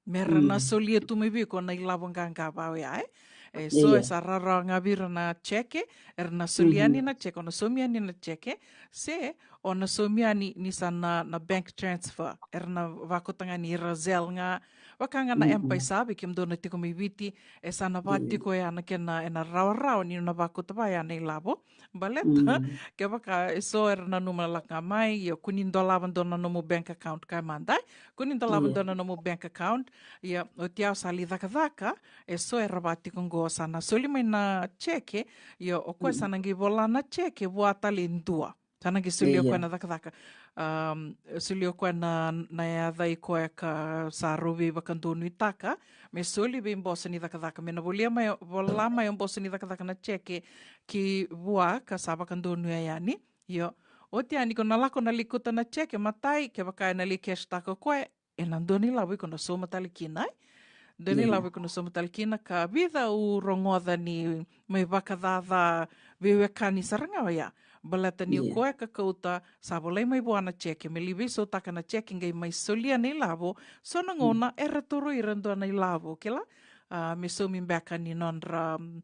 me ra na solia tu mai vei iko na ilavo qaqa va oya, e. E so e sa rawarawa ga vei ira na ceke, era na solia yani na ceke, o na saumi yani na ceke, se o na saumi yani ni sa na, na bank transfer, era na vakauta ga ni ira Zelle ga, vaka ga na M-PAiSA, vei kemudou na tiko mai Viti, e sa na va tiko ya na kena, ena rawarawa ni na vakauta va ya na ilavo. Baleta kevaka e so era nanuma lako ga mai, io, kua ni dolava dua na nomu bank account, ka mada, kua ni dolava dua na nomu bank account, ia, oti ya o sa lai cakacaka, e so era va tiko qo sa na soli mai na ceke, io, o koya sa na qai vola na ceke vua tale e dua. Sa na qai solia o koya na cakacaka. Am, solia o koya na, na yaca i koya ka sa rau veivakadonuitaka me soli vei boso ni cakacaka, me na volia mai, vola mai o boso ni cakacaka na ceke ki vua ka sa vakadonuya yani. Io, oti yani ko na lako na lai kauta na ceke, matai, kevaka e na lai cash-taka o koya, e na dua na ilavo iko na sauma tale kina, e? Dua na ilavo iko na sauma tale kina, ka vica au rogoca ni mai vakacaca veiwekani sara ga oya. Baleta ni o koya ka kauta, sa volai mai vua na ceke, me lai veisautaka na ceke qai mai solia na ilavo, so na gauna era tauri ira dua na ilavo, kila? A, me saumi beka ni nodra, mm,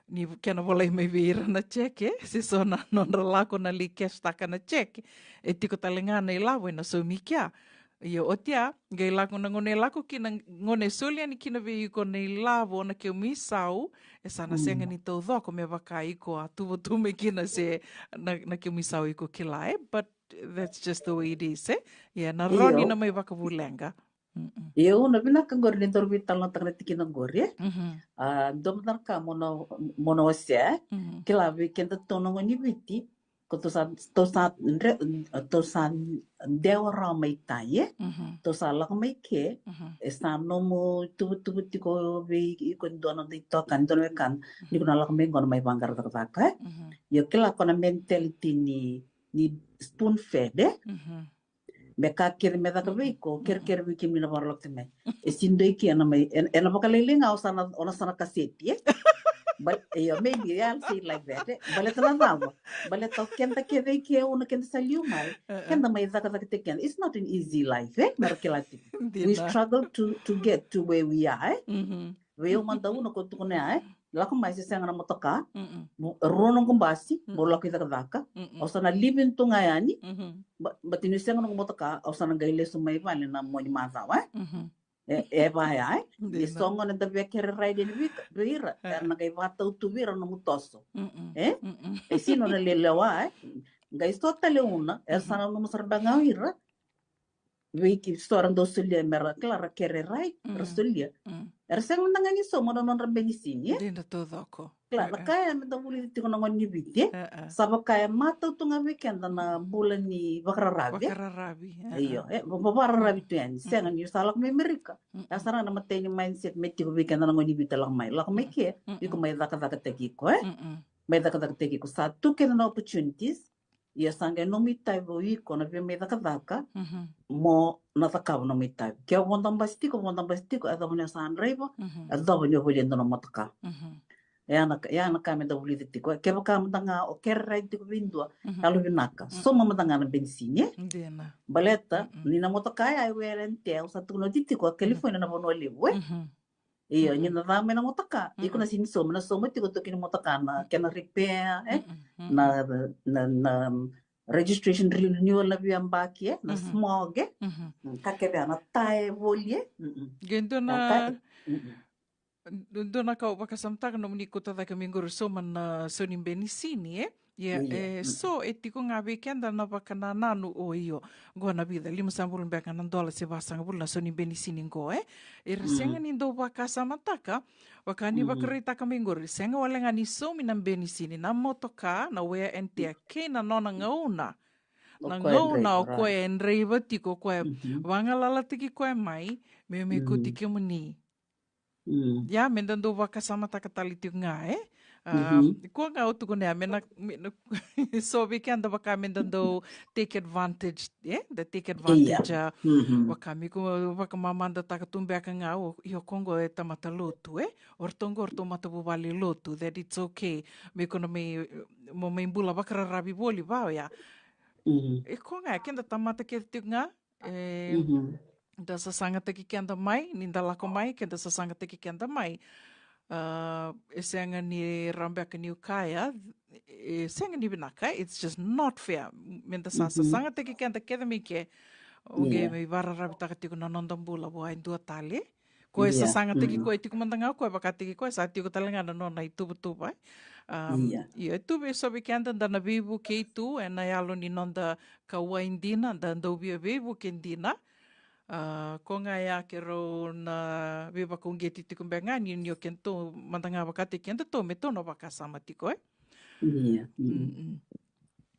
ni kena volai mai vei ira na cheque, se so na nodra lako na lai cash taka na cheque. E tiko tale ga na ilavo ena saumi kea. Io, oti ya, qai lako na gauna e lako kina, gauna e soli yani kina vei iko na ilavo na kemu isau, e sa na sega ni taucoko me vaka iko a tuva tu mai kina se na, na kemu isau iko kila, e? But that's just the way it is, e? Ia, na rawa ni na mai vakavuleqa. Mm-mm. Io, na vinaka qori ni daru veitalanoataka na tikina qori, e? Mhm. A, dua mada na ka mo na, mo na wasea, e? Mhm. Kila vei keda tou na gone ni Viti, ko tou sa, tou sa, dre-, tou sa dewa rawa mai tai, e? Mhm. Tou sa lako mai ke, mhm, e sa nomu tuvatuva tiko vei iko e dua na noda itokani, dua na wekana, ni ko na lako mai qo na mai vaqara cakacaka, e? Mhm. Io, kila ko na mentality ni, ni spoon fed, e? Mhm. Me ka kece me caka vei iko, kerekere vei kemuni na vakarorogo tiko mai. E sega ni dua i ke ena mai, ena, ena vakalailai ga o sa na, o na sa na kaseti, e? Bal-, io, maybe I'll say it like that, e? Baleta na cava? Baleta o keda kece i ke, o na keda sa liu mai, e, e, keda mai cakacaka tiko keda. It's not an easy life, e? Mera kila tiko. We struggle to, to get to where we are, e? Mhm. Vei au mada, au na, ko tukuna ya, e? Lako mai se sega na motoka, mm-mm, mo-, rua noqu basi, mm, mo lako i cakacaka, mm-mm, au sa na live in tu ga yani, mhm, ba-, but ni sega noqu motoka, au sa na qai lesu mai vale na mua ni macawa, e? Mhm. E, e vaya, e? Dina. Ni so gona da via kere ride yani vei, vei ira, e, era na qai vakatau tu vei ira nomu toso, mm-mm, e? Mm-mm. E sega ni o na lelewa, e? Qai so tale una, era sa na nanuma sara beka ga o ira, vei keda so era dau solia mera, kila, ra kere ride, ra, mm, solia. Mm. Era sega mada ga ni sauma na nodra benisini, e? Dina taucoko. Kila, na, e, ka ya meda vulica tiko na gone ni Viti, e? E, e. Sa vaka e matau tu ga vei keda na bula ni vakararavi, e? Vakararavi, e, e. Io, e, va-, va-, vakararavi tu yani. Mm. Sega ni o sa lako mai Amerika. Mm. E sara na matai ni mindset me tiko vei keda na gone ni Viti, lako mai, lako mai ke, mm, iko mai cakacakataki iko, e? Mm-mm. Mai cakacakataki iko. Sa tu kece na opportunities, ia sa qai nomu itavi o iko na via mai cakacaka, mhm, mo na cakava nomu itavi. Ke o vodo basi tiko, vodo basi tiko, e yacova ni o sa draiva, mhm, e yacova ni o volia e dua na motoka. Mhm. E ya na ka, e ya na ka meda vulica tiko. Kevaka mada ga o kere ride tiko vei dua, mhm, yalovinaka. Mhm. Sauma mada ga na benisini, e? Dina. Baleta, mm-mm, ni na motoka ya e wear and tear, au sa tukuna oti tiko, California, mhm, na vanua levu, e? Mhm. Io, mm-mm, ni na ca mai na motoka. Iko, mm-mm, na sega ni sauma, na sauma tiko toki ni motoka na, mm-mm, kena repair, e? Mm-mm, mm-mm. Na, na, na, um, registration renewal na veiyabaki, e? Na, mm-hmm, smog, e? Mm-hmm. Mm, ka kece, na tae voli, e? Mm-mm. Qai dua na, na tae, mm-mm, dua na ka au vakasamataka nomuni kauta cake mai qori, sauma na sau ni benisini, e? Ia, io, e, mm-mm, so e tiko ga vei keda na vakanananu, o io, qo na vica, limasagavulu beka na dola se vasagavulu na sau ni benisini qo, e? Era, mm-hmm, sega ni dau vakasamataka, vaka ni, mm-hmm, vakaraitaka mai qori, sega wale ga ni saumi na benisini, na motoka, na wear and tear, kei na nona gauna. Na gauna o koya e draiva tiko, o koya, mm-hmm, vagalalataki koya mai, me, me, mm, kauti kemuni. Mm. Ia, meda dau vakasamataka tale tiko ga, e? A, mhm, koya ga au tukuna ya, me na, me na, so vei keda vaka meda dau take advantage, e? Da take advantage, ia, a, mhm, vaka me ko vakamamadataka tu beka ga, o, io, ko qo e tamata lotu, e? O ratou qo, o ratou matavuvale lotu, that it's okay. Me ko na mai, mo mai bula vakararavi voli, va oya. Mhm. E koya ga, keda tamata kece tiko ga, e, mhm, da sasagataki keda mai, ni da lako mai, keda sasagataki keda mai. A, e sega ni rawa beka niu kaya, e sega ni vinaka, it's just not fair. Meda sa, mhm, sasagataki keda kece mai ke, o qai, ia, mai vakararavitaka tiko na noda bula vua e dua tale. Ko e, ia, sasagataki, mhm, koya tiko mada ga, koya vakataki koya sa tiko tale ga na nona ituvatuva, e? Am, ia, io, e tu vei so vei keda da na veivukei tu ena yalo ni noda kauwai dina, da dau via veivuke dina. A, ko ga ya keirau na veivakauqeti tiko beka ga ni, ni o kedatou mada ga vakataki kedatou me tou na vakasama tiko, e? Ia, mm. Mm-mm.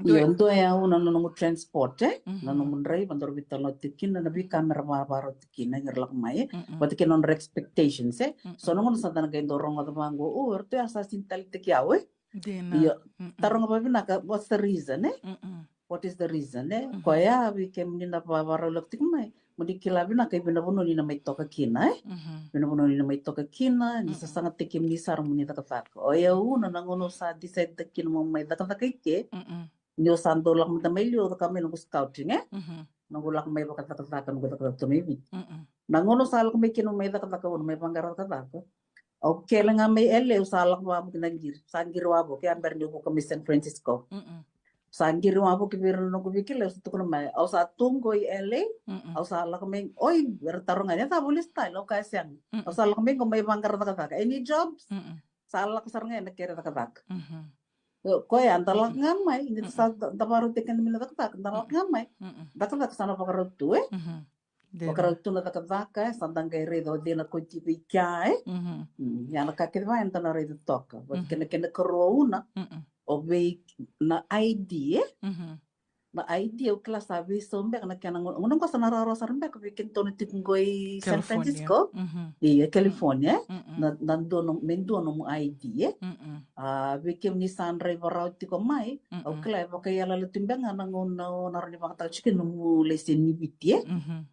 Io, dua ya, au na, na nomu transport, e? Na, mhm, nomu draiva, daru veitalanoa tiko kina, na veika mera vakarau tiko kina, era lako mai, e? Mm-mm. Vata kei na nodra expectations, e? Mm-mm. So na gauna sa da na qai dau rogoca vaqo, o, eratou ya sa sega ni taleitaki au, e? Dina. Io. Mm-mm. Taroga vavinaka, what's the reason, e? Mm-mm. What is the reason, e? Mhm. Koya vei kemuni na va-, vakarau lako tiko mai, mo ni kila vinaka i vei na vanua ni na mai toka kina, e? Mhm. Vei na vanua ni na mai toka kina, ni, mm-mm, sasagataki kemuni sara mo ni cakacaka. O yau na, na gauna au sa decide-taka kina mo mai cakacaka i ke, mm-mm, ni au sa dau lako mada mai liu, au caka mai noqu scouting, e? Mhm. Noqu lako mai vakacakacaka, noqu cakacaka tu mai Viti. Mm-mm. Na gauna au sa lako mai kina mai cakacaka, au na mai vaqara cakacaka. Au kele ga mai L A, au sa lako vavoki na qiri. Sa qiri wavoki, a bera ni vuka mai San Francisco. Mm-mm. Sa qiri wavoki vei ira na noqu veikilai, au sa tukuna mai, au sa tu qo i L A, Mm-mm. au sa lako mai, oi, era taroga ni a cava o lesu tale, au kaya sega. Mm-mm. Au sa lako mai qo mai vaqara cakacaka. Any jobs? Mm-mm. Sa lako sara ga ena kere cakacaka. Mhm. Io, koya da lako ga mai, ni da sa da, da vakarau tiko kina mai na cakacaka, da lako ga mai. Mm-mm. Cakacaka sa na vakarau tu, e? Mhm. Dina. Vakarau tu na cakacaka, e, sa da qai raica o cei na koti vei kea, e? Mhm. Mm, ia na ka kece vaya eda na raica toka. Vata Mhm. kena kena karua una, Mm-mm. o vei na I D, e? Mhm. Na I D au kila sa veisau beka na kena gauna, gauna qo sa na rawarawa sara beka vei keitou na tiko qo i San California. Francisco. Mhm. Ia, California, e? Mm-mm. Na, na dua na, me dua nomu I D, e? Mm-mm. A, vei kemuni sa draiva rawa tiko mai, au Mm-mm. kila e vakaiyalayala tu beka ga na gauna o na rawa ni vakayagataka tiko kina nomu laiseni ni Viti, e? Mhm.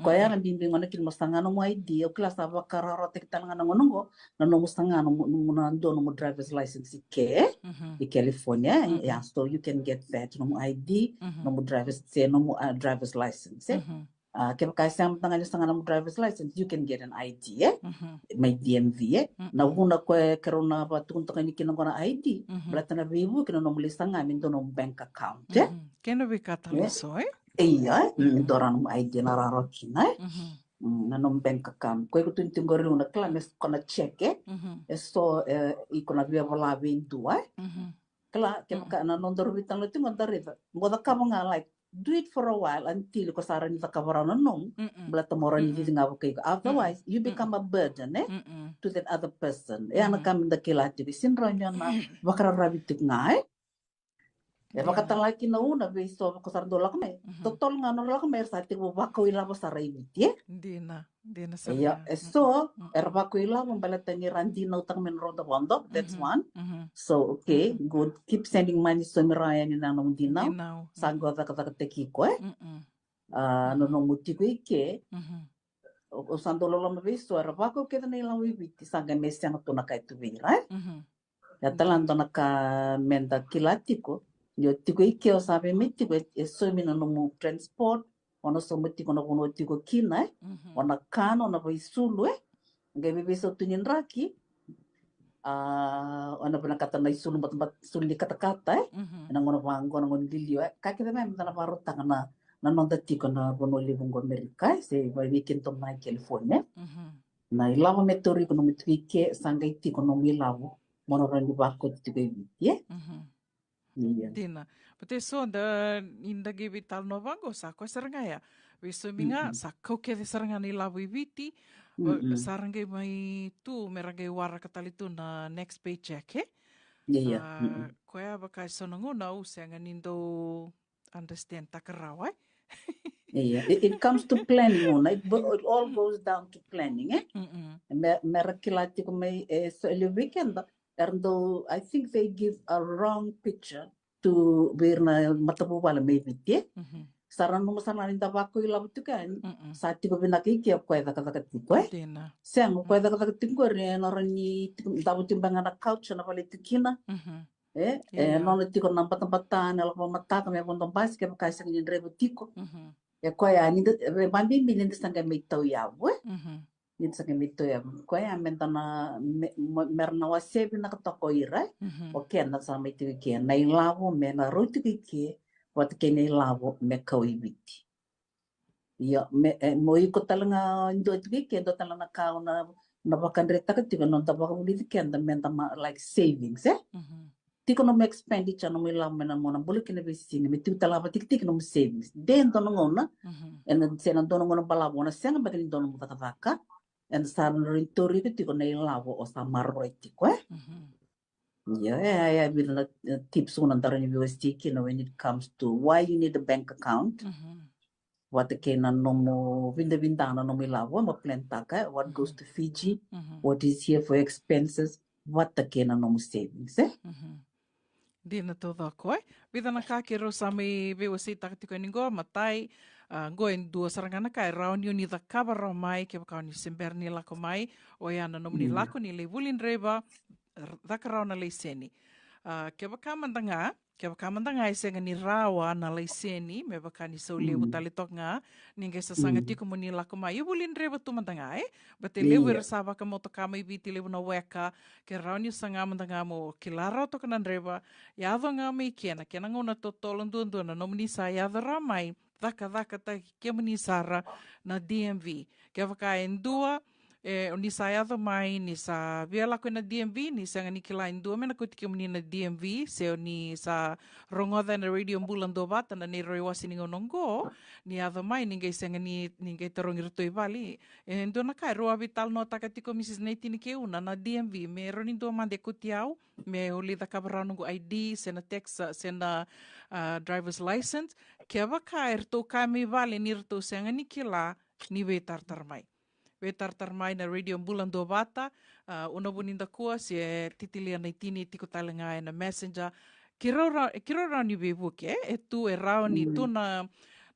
Koya Mm-mm. na bibi gauna kina mo saga nomu I D, au kila sa vakarawarawataki tale ga na gauna qo, na nomu saga nomu, nomu na dua nomu driver's license i ke, Mhm. i California, e? Mm-mm. Yeah, so you can get that nomu I D, Mhm. nomu driver's, se nomu, uh, driver's license, e? Mhm. A, kevaka e sega mada ga ni saga nomu driver's license, you can get an I D, e? Mhm. Mai D M V, e? Na Mm-mm. vuna koya keirau na vatukunataka ni kina qo na I D, Mhm. baleta na veivuke na nomu lai saga me dua nomu bank account, e? Mhm. Kei na veika tale E? eso, e? Ia, e? Mm-mm. Dua rawa nomu I D na rawarawa kina, e? Mhm. Mm, na nomu bank account. Koya iko tukuna tiko qori au na kila me ko na check, e? Mhm. E so, e, iko na via vola vei dua, e? Mhm. Kila, kevaka na nodaru veitalanoa tiko da raica. Mo cakava ga, like, do it for a while until ko sa rawa ni cakava rawa na nomu. Mm-mm. Baleta mo rawa ni Mm-mm. cici ga vakaiko. Otherwise, you Mm-mm. become a burden, e? Mm-mm. To that other person. E, ana Mhm. ka me da kila tiko. E sega ni rawa ni o na vakararavi tiko ga, e? E Dina. vakatalaki na una vei so ko sa ra dau lako mai. Mhm. Totolo ga na lako mai era sa tekivu vakau ilavo sara i Viti, e? Dina, dina sara Ia, ga. e so, Mm-mm. era vakau ilavo baleta ni ra dinautaka mai na noda vodo. That's Mhm. one. Mhm. So, okay, Mhm. good. Keep sending money, so me rawa yani na nomu dinau. Dinau. Sa qo cakacakataki iko, e? Mm-mm. A, na nomu tiko i ke, mhm, o, o sa dau loloma vei so, era vakau kece na ilavo i Viti, sa qai me sega tu na ka e tu vei ira, e? Mhm. Ia tale ga dua na ka me da kila tiko, ni o tiko i ke o sa vei me tiko, e, e saumi na nomu transport, o na sauma tiko na vanua o tiko kina, e? Mhm. O na kana, o na vaisulu, e? Qai veiveisau tu ni draki, a, o na vinakata na isulu batabata, sulu ni katakata, e? Mhm. Ena gauna vaqo, na gauna liliwa, e? Ka kece me da na vakarautaka na, na noda tiko na vanua levu qo Amerika, e? Se vei keitou mai California. Mhm. Na ilavo me tauri iko nomu tiko i ke, sa qai tiko nomu ilavo mo na rawa ni vakoti tiko i Viti, e? Mhm. Ia. Dina. But e so da, ni da qai veitalanoa vaqo, sa koya sara ga ya. Veisaumi ga, mhm, sa kau kece sara ga na ilavo i Viti, o, mhm, sa ra qai mai tu, me ra qai waraka tale tu na next paycheck, e? Ia. A, mhm, koya vaka e so na gauna au sega ni dau understand taka rawa, e? Ia. It, it comes to planning, Una. It, it all goes down to planning, e? Mm-mm. Me, me ra kila tiko mai, e, so e levu vei keda, era dau, I think they give a wrong picture to vei ira na matavuvale mai Viti, e? Mhm. Sa ra nanuma sara ga ni da vakau ilavo tiko yani, mm-mm, sa tiko vinaka i ke o koya e cakacaka tiko, e? Dina. Sega, o koya e, mm, cakacaka tiko qori, e na rawa ni tiko, davo tiko beka ga na couch ena vale tu kina. Mhm. E, e, ia, nona tiko na batabata, na lako vakamataka me vodo basi, kevaka e sega ni draiva tiko. Mhm. E koya, ni da, e, vabibi ni da sa qai mai tauyavu, e? Mhm. Ni da sa qai mai tauyavu. Koya me da na, me, me, me ra na wasea vinaka toka o ira, e? Mhm. O keda sa mai tiko i ke, na ilavo me na rau tiko i ke, vata kei na ilavo me kau i Viti. Io, me, e, mo iko tale ga dua tiko i ke, dua tale na ka o na, na vakadretaka tiko, na noda vakavulici keda me da ma, like, savings, e? Mhm. Tiko nomu expenditure, nomu ilavo me na mo na bula kina veisiga, me tiko tale ga vakatikitiki nomu savings. De dua na gauna, mhm, ena se na dua na gauna balavu o na sega beka ni dua nomu cakacaka, ena sa na rawa ni tauri iko tiko na ilavo o sa maroroi tiko, e? Mhm. Io, e, e, e vica na, e, tips Una da rawa ni veiwasei kina when it comes to why you need a bank account. Mhm. Vata kei na nomu vidavida na nomu ilavo, mo plan taka, what goes, mhm, to Fiji, mhm, what is here for expenses, vata kei na nomu savings, e? Mhm. Dina taucoko, e? Vica na ka keirau sa mai veiwaseitaka tiko yani qo, matai, a, qo e dua sara ga na ka e rawa ni o ni cakava rawa mai, kevaka o ni se bera ni lako mai, oya na nomuni, mm, lako ni lai vuli draiva, r-, caka rawa na laiseni. A, kevaka mada ga, Kevaka mada ga e sega ni rawa na laiseni, me vaka ni sau levu tale toka ga, ni qai sasaga tiko mo ni lako mai. Io, vuli draiva tu mada ga, e? Baleta e levu era sa vakamotoka mai Viti, levu na weka, ke rawa ni saga mada ga mo kila rawa toka na draiva, yaco ga mai ke na kena gauna totolo duadua na nomuni sa yaco rawa mai, cakacakataki kemuni sara na D M V. Kevaka e dua, e, o ni sa yaco mai, ni sa via lako ena D M V, ni sega ni kila e dua me na kauti kemuni na D M V, se o ni sa rogoca ena Radio Bula Duavata na neirau iwase ni gauna oqo, ni yaco mai, ni qai sega ni, ni qai tarogi iratou i vale. E dua na ka erau a veitalanoataka tiko Mrs Naitini kei Una na D M V, me rawa ni dua mada e kauti au, meu lai cakava rawa noqu I D, se na tax, se na, ah, driver's license. Kevaka eratou kaya mai vale ni ratou sega ni kila, ni veitaratara mai. Veitaratara mai na Radio Bula Duavata, ah, Una Vunidakua se Titilia Naitini, tiko tale ga ena Messenger. Keirau ra-, keirau rawa ni veivuke, e tu e rawa ni tu na,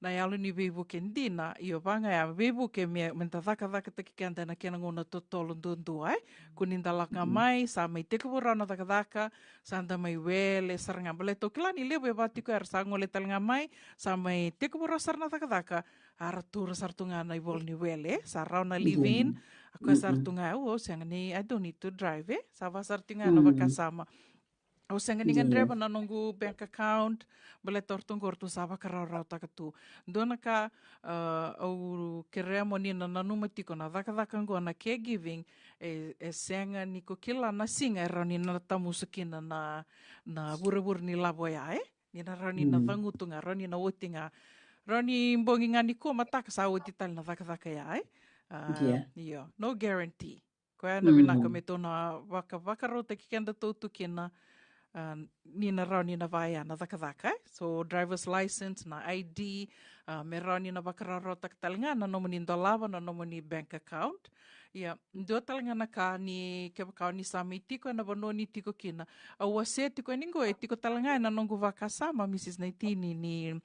na yalo ni veivuke dina, io, vaka ya, veivuke me, me da cakacakataki keda ena kena gauna totolo duadua, e. Kua ni da lako ga mai, sa mai tekivu rawa na cakacaka, sa da mai wele sara ga. Baleta au kila ni levu e vaka tiko era sa gole tale ga mai, sa mai tekivu rawa sara na cakacaka, a ra tura sara tu ga na ivola ni wele, e. Sa rawa na live in, a koya sara tu ga, au, au sega ni, I don't need to drive, e. Sa vaka sara tu ga na vakasama. Au sega ni gadreva na noqu bank account, baleta o ratou qo ratou sa vakarawarawataka tu. Dua na ka, ah, au kerea mo ni na nanuma tiko na cakacaka qo na caregiving, e, e sega ni ko kila na siga e rawa ni na tamusu kina na, na vurevure ni lavo ya, e? Ni na rawa ni na cagutu ga, rawa ni na oti ga. Rawa ni bogi ga nikua mataka sa oti tale na cakacaka ya, e? Ah, io, no guarantee. Koya na vinaka me tou na vaka, vakarautaki kedatou tu kina, ah, ni na rawa ni na vaya na cakacaka, e? So, driver's license, na I D, ah, me rawa ni na vakarautaka tale ga na nomuni dolava, na nomuni bank account. Ia, dua tale ga na ka ni kevaka o ni sa mai tiko ena vanua ni tiko kina. Au wasea tiko yani qo, e tiko tale ga ena noqu vakasama, Mrs Naitini, ni,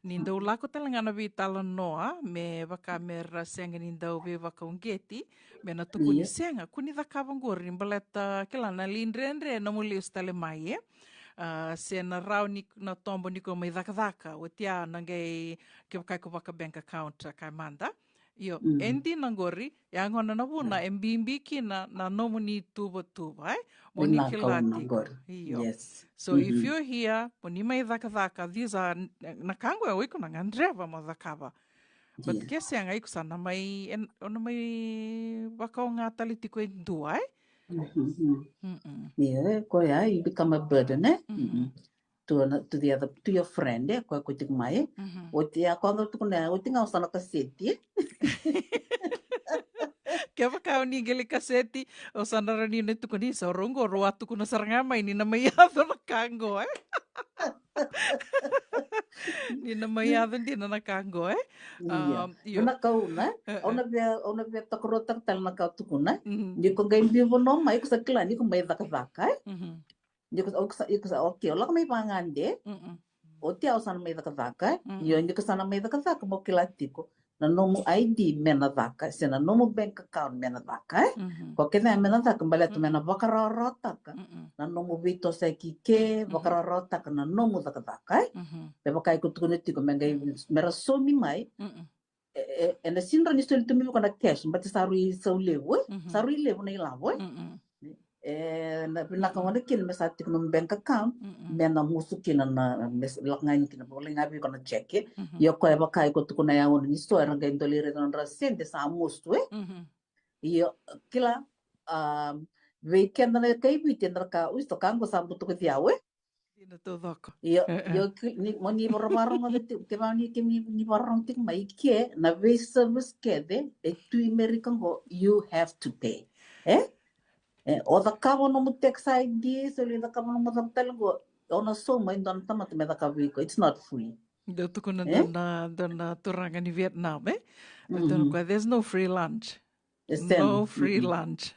ni dau lako tale ga na veitalanoa, me vaka me ra sega ni dau veivakauqeti, me na tukuni sega, kua ni cakava qori, baleta kila na lai dredre na nomu lesu tale mai, e? Ah, se na rawa ni na tobo ni ko mai cakacaka, oti ya na qai kevaka ko vaka bank account, a kaya mada. Io, e dina qori, ya gona na vuna, e bibi kina na nomuni tuvatuva, e? Mo ni kila tiko. Io. So, if you're here, mo ni mai cakacaka, these are, na ka qo e o iko na gadreva mo cakava. But ke sega, iko sa na mai, o na mai vakaoga tale tiko e dua, e? Io, e koya, you become a burden, e? To an-, to the other, to your friend, e, koya ko tiko mai, e? Oti ya, koya ga tukuna, oti ga o sa na kaseti, e? Kevaka o ni qai lai kaseti, o sa na rawa ni na tukuni, sa rau qo rau a tukuna sara ga mai ni na mai yaco na ka qo, e? Ni na mai yaco dina na ka qo, e? Io. Na ka una, au na via, au na via takarotaka tale na ka tukuna. Ni ko qai biu vanua mai, ko sa kila ni ko mai cakacaka, e? Ni ko sa, iko sa, okay, o lako mai vagade. Oti ya o sa na mai cakacaka, e? Io, ni ko sa na mai cakacaka, mo kila tiko na nomu I D me na caka, se na nomu bank account me na caka, e? Ko kece me na caka, baleta me na vakarawarawataka na nomu veitosoyaki ke, vakarawarawataka na nomu cakacaka, e? Me vaka iko tukuna tiko, me qai, me ra saumi mai, e, e, ena sega ni soli tu mai vei iko na cash, baleta sa rui sau levu, e? Sa rui levu na ilavo, e? E, na vinaka gona kina me sa tiko nomu bank account, me na musu kina na, me s-, lako ga yani kina, volai ga vei iko na check, e? Io, koya vaka iko tukuna ya, o ni so era qai dau lai raica na nodra sede sa musu, e? Io, kila, ah, vei keda na kai Viti, na ka, uisto ka qo sa butuka ciau, e? Dina taucoko. Io, io, ki-, ni, mo ni vakarogoca tiko, kevaka ni, kemuni ni vakarogoca tiko mai, ke na vei service kece e tu i Merika qo, you have to pay. E? E, o cakava nomu tax I D, se o lai cakava nomu cava tale qo, o na sauma e dua na tamata me cakava vei iko. It's not free. Dau tukuna dua na, dua na turaga ni Vietnam, e? Dau tukuna o koya, there's no free lunch. No free lunch.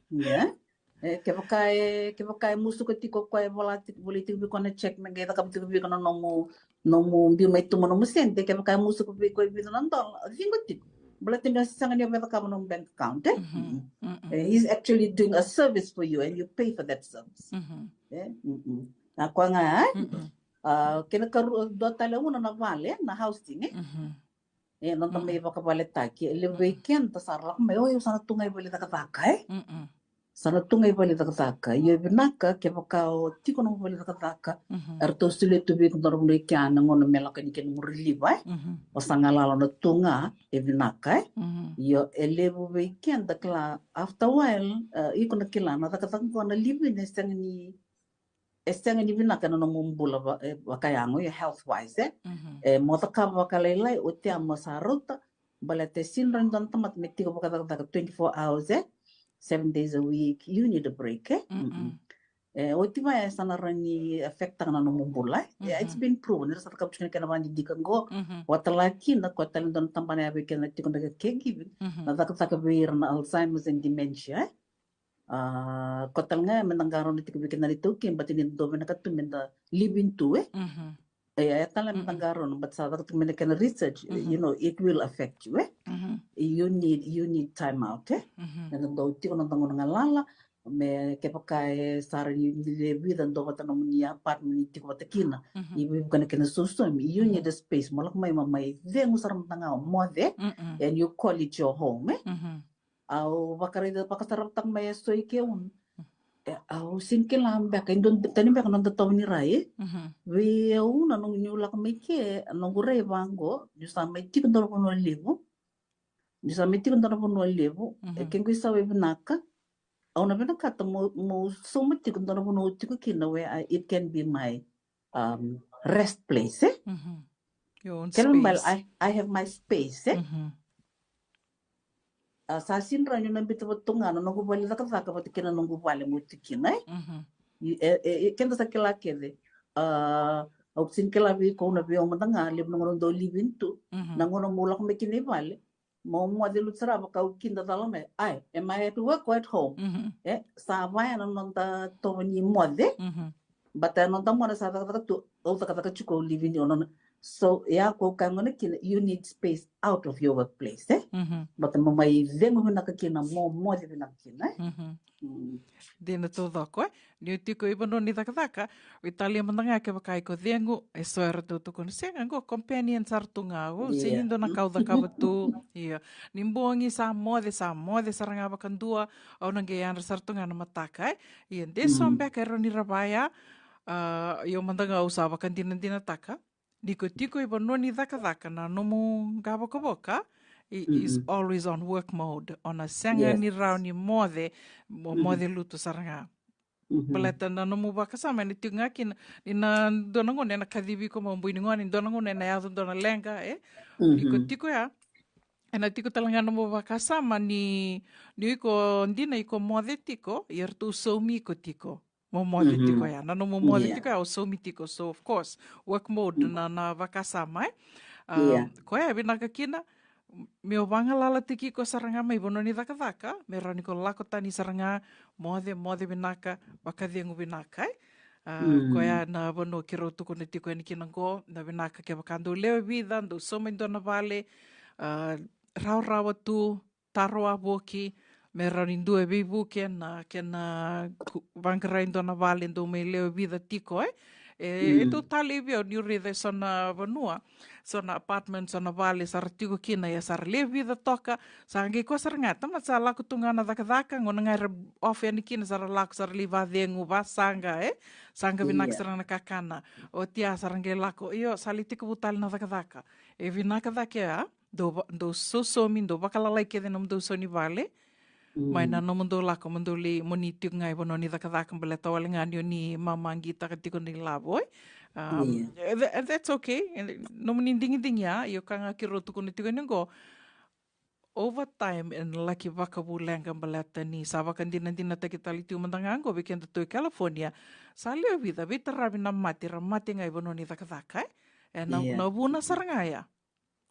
Ia. E, kevaka e, kevaka e musuka tiko o koya e vola tiko, volai tiko vei iko na check me qai cakava tiko vei iko na nomu, nomu biu mai tu mai nomu sede, kevaka e musuka vei iko e vica na dola, ciqo tiko. Baleta ni o sega ni o via cakava nomu bank account, e? E, he's actually doing a service for you and you pay for that service. E? A koya ga, e? Mm-mm. A, kena karua, dua tale una na vale, na housing, e? Mhm. E, noda mai vakavaletaki. E levu vei keda sa ra lako mai, oi, au sa na tu ga i vale cakacaka, e? Mm-mm. Sa na tu ga i vale cakacaka. Io, e vinaka, kevaka o tiko na vale cakacaka, mhm, eratou solia tu vei iko dua na vanua i kea na gauna me lako yani kina mo relieve, e? Mhm. O sa galala na tu ga, e vinaka, e? Mhm. Io, e levu vei keda kila, after a while, e, iko na kila, na cakacaka qo na live-in e sega ni, e sega ni vinaka na nomu bula va-, e, vakayago, io, health wise, e? Mhm. E, mo cakava vakalailai, oti ya mo sa rauta, baleta e sega ni dua na tamata me tiko vakacakacaka twenty-four hours, e? Seven days a week, you need a break, e? Mm-mm. Mm-mm. E, oti vaya e sa na rawa ni affect-taka na nomu bula, e? Yeah, it's, mhm, been proven, era sa cakava tiko na kena vakadidike qo, mhm, vata la kina, koya tale dua na tabana ya vei keda na tiko na caregiving, mhm, na cakacaka vei ira na Alzheimer's and dementia, e? A, koya tale ga me da qarauna tiko vei keda na iTaukei, baleta ni dau vinaka tu me da live-in tu, e? Mhm. E, e tale me da qarauna, baleta sa caka tu mai na kena research, mhm, you know, it will affect you, e? Mhm. You need, you need time out, e? Mhm. Me da dau tiko na noda gauna galala, me kevaka e sa ra ni, ni lewe vica dua vata nomuni apartment ni tiko vata kina, mhm, ni veivuke na kena sosomi, you, mhm, need a space, mo lako mai, mo mai cegu sara mada ga, o moce, mm-mm, and you call it your home, e? Mhm. Au vakaraica, vakasaravataka mai eso i ke, e, au sega ni kila beka, e dua tani beka noda tovo ni rai, e? Mhm. Vei au na noqu niu lako mai ke, noqu rai vaqo, niu sa mai tiko dua na vanua levu. Niu sa mai tiko dua na vanua levu, e, mhm, kequ isau e vinaka. Au na vinakata mo, mo sauma tiko dua na vanua au tiko kina where I, it can be my, um, rest place, e? Mhm. Your own space. Kena ibalebale, I, I have my space, e? Mhm. A, sa sega ni rawa niu na biuta vata tu ga na noqu vale cakacaka vata kei na noqu vale meu tiko kina, e? Mhm. I, e, e, e, keda sa kila kece. A, au sega ni kila vei iko, na vei au mada ga, levu na gauna au dau live-in tu. Mhm. Na gauna meu lako mai kina i vale, meu moce lutu sara vaka au kidacala mai. Ai, am I at work or at home? Mhm. E, sa vaya na noda tovo ni moce. Mhm. But a noda mona sa cakacaka tu, au cakacaka tiko, au live-in, au nona. So, ya ko au kaya gona kina, you need space out of your workplace, e? Mhm. But mo mai cegu vinaka kina, mo moce vinaka kina, e? Mhm. Mm. Dina taucoko, e? Niu tiko i vanua ni cakacaka, veitalia mada ga kevaka iko cegu, eso eratou tukuna, sega, qo companion sara tu ga, o, sega ni dua na ka au cakava tu. Io. Ni bogi sa moce, sa moce sara ga vakadua, au na qai yadra sara tu ga na mataka, e? Ia, de so beka e rawa ni ra vaya, a, io mada ga au sa vakadinadinataka. Ni ko tiko i vanua ni cakacaka, na nomu qavokavoka i, is always on work mode. O na sega ni rawa ni moce, mo moce lutu sara ga. Mhm. Baleta na nomu vakasama ena tiko ga kina, ni na dua na gauna ena kacivi iko mo bui ni gone, ni dua na gauna ena yaco dua na leqa, e? Ni ko tiko ya, ena tiko tale ga nomu vakasama ni, ni iko dina iko moce tiko, ia ratou saumi iko tiko. Mo moce tiko ya. Na nomu moce tiko ya, o saumi tiko. So, of course, work mode na, na vakasama, e? Um, koya e vinaka kina, m-, meu vagalalataki iko sara ga mai vanua ni cakacaka, me rawa ni ko lako tani sara ga, moce, moce vinaka, vakacegu vinaka, e? A, koya na vanua keirau tukuna tiko yani kina qo, na vinaka kevaka dou lewe vica, dou sauma e dua na vale, a, rawarawa tu, taro wavoki, me rawa ni dua e veivuke na kena ku-, vaqara e dua na vale dou mai lewe vica tiko, e? E, e dau talei vei au niu raica eso na vanua, so na apartment, so na vale sa ra tiko kina, ia sa ra lewe vica toka, sa qai koya sara ga, tamata sa lako tu ga na cakacaka, gauna ga era off yani kina sa ra lako, sa ra lai vacegu, vasaqa, e? Saqa vinaka sara na kakana. Oti ya sa ra qai lako, io, sa lai tekivu tale na cakacaka. E vinaka cake ya, dou va-, dou sosomi, dou vakalalai kece nomudou sau ni vale. Mai na nomudou lako, mo dou lai, mo ni tiko ga i vanua ni cakacaka, baleta wale ga ni o ni mamaqitaka tiko na ilavo, e? Um, tha-, and that's okay. And nomuni digidigi ya, io ka ga keirau tukuna tiko ni qo, overtime ena laki vakavu leqa baleta ni sa vakadinadinataki tale tiko mada ga qo vei kedatou i California. Sa lewe vica, veitaravi na mate, ra mate ga i vanua ni cakacaka, e? E na, na vuna sara ga ya.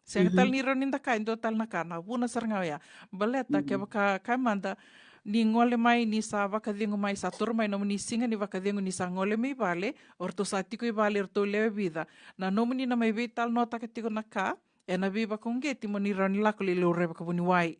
Sega tale ni rawa ni da kaya e dua tale na ka, na vuna sara ga oya. Baleta kevaka, kaya mada, ni gole mai, ni sa vakacegu mai, sa toro mai nomuni siga ni vakacegu, ni sa gole mai vale, o ratou sa tiko i vale, o ratou lewe vica. Na nomuni na mai veitalanoataka tiko na ka, ena veivakauqeti mo ni rawa ni lako lai laurai vakavuniwai.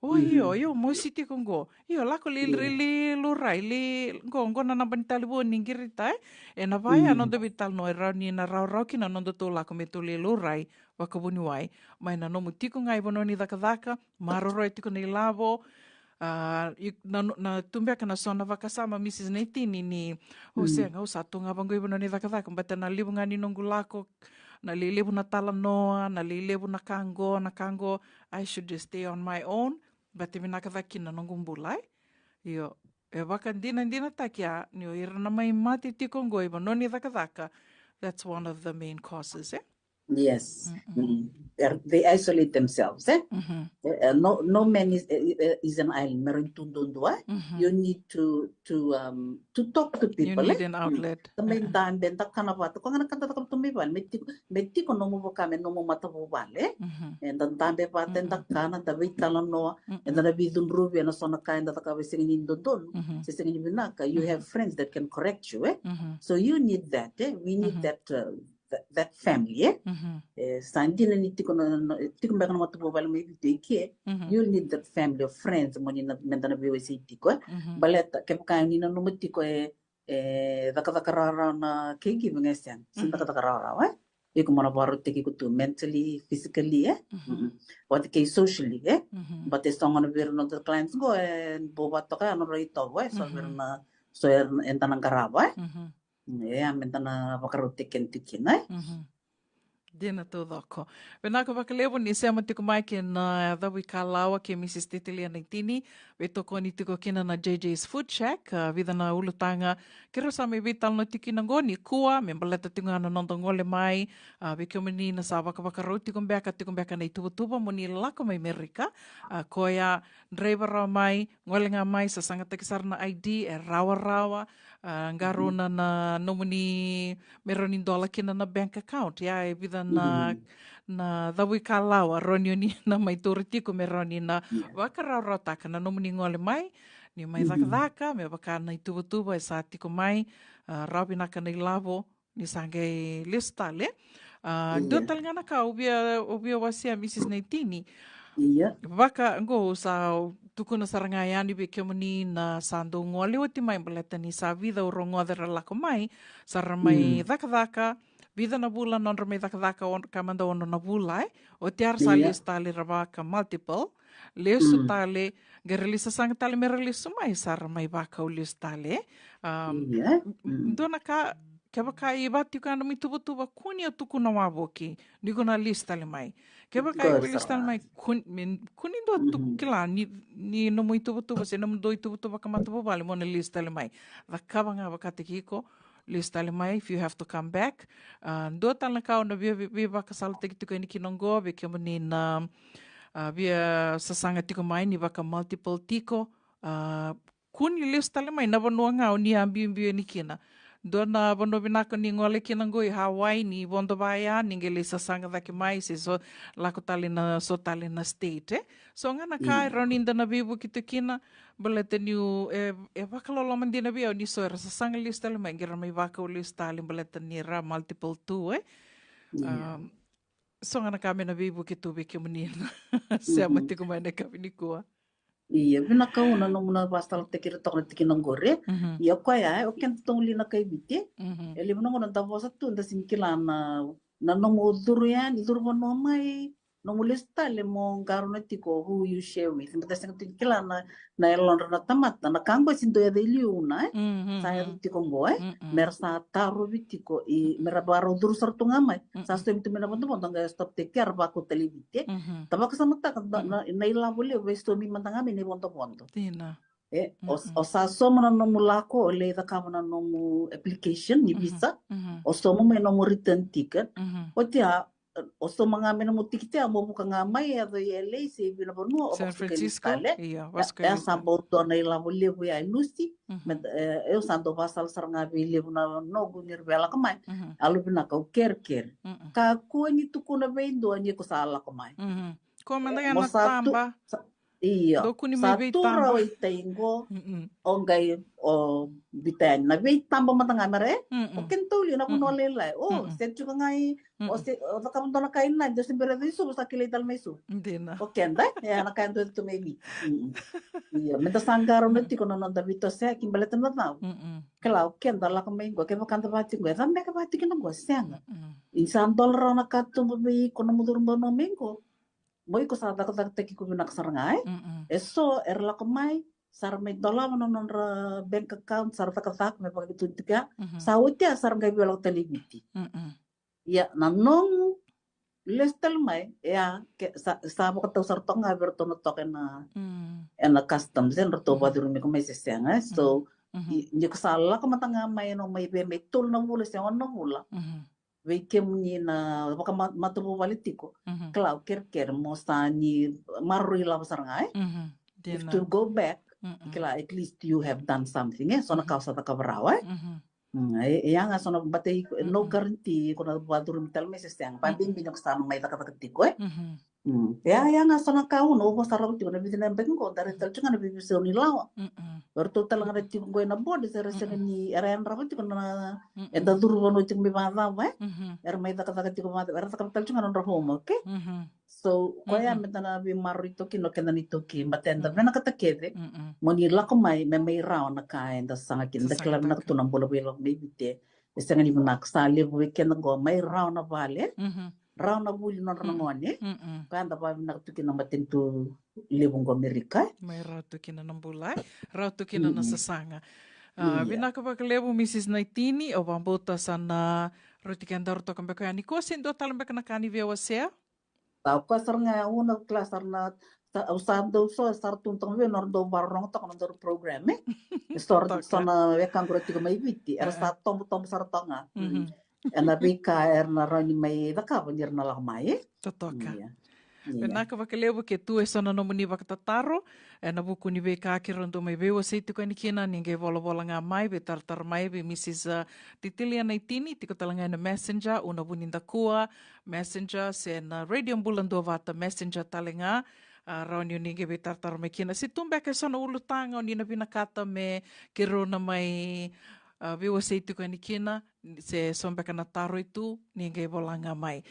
O, io, io, mosi tiko qo. Io, lako li, li, li, laurai, li, qo, qo na naba ni talevoni ni qirita, e. E na vaya noda veitalanoa, e rawa ni na rawarawa kina nodatou lako me tou li laurai vakavuniwai. Mai na nomu tiko ga i vanua ni cakacaka, maroroya tiko na ilavo, a, i, na, na tu beka na so na vakasama, Mrs Naitini, ni, o, sega, au sa tu ga vaqo i vanua ni cakacaka, baleta na levu ga ni noqu lako, na lelevu na talanoa, na lelevu na ka qo, na ka qo, I should just stay on my own, baleta e vinaka cake kina na noqu bula, e? Io, e vakadinadinataki ya, ni o ira na mai mate tiko qo i vanua ni cakacaka, that's one of the main causes, e? Yes. Mm-mm. Mm. They're- They isolate themselves, eh? Mhm. Eh, eh, no, no man is, eh, eh, is an island. Me rawa ni tu duadua, eh? Mhm. You need to to um to talk to You people, need eh? An outlet. Tamai, mm-mm, dabe, da kana vata. Ko ga na ka da cakava tu mai vale, me tiko, me tiko nomu vaka me nomu matavuvale, eh? Mhm. E da dabe vata, da, mm-mm, kana, da veitalanoa, mm-mm, e da na veicudruvi ena so na ka eda cakava e sega ni dodonu, mhm, se sega ni vinaka. You, mhm, have friends that can correct you, eh? Mhm. So you need that, eh? We need, mhm, that, uh, that, that family, eh? Mhm. E, sa dina ni tiko na, na, tiko beka na matavuvale mai Viti i ke, mhm, you'll need that family of friends mo ni na, me da na veiwasei tiko, eh? Mhm. Baleta kevaka ni nanuma tiko, e, e cakacaka rawarawa na caregiving, e sega, se, mhm, cakacaka rawarawa, eh? Iko mo na vakarautaki iko tu mentally, physically, eh? Mhm. Mm-mm. Vata kei socially, eh? Mhm. But e so gona vei ira na noda clients qo, e bau vata toka ya na nodra itovo, eh? So, mhm, vei ira na, so era, eda na qarava, eh? Mhm. Ia, me da na vakarautaki keda tiko kina, eh? Mhm. Dina taucoko. Vinaka vakalevu ni sema tiko mai kei na, a, cavuikalawa kei Mrs Titilia Naitini, veitokoni tiko kina na J J's Food Shack, a, vica na ulutaga keirau sa mai veitalanoa tiko kina qo nikua, me baleta tiko ga na noda gole mai, a, vei kemuni na sa vakavakarau tiko beka, tiko beka na ituvatuva mo ni lako mai Merika, a, koya, draiva rawa mai, gole ga mai, sasagataki sara na I D, e rawarawa, a, qarauna na nomuni, me rawa ni dola kina na bank account, ia e vica na, mm, na cavuikalawa, rawa ni o ni na mai taura tiko me rawa ni na, yeah, vakarawarawataka na nomuni gole mai, ni mai, mhm, cakacaka, me vaka na ituvatuva e sa tiko mai, a, rawa vinaka na ilavo, ni sa qai lesu tale. A, dua, ia, tale ga na ka au via, au via wasea, Mrs Naitini. Ia. Vaka, qo au sa tukuna sara ga yani vei kemuni na sa dau gole oti mai baleta ni sa vica au rogoca era lako mai, sa ra mai, mm, cakacaka, vica na vula nodra mai cakacaka, on-, ka mada ono na vula, eh? Oti ya ra sa, ia, lesu tale ra vaka multiple, lesu, mm, tale, qai ra lai sasaga tale me ra lesu mai, sa ra mai vakau lesu tale, eh? Um, ia. Mm. Dua na ka, kevaka e vaka tiko ya na nomu ituvatuva, kua ni o tukuna wavoki ni ko na lesu tale mai. Kevaka, qori, iko lesu tale mai, sara, kua ni, me, kua ni dua tu, mhm, kila ni, ni nomu ituvatuva se nomudou ituvatuva vakamatavuvale mo na lesu tale mai. Cakava ga vakataki iko, lesu tale mai if you have to come back. A, dua tale na ka au na via, via, via vakasalataki tiko yani kina qo vei kemuni na, a, via sasaga tiko mai ni vaka multiple tiko. A, kua ni lesu tale mai na vanua ga o ni a biubiu yani kina. Dua na vanua vinaka ni gole kina qo i Hawaii, ni vodo vaya, ni qai lai sasaga cake mai, se so lako tale na, so tale na state, eh? So ga na ka, ia, e rawa ni da na veivuke tu kina, baleta niu, e, e vakaloloma dina vei au ni so era sasaga lesu tale mai, qai ra mai vakau lesu tale, baleta ni ra multiple tu, eh? Ia. Um, so ga na ka me na veivuke tu vei kemuni na sema, mhm, tiko mai na yakavi nikua. Ia, vinaka, au na nomu na vakasalataki ira toka na tikina qori. Mhm. Ia, o koya, e, o keda toka li na kai Viti. Mhm. E levu na gauna da vosa tu, da sega ni kila na, na nomu curu yani, curu vanua mai, nomu lesu tale mo qarauna tiko who you share with. Baleta sega tu ni kila na, na yalodra na tamata, na ka qo e sega ni dau yaco i liu, na, eh? Mhm, mhm. Sa yaco tiko qo, eh? Mm-mm. Me ra sa tarovi tiko i, me ra vakarau curu sara tu ga mai. Sa, mm-mm, saumi tu mai na vodovodo, qai stop-taki kea, ra vakau tale i Viti. Mhm. Da vakasamataka, da, mm-mm, na, na ilavo levu e saumi mada ga mai na ivodovodo. Dina. E, o, mm-mm, o sa sauma na nomu lako, o lai cakava na nomu application ni, mhm, visa, mhm, o sauma mai nomu return ticket. Mhm. Oti ya, o sauma ga mai nomu tikite ya, mo vuka ga mai, yaco i L A, se i vei na vanua o, San Francisco, tale. Ia, ya, vakasalataki ya, sa tale. Bau dua na ilavo levu ya e lusi. Mhm. Me, e, au sa dau vakasalasala ga vei levu na noqu ni ra via lako mai. Mhm. Yalovinaka, au kerekere. Mm-mm. Kakua ni tukuna vei dua ni ko sa lako mai. Mhm. Kua mada ga, e, mo na sa tu-, taba. Sa, Io. Dou kua ni mai veitaba. Sa tu rawa i tai qo. O qai o biuta yani na veitaba mada ga mera e. O kena tauli na vanua lailai. O se tiko ga i o se o cakava dua na ka i na dou se bera i Suva sa kilai tale mai Suva. Dina. O keda e na ka e dua tu mai Viti. Io, meda sa qarauna tiko na noda veitosoyaki baleta na cau. Kila o keda lako mai qo kevaka da vati qo e ca beka vati kina qo sega. I sa dola rawa na katuba vei iko na mucuru dou na mai qo. Mo iko sa cakacakataki iko vinaka sara ga e. E so era lako mai sa ra mai dolava na nodra bank account sa ra cakacaka me vakavituni tiko ya. Sa oti ya sa ra qai via lako tale i Viti. Ia na noqu lesu tale mai e a sa vakatau sara toka ga vei ratou na toka ena ena customs e na ratou vakacurumi iko mai se sega e. So ni ko sa lako mada ga mai ena mai vei mai tolu na vula se ono na vula vei kemuni na vakamatavuvale tiko. Kila au kerekere mo sa ni maroroi lava sara ga e. If to go back kila at least you have done something e so na ka o sa cakava rawa e. E yaga so na bata iko no guarantee iko na vakacurumi tale mai se sega vakabibi ni ko sa na mai cakacaka tiko e. Ia ia ga so na ka au na uva sara tiko na vica na yabaki qo da rai tale tiko ga na veiveisau ni lawa. Eratou tale ga na tiko qo ena board se ra sega ni era yadrava tiko na eda curu vanua tiko mai vakacava e. Era mai cakacaka tiko vakacava era cakava tale tiko ga na nodra homework e. So koya me da na veimaroroi toki no keda ni toki bata eda vinakata kece mo ni lako mai me mai rawa na ka eda saga kina da kila vinaka tu na bula vei lako mai Viti. E sega ni vinaka sa levu vei keda qo mai rawa na vale. Rawa na vuli nodra na gone. Koya da vakavinaka tu kina matanitu levu qo Amerika e. Mai rawa tu kina na bula e. Rawa tu kina na sasaga. Vinaka vakalevu Mrs Naitini, au vakabauta sa na rauti kedaru toka beka yani. Koya se dua tale beka na ka ni via wasea? Sa koya sara ga au na kila sara na au sa dau so sara tu toka vei nodra dau vakarorogo toka nodaru program e. So na wekaqu ra tiko mai Viti era sa tobotobo sara toka ga. Ena veika era na rawa ni mai cakava ni ra na lako mai e. Totoka. Vinaka vakalevu ke tu e so na nomuni vakatataro ena vuku ni veika keirau dau mai veiwasei tiko yani kina ni qai volavola ga mai veitaratara mai vei Mrs Titilia Naitini tiko tale ga ena Messenger, Una Vunidakua Messenger se na Radio Bula Duavata Messenger tale ga. Rawa ni o ni qai veitaratara mai kina se tu beka e so na ulutaga o ni na vinakata me keirau na mai veiwasei tiko yani kina. Se so beka na taro e tu ni qai vola ga mai.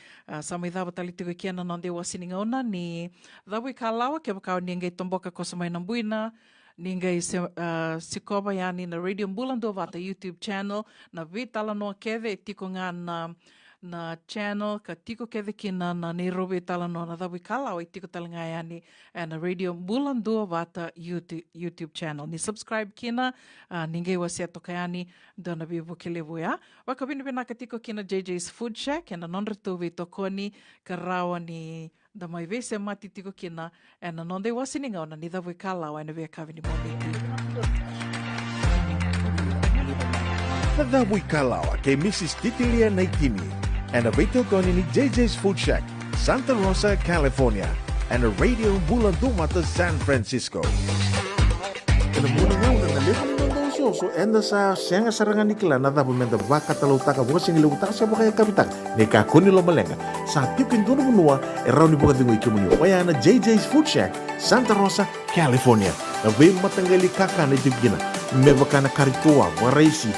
Sa mai cava tale tiko e kea na noda iwasi ni gauna ni Cavuikalawa kevaka o ni qai toboka koso mai na buina ni qai se sikova yani na Radio Bula Duavata YouTube channel. Na veitalanoa kece e tiko ga na na channel ka tiko kece kina na neirau veitalanoa na Cavuikalawa e tiko tale ga yani ena Radio Bula Duavata YouTube channel ni subscribe kina. Ni qai wasea toka yani dua na veivuke levu ya. Vakavinavinaka tiko kina JJ's Food Shack ena nodratou veitokoni ka rawa ni da mai veisemati tiko kina ena noda iwasi ni gauna ni Cavuikalawa ena veiyakavi ni Moniti. Na Cavuikalawa kei Mrs Titilia Naitini ena veitokoni ni JJ's Food Shack, Santa Rosa, California, ena Radio Bula Duavata San Francisco. Ena vuna gauna na levu ni noda osooso eda sa sega sara ga ni kila na cava meda vakatalautaka, vakasigilevutaka se vakayakavitaka. Ni kakua ni lomaleqa, sa tiko e dua na vanua e rawa ni vakacegui kemuni, oya na JJ's Food Shack, Santa Rosa, California. Na veimataqali kakana e tiko kina me vaka na kari toa, vakaraisi,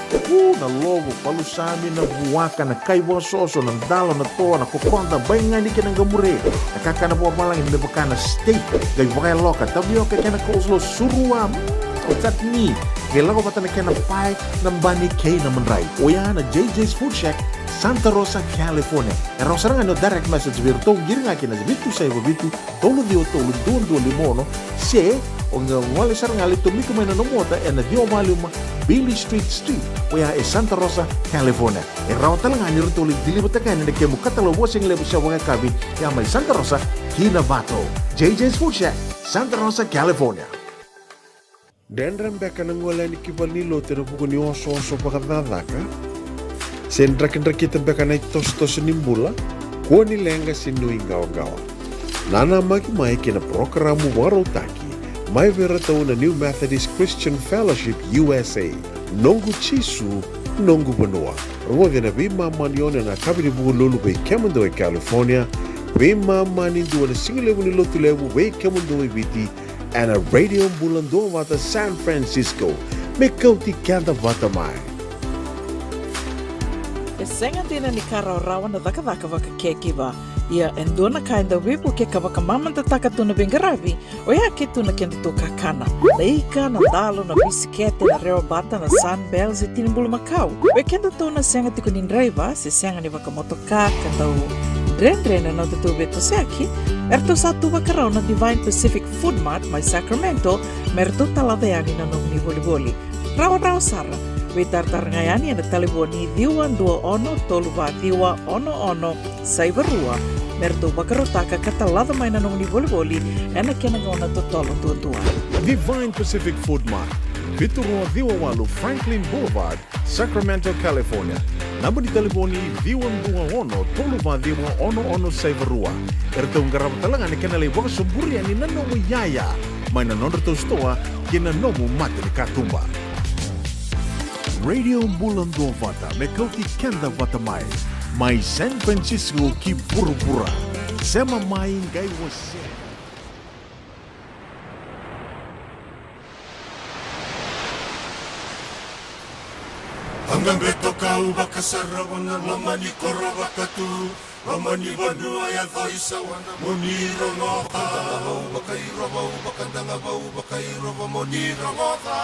na lovo, palusami, na vuaka, na kai vakasoso, na dalo, na toa, na kokoda, baigani kei na qamure. Na kakana vakavalagi me vaka na steak, qai vakayaloka, tavioka kei na coleslaw, surua, o chutney, qai lako vata na kena pae, na bani kei na madrai. Oya na JJ's Food Shack, Santa Rosa, California. E rawa sara ga ni o direct message vei iratou, qiri ga kina vitu saiva vitu, tolu ciwa tolu dua dua lima ono, se o qai gole sara ga lai tomika mai na nomu ota ena ciwa va lima Beale Street Street, oya e Santa Rosa, California. E rawa tale ga ni ratou lai deliver-taka yani na kemu katalau vakasigalevu se vakayakavi ya mai Santa Rosa ki Novato. JJ's Food Shack, Santa Rosa, California. Dredre beka na gole yani ki valenilotu ena vuku ni osooso vakacakacaka? Se drakidrakita beka na itosotoso ni bula? Kua ni leqa se nuiqawaqawa. Nanamaki mai ki na parokaramu vakarautaki mai vei iratou na New Methodist Christian Fellowship U S A, Noqu Jisu, Noqu Vanua. Rogoci ena veimama ni ono ena yakavi ni Vukelulu vei kemudou e California, veimama ni dua ena sigalevu ni Lotulevu vei kemudou e Viti, ena Radio Bula Duavata San Francisco, me kauti keda vata mai. E sega dina ni ka rawarawa na cakacaka vaka caregiver. Ia e dua na ka e dau veivukei ka vakamamadataka tu na veiqaravi, oya ke tu na kedatou kakana. Na ika, na dalo, na bisikete, na rewabata, na Sunbells, e tini bulumakau. Vei kedatou na sega tiko ni draiva, se sega ni vakamotoka, ka dau dredre na nodatou veitosoyaki, eratou sa tu vakarau na Divine Pacific Food Mart mai Sacramento, me ratou talaca yani na nomuni volivoli. Rawarawa sara, veitaratara ga yani ena talevoni ciwa dua ono tolu va ciwa ono ono saiva rua, me ratou vakarautaka ka talaca mai na nomuni volivoli ena kena gauna totolo duadua. Divine Pacific Food Mart, vitu rua ciwa walu Franklin Boulevard, Sacramento, California. Naba ni talevoni ciwa dua ono tolu va ciwa ono ono saiva rua. Eratou qarava tale ga na kena lai vakasoburia ni na nomu iyaya mai na nodratou sitoa kei na nomu mata ni katuba. Radio Bula Duavata me kauti keda vata mai, mai San Francisco ki vuravura. Sema mai qai wasea. Vaqaqai toka au vakasarava na loma ni koro vakatu. Loma ni vanua yaco i sawana mo ni rogoca. Vakairo vau vakadaga vau vakairo va mo ni rogoca.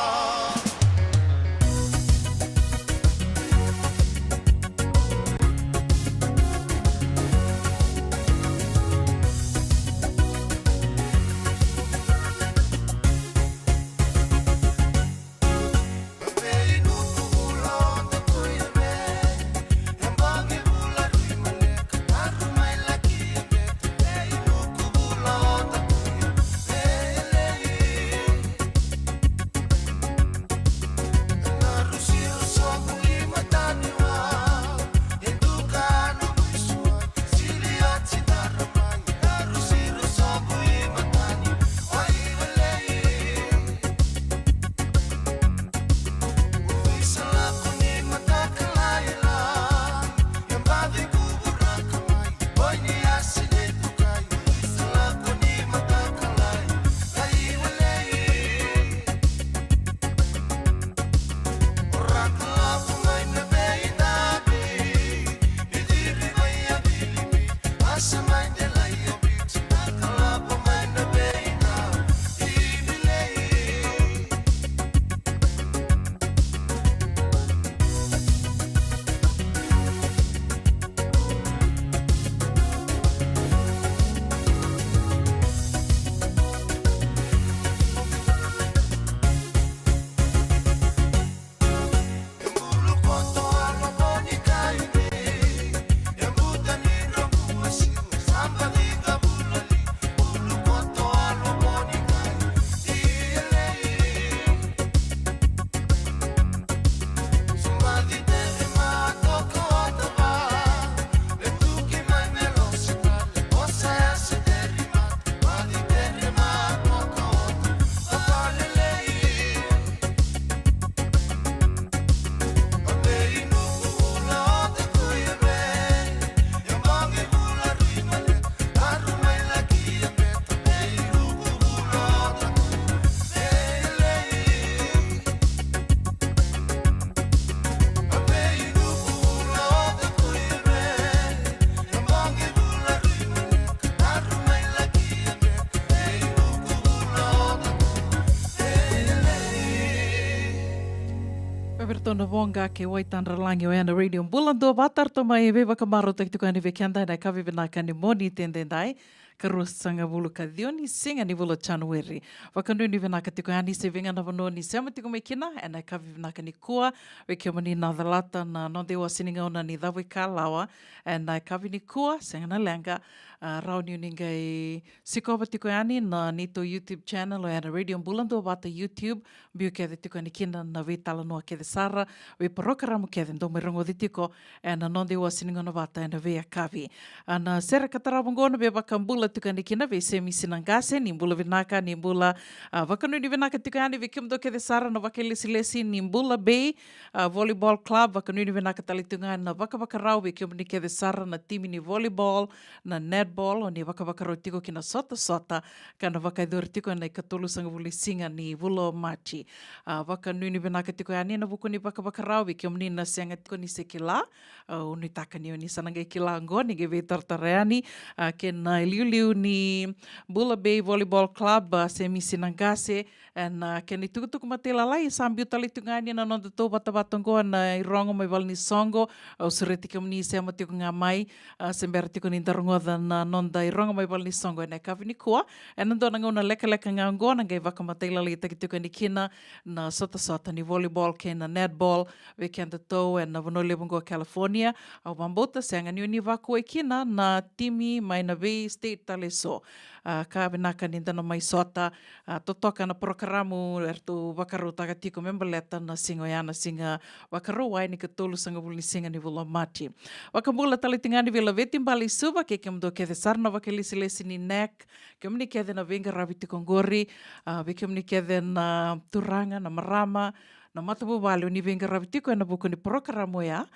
Vei iratou na Voqa kei Waitadralagi, oya na Radio Bula Duavata, ratou mai veivakamarautaki tiko yani vei keda ena yakavi vinaka ni Moniti edaidai, ka ruasagavulu ka ciwa ni siga ni vula o Janueri. Vakanuinui vinaka tiko yani se vei ga na vanua ni sema tiko mai kina ena yakavi vinaka nikua. Vei kemuni na calata na noda iwase ni gauna ni Cava i Kalawa ena yakavi nikua, sega na leqa, a, rawa ni o ni qai sikova tiko yani na neitou YouTube channel, oya na Radio Bula Duavata YouTube. Biu kece tiko yani kina na veitalanoa kece sara, veiparokaramu kece dou mai rogoci tiko ena noda iwase ni gauna vata ena veiyakavi. A, na sere ka tarava oqo na veivakabula tiko yani kina vei Semisi Naqase, ni bula vinaka, ni bula, a, vakanuinui vinaka tiko yani vei kemudou kece sara na vakailesilesi ni Bula Bay, a, Volleyball Club, vakanuinui vinaka tale tiko ga na vakavakarau vei kemuni kece sara na timi ni volleyball, na netball, o ni vakavakarau tiko ki na sotasota, ka na vakayacori tiko ena ikatolusagavulu ni siga ni vula o Maji. A, vakanuinui vinaka tiko yani ena vuku ni vakavakarau vei kemuni na sega tiko ni se kila, a, au nuitaka ni o ni sa na qai kila oqo, ni qai veitaratara yani, a, kei na iliuliu ni Bula Bay Volleyball Club, a, Semisi Naqase, ena, a, kena itukutuku matailalai, sa biu tale tu ga yani na noda tauvatavata oqo ena irogo mai valenisoqo, au sureti kemuni sema tiko ga mai, a, se bera tiko ni da rogoca na noda irogo mai valenisoqo ena yakavi nikua, ena dua na gauna lekaleka ga oqo, na qai vakamatalailaitaki tiko yani kina na sotasota ni volleyball kei na netball, vei kedatou ena vanua levu oqo o California. Au vakabauta sega ni o ni vakuai kina na timi mai na vei state tale eso. A, ka vinaka ni da na mai sota, a, totoka na porokaramu eratou vakarautaka tiko me baleta na siga oya, na siga Vakarauwai ni ikatolusagavulu ni siga ni vula o Maji. Vakabula tale tiko ga yani vei Laveti Bale i Suva, kei kemudou kece sara na vakailesilesi ni NEC, kemuni kece na veiqaravi tiko oqori, a, vei kemuni kece na turaga, na marama, na matavuvale o ni veiqaravi tiko ena vuku ni porokaramu oya.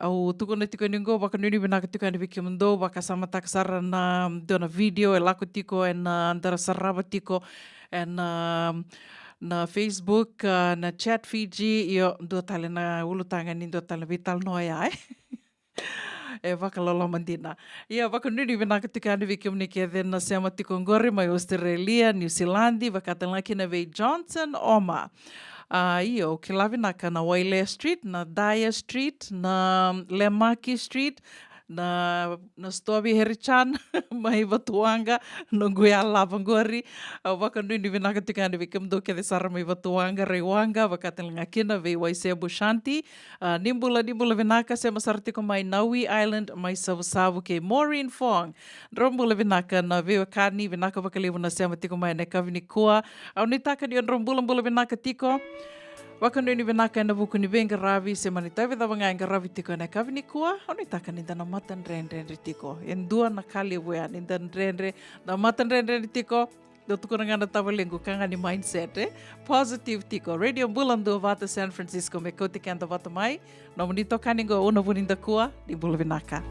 Au tukuna tiko yani oqo, vakanuinui vinaka tiko yani vei kemudou, vakasamataka sara na dua na video e lako tiko ena, a, da ra sarava tiko ena, a, na Facebook, a, na Chat Fiji, io, dua tale na ulutaga ni dua tale na veitalanoa oya, e. E vakaloloma dina. Ia, vakanuinui vinaka tiko yani vei kemuni kece na sema tiko oqori mai Australia, New Zealand, vaka tale ga kina vei Johnson Oma. A, io, au kila vinaka na Wailea Street, na Dyer Street, na Lemaki Street, na, na sitoa vei Harry Chan mai Vatuwaqa, noqu yalava oqori. Au vakanuinui vinaka tiko yani vei kemudou kece sara mai Vatuwaqa, Raiwaqa, vaka tale ga kina vei Waisebu Shanti. A, ni bula, ni bula vinaka, sema sara tiko mai Nawi Island, mai Savusavu kei Maureen Fong. Drau bula vinaka na veiwekani, vinaka vakalevu na sema tiko mai ena yakavi nikua. Au nuitaka ni o drau bulabula vinaka tiko. Vakanuinui vinaka ena vuku ni veiqaravi, se mani tavi cava ga e qaravi tiko ena yakavi nikua. Au nuitaka ni da na matadredredre tiko. E dua na ka levu ya, ni da dredre, da matadredredre tiko. Dau tukuna ga na tavalequ, ka ga ni mindset, e? Positive tiko. Radio Bula Duavata San Francisco, me kauti keda vata mai. Nomuni itokani qo, Una Vunidakua, ni bula vinaka.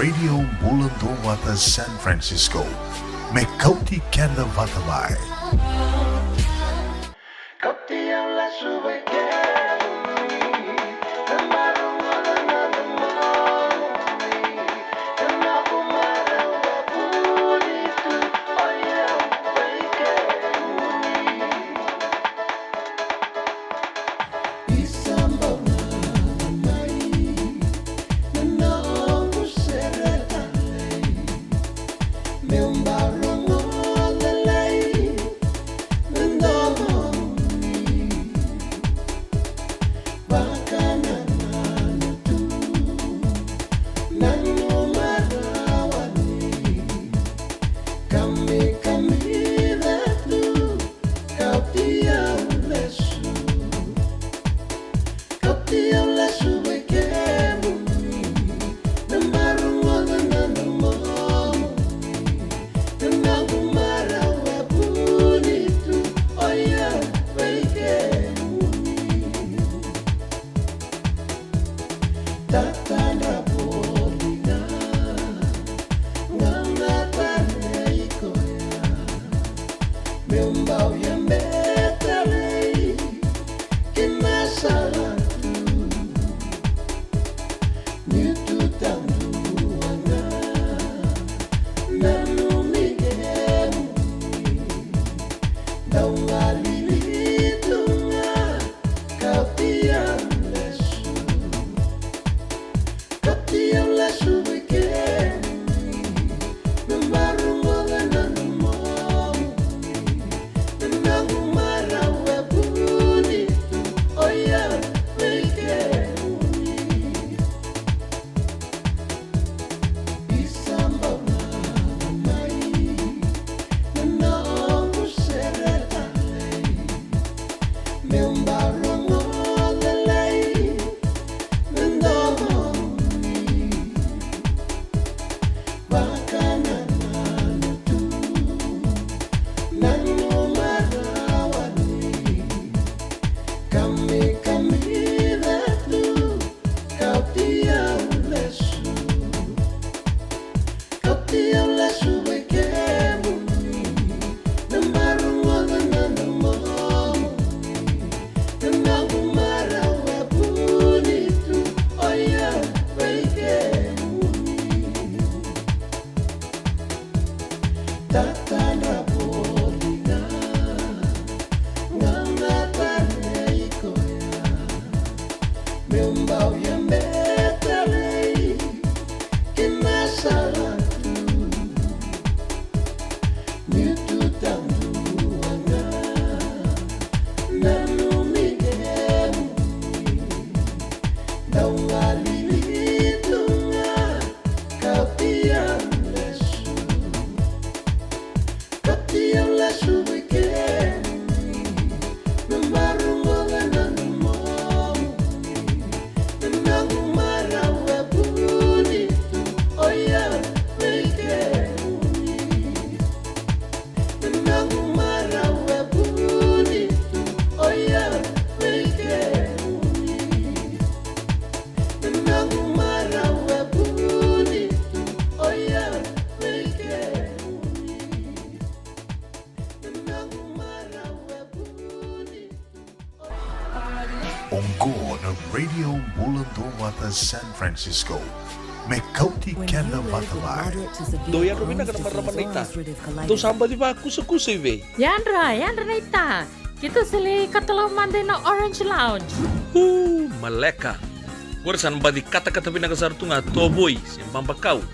Radio Bula Duavata San Francisco, me kauti keda vata mai. Oqo na Radio Bula Duavata San Francisco. Me kauti keda vata mai. Dou yadra vinaka na marama naita. Dou sa baci vakusakusa i vei? Yadra, yadra naita. Keitou sa lai katalau mada ina Orange Lounge. Uu, maleka. Qori sa na baci katakata vinaka sara tu ga tovoi se babakau.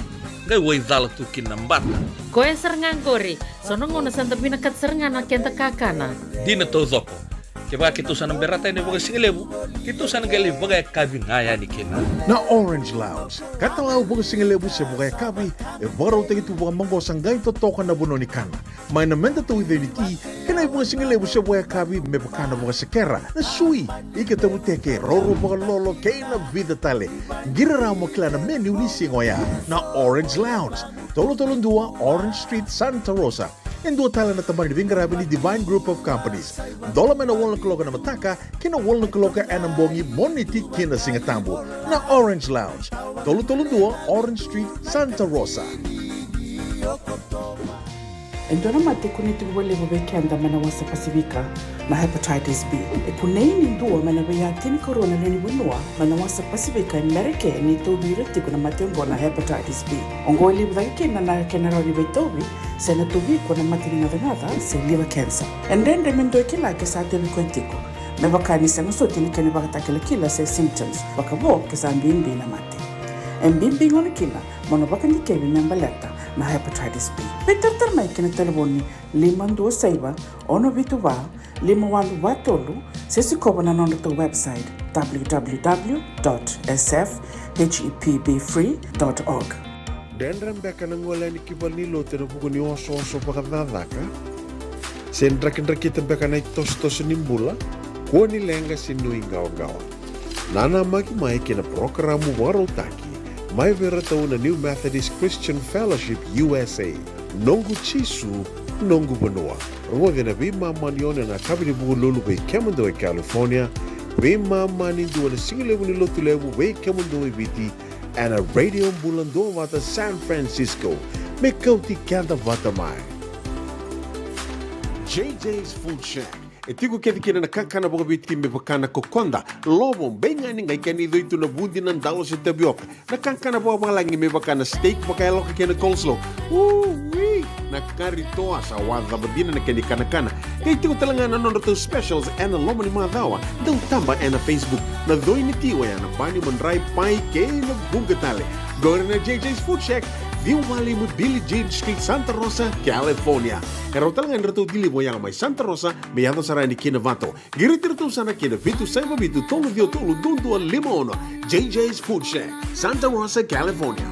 Qai waicala tu kina na bata. Koya sara ga qori. So na gauna sa da vinakata sara ga na keda kakana. Dina taucoko. Kevaka keitou sa na berata yani vakasigalevu, keitou sa na qai lai vakayakavi ga yani kina. Na Orange Lounge, katalau vakasigalevu se vakayakavi, e vakarautaki tu vakamaqosa qai totoka na vanua ni kana. Mai na meda tauica ni ti, kei na ivakasigalevu se vakayakavi me vaka na vakasekera, na sui, ika tavuteke, roro vakalolo, kei na vica tale. Qiri rawa mo kila na menu ni siga oya. Na Orange Lounge, tolu tolu dua Orange Street, Santa Rosa. E dua tale na tabana ni veiqaravi ni Divine Group of Companies. Dola mai na walu na kaloko ena mataka ki na walu na kaloko ena bogi, Moniti ki na Sigatabu. Na Orange Lounge, tolu tolu dua Orange Street, Santa Rosa. E dua na mate e kunei tiko vakalevu vei keda mai na wasa Pasifika na hepatitis B. E kunei ni dua mai na veiya tinikarua na lewe ni vanua mai na wasa Pasifika e Merika ni tauvi ira tiko na mate oqo na hepatitis B. Oqo e levu cake kina na kena rawa ni veitauvi se na tauvi iko na mate ni gacagaca se liver cancer. E dredre me dua e kila ke sa tauvi koya tiko, me vaka ni sega soti na kena ivakatakilakila se symptoms, vakavo ke sa bibi na mate. E bibi gona kina mo na vakadikevi me baleta na hepatitis B. Veitaratara mai ki na talevoni lima dua saiva, ono vitu va, lima walu va tolu, se sikova na nodratou website, w w w dot s f h e p b free dot org. Dredre beka na gole yani ki valenilotu ena vuku ni osooso vakacakacaka? Se drakidrakita beka na itosotoso ni bula? Kua ni leqa se nuiqawaqawa. Nanamaki mai ki na parokaramu vakarautaki mai vei iratou na New Methodist Christian Fellowship U S A. Noqu Jisu, noqu vanua. Rogoci ena veimama ni ono ena yakavi ni Vukelulu vei kemudou e California, veimama ni dua na sigalevu ni Lotulevu vei kemudou e Viti, ena Radio Bula Duavata San Francisco. Me kauti keda vata mai. J J's Food Shack. E tiko kece kina na kakana vakaviti me vaka na kokoda, lovo, beigani, qai kena icoi tu na vudi, na dalo se tavioka. Na kakana vakavalagi me vaka na steak vakayaloka kei na coleslaw. Ui! Na kari toa, sa wacava dina na kena ikanakana. Qai tiko tale ga na nodratou specials ena loma ni macawa. Dau taba ena Facebook. Na coi ni ti oya na bani, madrai, pai kei na vuqa tale. Qori na J J's Food Shack, ciwa walu lima Billie Jean Street, Santa Rosa, California. E rawa tale ga ni ratou deliver oya mai Santa Rosa me yaco sara yani ki Novato. Qiriti iratou sara ki na vitu saiva vitu tolu ciwa tolu dua dua lima ono. J J's Food Shack, Santa Rosa, California.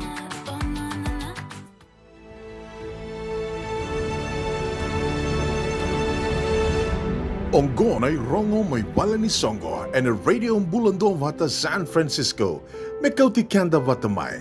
Oqo na irogo mai valenisoqo ena Radio Bula Duavata San Francisco. Me kauti keda vata mai.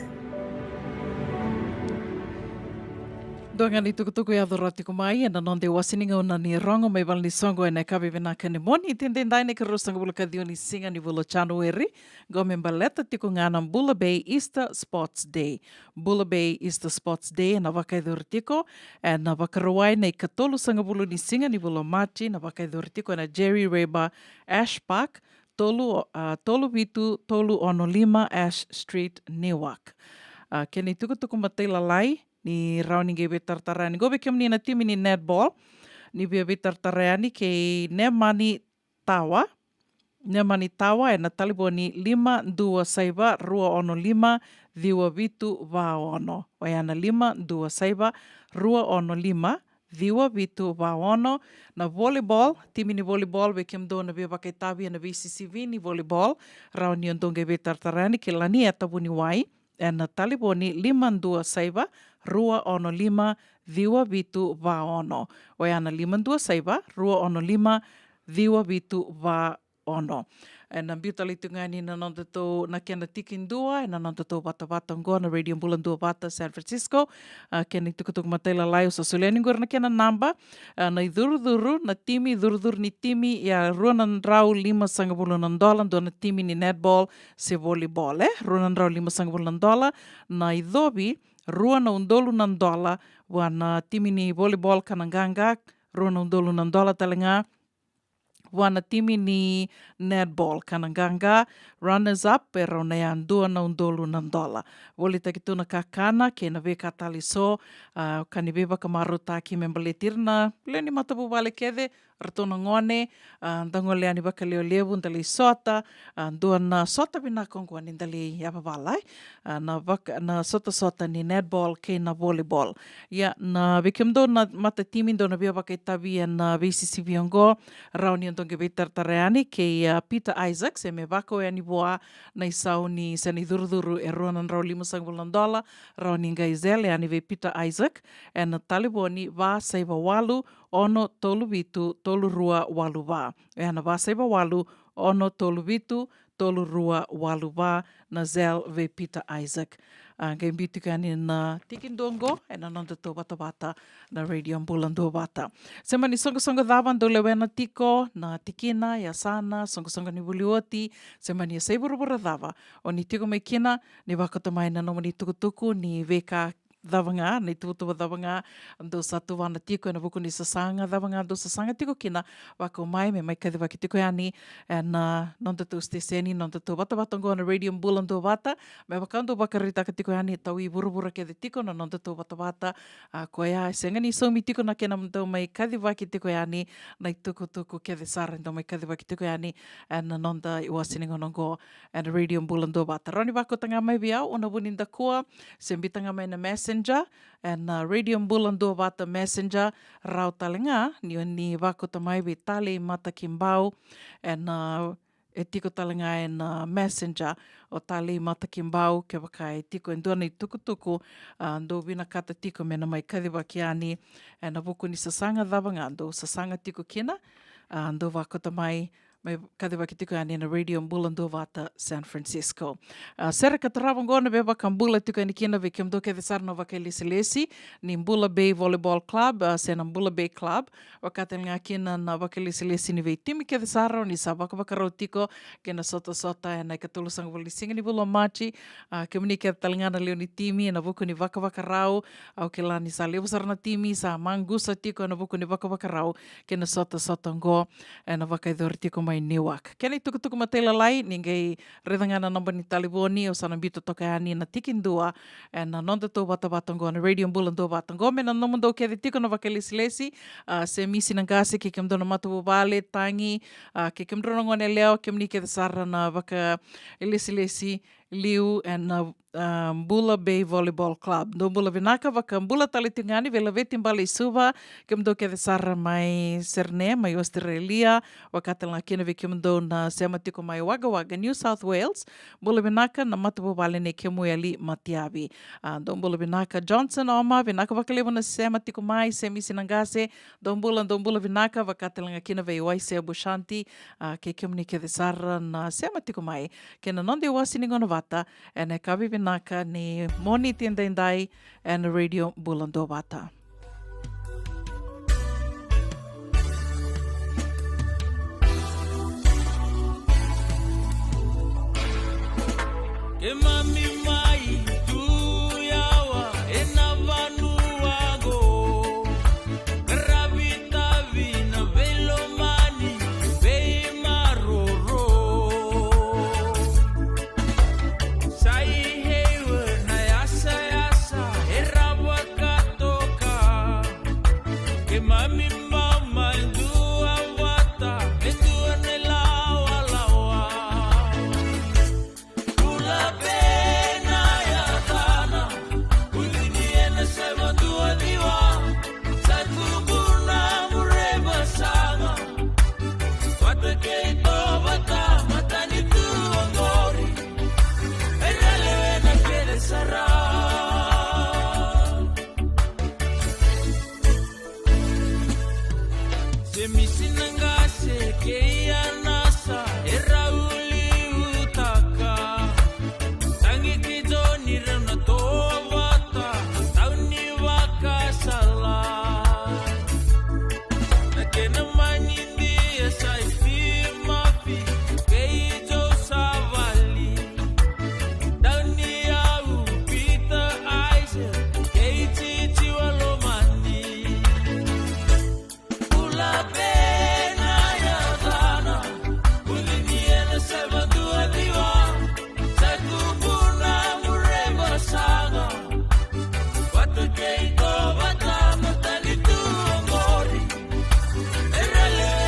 Dua ga na itukutuku e yaco rawa tiko mai ena noda iwase ni gauna ni rogo mai valenisoqo ena yakavi vinaka ni Moniti edaidai, na ikaruasagavulu ka ciwa ni siga ni vula o Janueri. Qo me baleta tiko ga na Bula Bay Easter Sports Day. Bula Bay Easter Sports Day ena vakayacori tiko ena Vakarauwai na ikatolusagavulu ni siga ni vula o Maji, na vakayacori tiko ena Jerry Reba Ash Park, tolu, a, tolu vitu tolu ono lima Ash Street, Newark. A, kena itukutuku matailalai ni rawa ni qai veitaratara yani qo vei kemuni na timi ni netball, ni via veitaratara yani kei Nemani Tawa. Nemani Tawa ena talevoni lima dua saiva rua ono lima ciwa vitu va ono. Oya na lima dua saiva rua ono lima ciwa vitu va ono. Na volleyball, timi ni volleyball, vei kemudou na via vakaitavi ena veisisivi ni volleyball, rawa ni o dou qai veitaratara yani kei Lanieta Vuniwai ena talevoni lima dua saiva rua ono lima ciwa vitu va ono. Oya na lima dua saiva rua ono lima ciwa vitu va ono. Ena biu tale tiko ga yani na nodatou, na kena tiki dua ena nodatou vatavata oqo na Radio Bula Duavata San Francisco. A, kena itukutuku matailalai, au sa solia yani qori na kena naba. A, na icurucuru, na timi, icurucuru ni timi, ia rua na drau limasagavulu na dola, dua na timi ni netball se volleyball, e, rua na drau limasagavulu na dola. Na icovi, rua na udolu na dola vua na timi ni volleyball ka na qaqa, rua na udolu na dola tale ga vua na timi ni netball ka na qaqa. Runners up e rawa na yadua na udolu na dola. Volitaki tu na kakana kei na veika tale eso, a, ka ni veivakamarautaki me baleti ira na lewe ni matavuvale kece, ratou na gone, a, da gole yani vakaleolevu, da lai sota, a, dua na sota vinaka oqo ni da lai yavavala, e. A, na vaka, na sotasota ni netball kei na volleyball. Ia, na vei kemudou na matatimi dou na via vakaitavi ena veisisivi oqo, rawa ni o dou qai veitaratara yani kei, a, Peter Isaacs, e me vakau yani vua na isau ni se na icurucuru e rua na drau limasagavulu na dola, rawa ni qai zele yani vei Peter Isaac ena talevoni va saiva walu, ono tolu vitu tolu rua walu va. Ena va saiva walu, ono tolu vitu, tolu rua walu va, na Zelle vei Peter Isaac. A, qai biu tiko yani na tiki dua oqo ena nodatou vatavata na Radio Bula Duavata. Se mani soqosoqo cava dou lewena tiko, na tikina, yasana, soqosoqo ni vuli oti, se mani yasa i vuravura cava o ni tiko mai kina, ni vakauta mai na nomuni tukutuku ni veika cava ga, na ituvatuva cava ga dou sa tuvana tiko ena vuku ni sasaga, cava ga dou sasaga tiko kina, vakau mai me mai kacivaki tiko yani ena nodatou siteseni, nodatou vatavata oqo na Radio Bula Duavata. Me vaka dou vakaraitaka tiko yani, tau i vuravura kece tiko na nodatou vatavata. A, koya e sega ni saumi tiko na kena dau mai kacivaki tiko yani na itukutuku kece sara e dau mai kacivaki tiko yani ena noda iwase ni gauna oqo ena Radio Bula Duavata. Rawa ni vakauta ga mai vei au, au na Vunidakua, se biuta ga mai na Messenger, ena Radio Bula Duavata Messenger. Rawa tale ga ni o ni vakauta mai vei Talei Matakibau, ena, e tiko tale ga ena Messenger o Talei Matakibau, kevaka e tiko e dua na itukutuku, a, dou vinakata tiko me na mai kacivaki yani ena vuku ni sasaga cava ga dou sasaga tiko kina, a, dou vakauta mai, mai kacivaki tiko yani ena Radio Bula Duavata San Francisco. A, sere ka tarava oqo na veivakabula tiko yani kina vei kemudou kece sara na vakailesilesi ni Bula Bay Volleyball Club, a, se na Bula Bay Club. Vaka tale ga kina na vakailesilesi ni veitimi kece sara o ni sa vakavakarau tiko kei na sotasota ena ikatolusagavulu ni siga ni vula o Maji. A, kemuni kece tale ga na lewe ni timi ena vuku ni vakavakarau, au kila ni sa levu sara na timi sa maqusa tiko ena vuku ni vakavakarau kei na sotasota oqo ena vakayacori tiko mai Newark. Kena itukutuku matailalai, ni qai raica ga na naba ni talevoni, au sa na biuta toka yani na tiki dua ena nodatou vatavata oqo na Radio Bula Duavata oqo. Me na nomudou kece tiko na vakailesilesi, a, Semisi na qase, kei kemudou na matavuvale, tagi, a, kei kemudrau na goneyalewa, kemuni kece sara na vakailesilesi liu ena, a, Bula Bay Volleyball Club. Dou bula vinaka, vakabula tale tiko ga yani vei Laveti Bale i Suva, kemudou kece sara mai Serene, mai Australia, vaka tale ga kina vei kemudou na sema tiko mai Wagga Wagga, New South Wales. Bula vinaka na matavuvale nei kemu yali Matiavi. A, dou bula vinaka Johnson Oma, vinaka vakalevu na sema tiko mai, Semisi na qase, dou bula, dou bula vinaka, vaka tale ga kina vei Waise Bushanti, a, kei kemuni kece sara na sema tiko mai kei na noda iwase ni gauna vata ena yakavi vinaka ni Moniti edaidai ena Radio Bula Duavata. Keimami mai tu yawa ena vanua qo. Qaravi tavi na veilomani, veimaroroi. Sa i heiwa na yasayasa e rawa ka toka. Keimami mai Duavata e dua na ilawalawa. Bula Bay na yacana, udi ni ena sema duadua, sa tukuna Mureba Saga. Vata kei Tovata, matanitu oqori, e na lewena kece sara. Semisi na qase kei Anasa e rau liutaka. Tagi kei Joni rau na Tovata, tauni vakasala. Na kena manidia sa i Fimafi kei Jousavali. Tauni au Peter Isaac kei Titi Walomani. Bula Bay na yacana, udi ni ena sema duadua, sa tukuna Mureba Saga. Vata kei Tovata, matanitu oqori, e na lewe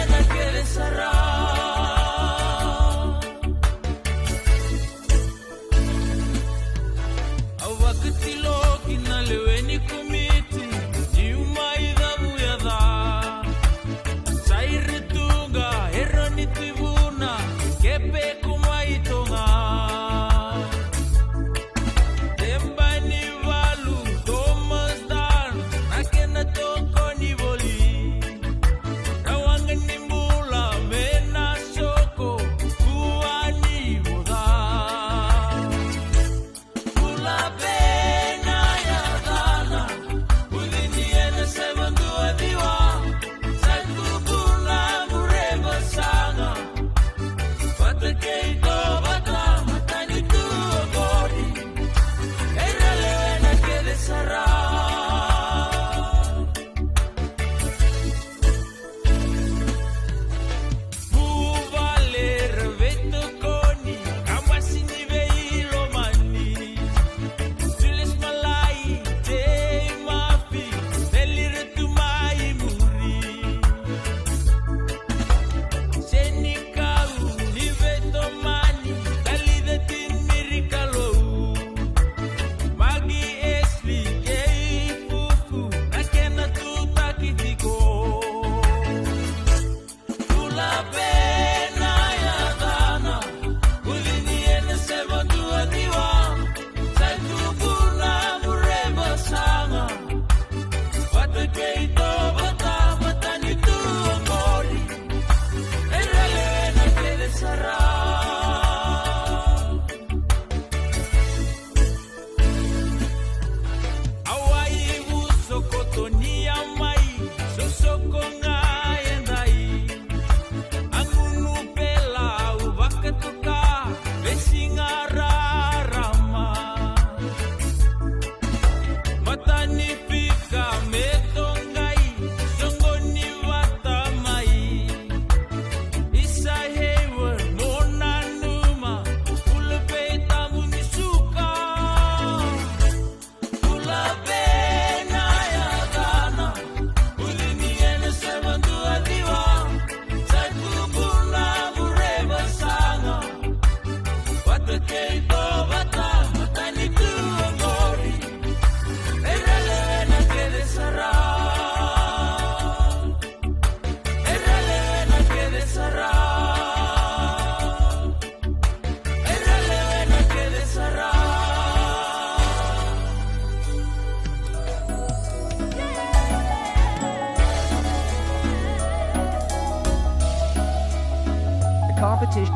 Competition.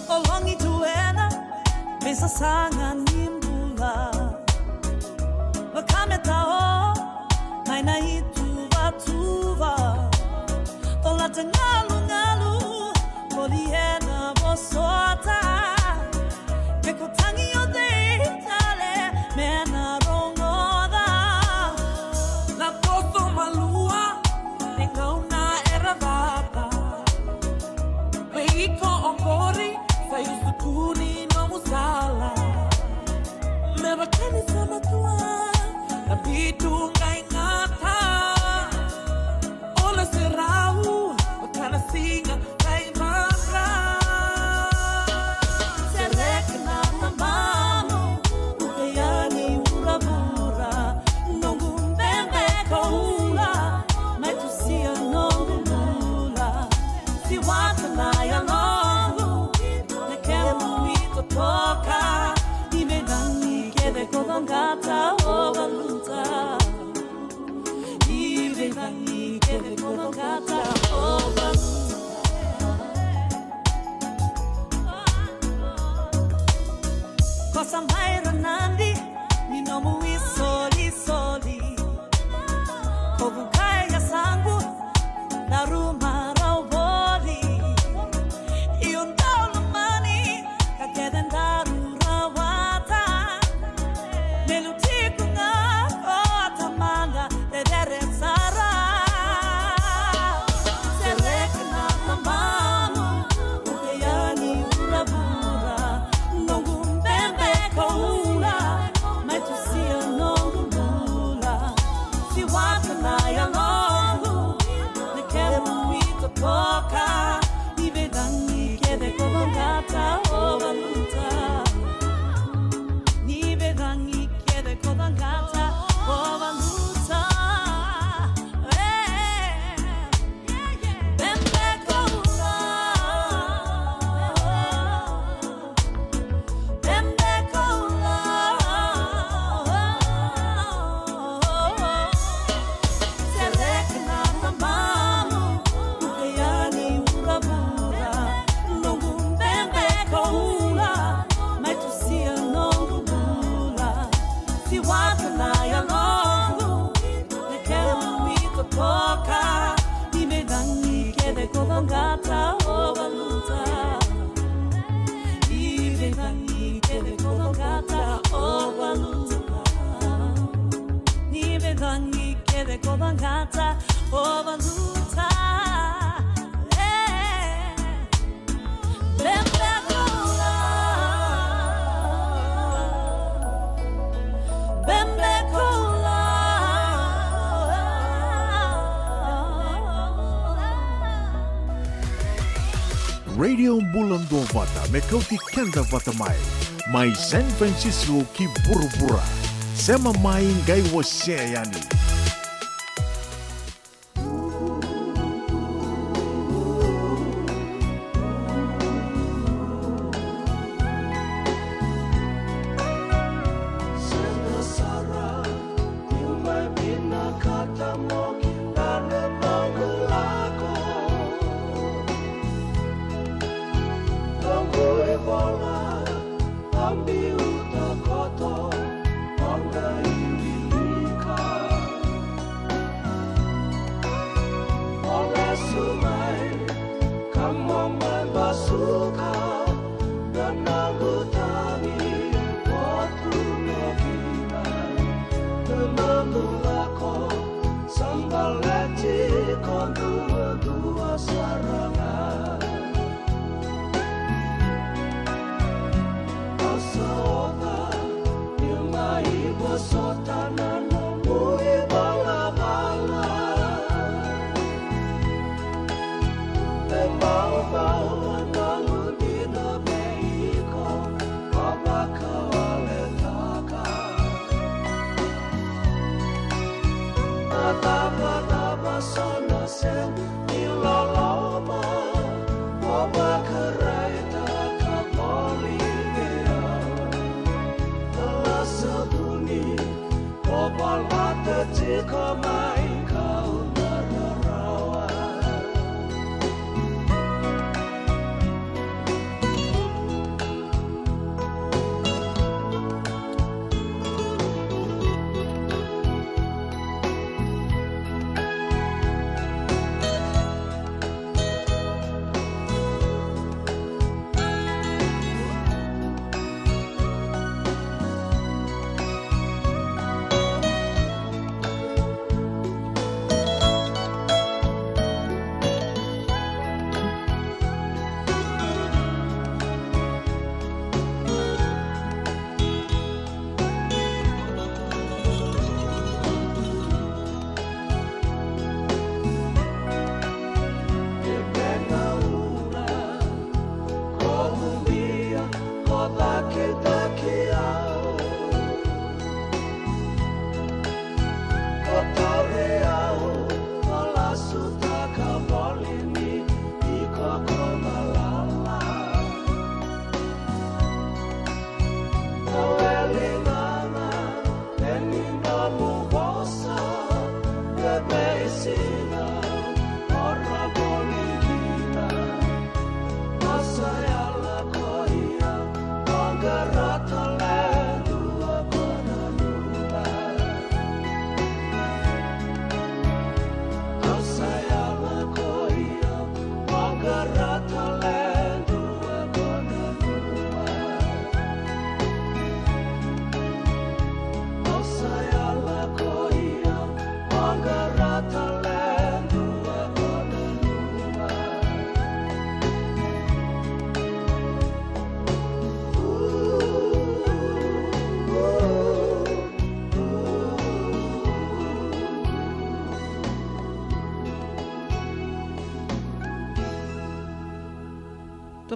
O logi tu ena veisasaga ni bula. Vakameta o mai na ituvatuva. Colata galugalu, voli ena vosota. Ke ko tagi o cei tale me na rogoca. Na toso malua, e gauna era cata. Me iko oqori, sa iusutu ni nomu sala. Me vaka ni sa matua, na bidu qai gata. O na serau, vaka na siga qai vaka. Sereka na tabamu, uke yani vuravura. Noqu bebe koula, mai tusia noqu bula. Siwata na yaloqu, na kemu itotoka. Ni veicagi kece ko vaqata o valuta. Ni veicagi kece ko vaqata o valuta. Ko sa mai ranadi ni nomu isolisoli. Ko vukai yasaqu na ruma rau voli. Io dau lomani ka kece daru rawata. Me lutiko ga ko tamada cecere sara. Sereka na tabamu, uke yani vuravura. Noqu bebe koula, mai tusia noqu bula. Siwata na yaloqu, na kemu itotoka. Ni veicagi kece ko vaqata o valuta. Ni veicagi kece ko vaqata o valuta. E, bebe koula. Bebe koula. Sereka na tabamu, uke yani vuravura. Noqu bebe koula, mai tusia noqu bula. Siwata na yaloqu, na kemu itotoka. Ni veicagi kece ko vaqata o valuta. Ni veicagi kece ko vaqata o valuta. Ni veicagi kece ko vaqata o valuta. E. Bebe koula. Bebe koula. Radio Bula Duavata me kauti keda vata mai, mai San Francisco ki vuravura. Sema mai qai wasea yani.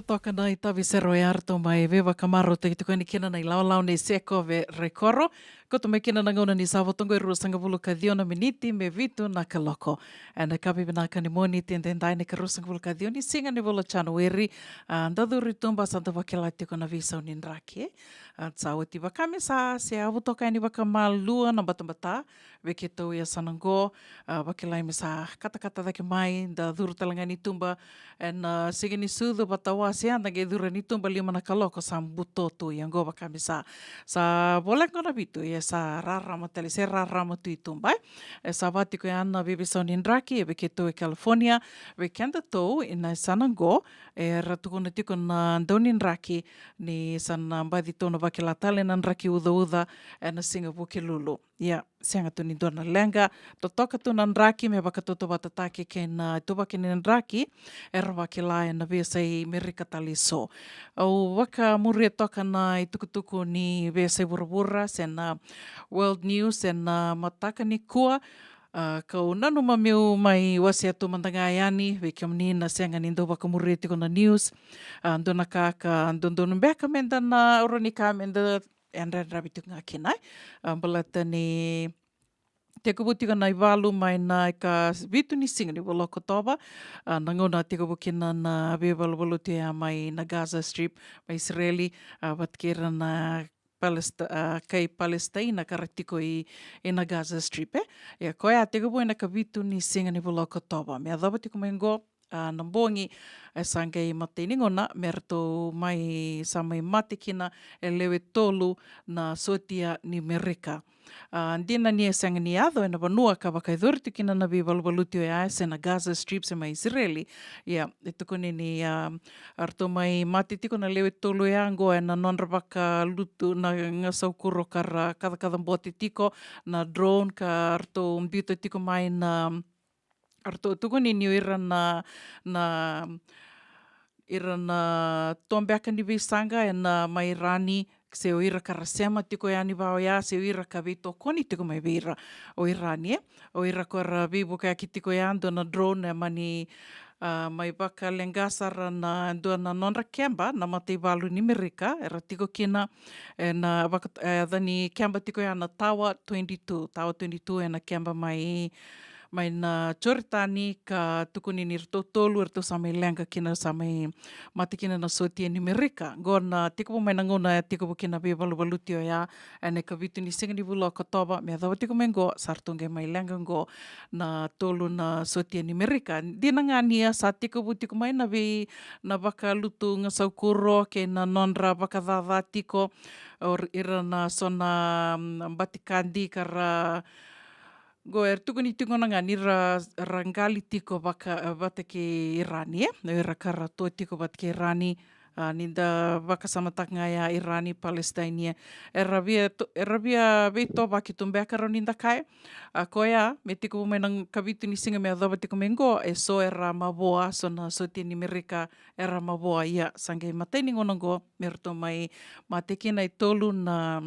Toka na itavi sero e ratou mai veivakamarautaki tiko yani kina na ilawalawa nei Sekove Rekoro. Koto mai kina na gauna ni sa voto qo e ruasagavulu ka ciwa na miniti me vitu na kaloko. Ena ka vivinaka ni Moniti edaidai na ikaruasagavulu ka ciwa ni siga ni vula o Janueri. A, da curu i tuba sa da vakila tiko na veisau ni draki. A, sa oti vaka me sa se yavu toka yani vakamalua na batabata. Vei keitou e yasana qo, a, vakilai me sa katakata cake mai, da curu tale ga ni tuba ena, a, siga ni sucu vata wase, a, da qai curu ni tuba lima na kaloko sa buto tu. Ia qo vaka me sa, sa voleka qo na vitu, ia sa rarama tale, se rarama tu i tuba, e. E sa va tiko ya na veiveisau ni draki, e vei keitou e California, vei kedatou ena yasana qo, era tukuna tiko na dau ni draki, ni sa na baci tou na vakila tale na draki ucauca ena siga Vukelulu. Ia, sega tu ni dua na leqa, totoka tu na draki me vakatautauvatataki kei na ituvaki ni draki era vakila ena veiyasai Merika tale eso. Au vakamuria toka na itukutuku ni veiyasai vuravura se na world news ena mataka nikua. A, kau nanuma meu mai wasea tu mada ga yani vei kemuni na sega ni dau vakamuria tiko na news. A, dua na ka ka dodonu beka meda na rawa ni ka meda yadrayadravi tiko ga kina, e. A, baleta ni tekivu tiko na ivalu mai na ikavitu ni siga ni vula o Okotova, a, na gauna tekivu kina na veivaluvaluti oya mai na Gaza Strip, mai Isireli, a, vata kei ira na Palesta-, a, kai Palestina ka ra tiko i, i na Gaza Strip, e. Ia, koya tekivu ena ikavitu ni siga ni vula o Okotova. Me yacova tiko mai qo, a, na bogi, e sa qai matai ni gauna me ratou mai, sa mai mate kina e lewe tolu na sotia ni Merika. A, dina ni e sega ni yaco ena vanua ka vakayacori tu kina na veivaluvaluti oya, se na Gaza Strip se mai Isireli. Ia, e tukuni ni, a, ratou mai mate tiko na lewe tolu ya qo ena nodra vakalutu na gasaukuro ka ra kacakaca bote tiko, na drone ka ratou biuta tiko mai na, ratou tukuni ni o ira na, na, ira na to beka ni veisaqa ena mai Irani, se o ira ka ra sema tiko yani vaka oya, se o ira ka veitokoni tiko mai vei ira o Irani, e. O ira ko ra veivukayaki tiko ya, dua na drone e mani, a, mai vakaleqa sara na dua na nodra keba na mataivalu ni Merika era tiko kina ena vaka, e, yaca ni keba tiko ya na Tower twenty-two, Tower twenty-two ena keba mai, mai na Joritani, ka tukuni ni ratou tolu eratou sa mai leqa kina, sa mai mate kina na sotia ni Merika. Qo na tekivu mai na gauna e tekivu kina veivaluvaluti oya ena ikavitu ni siga ni vula o Okotova, me yacova tiko mai qo sa ratou qai mai leqa qo na tolu na sotia ni Merika. Dina ga ni a sa tekivu tiko mai na vei, na vakalutu gasaukuro kei na nodra vakacaca tiko o ira na so na, mm, batikadi ka ra qo era tukuni tiko na ga ni ra, ra qali tiko vaka, vata kei Irani, e. Era ka ra to tiko vata kei Irani, a, ni da vakasamataka ga ya Irani, Palestine, e. Era via to, era via veitovaki tu beka, rawa ni da kaya. A, koya me tekivu mai na ikavitu ni siga me yacova tiko mai qo, e so era mavoa, so na sotia ni Merika era mavoa. Ia, sa qai matai ni gauna qo me ratou mai mate kina e tolu na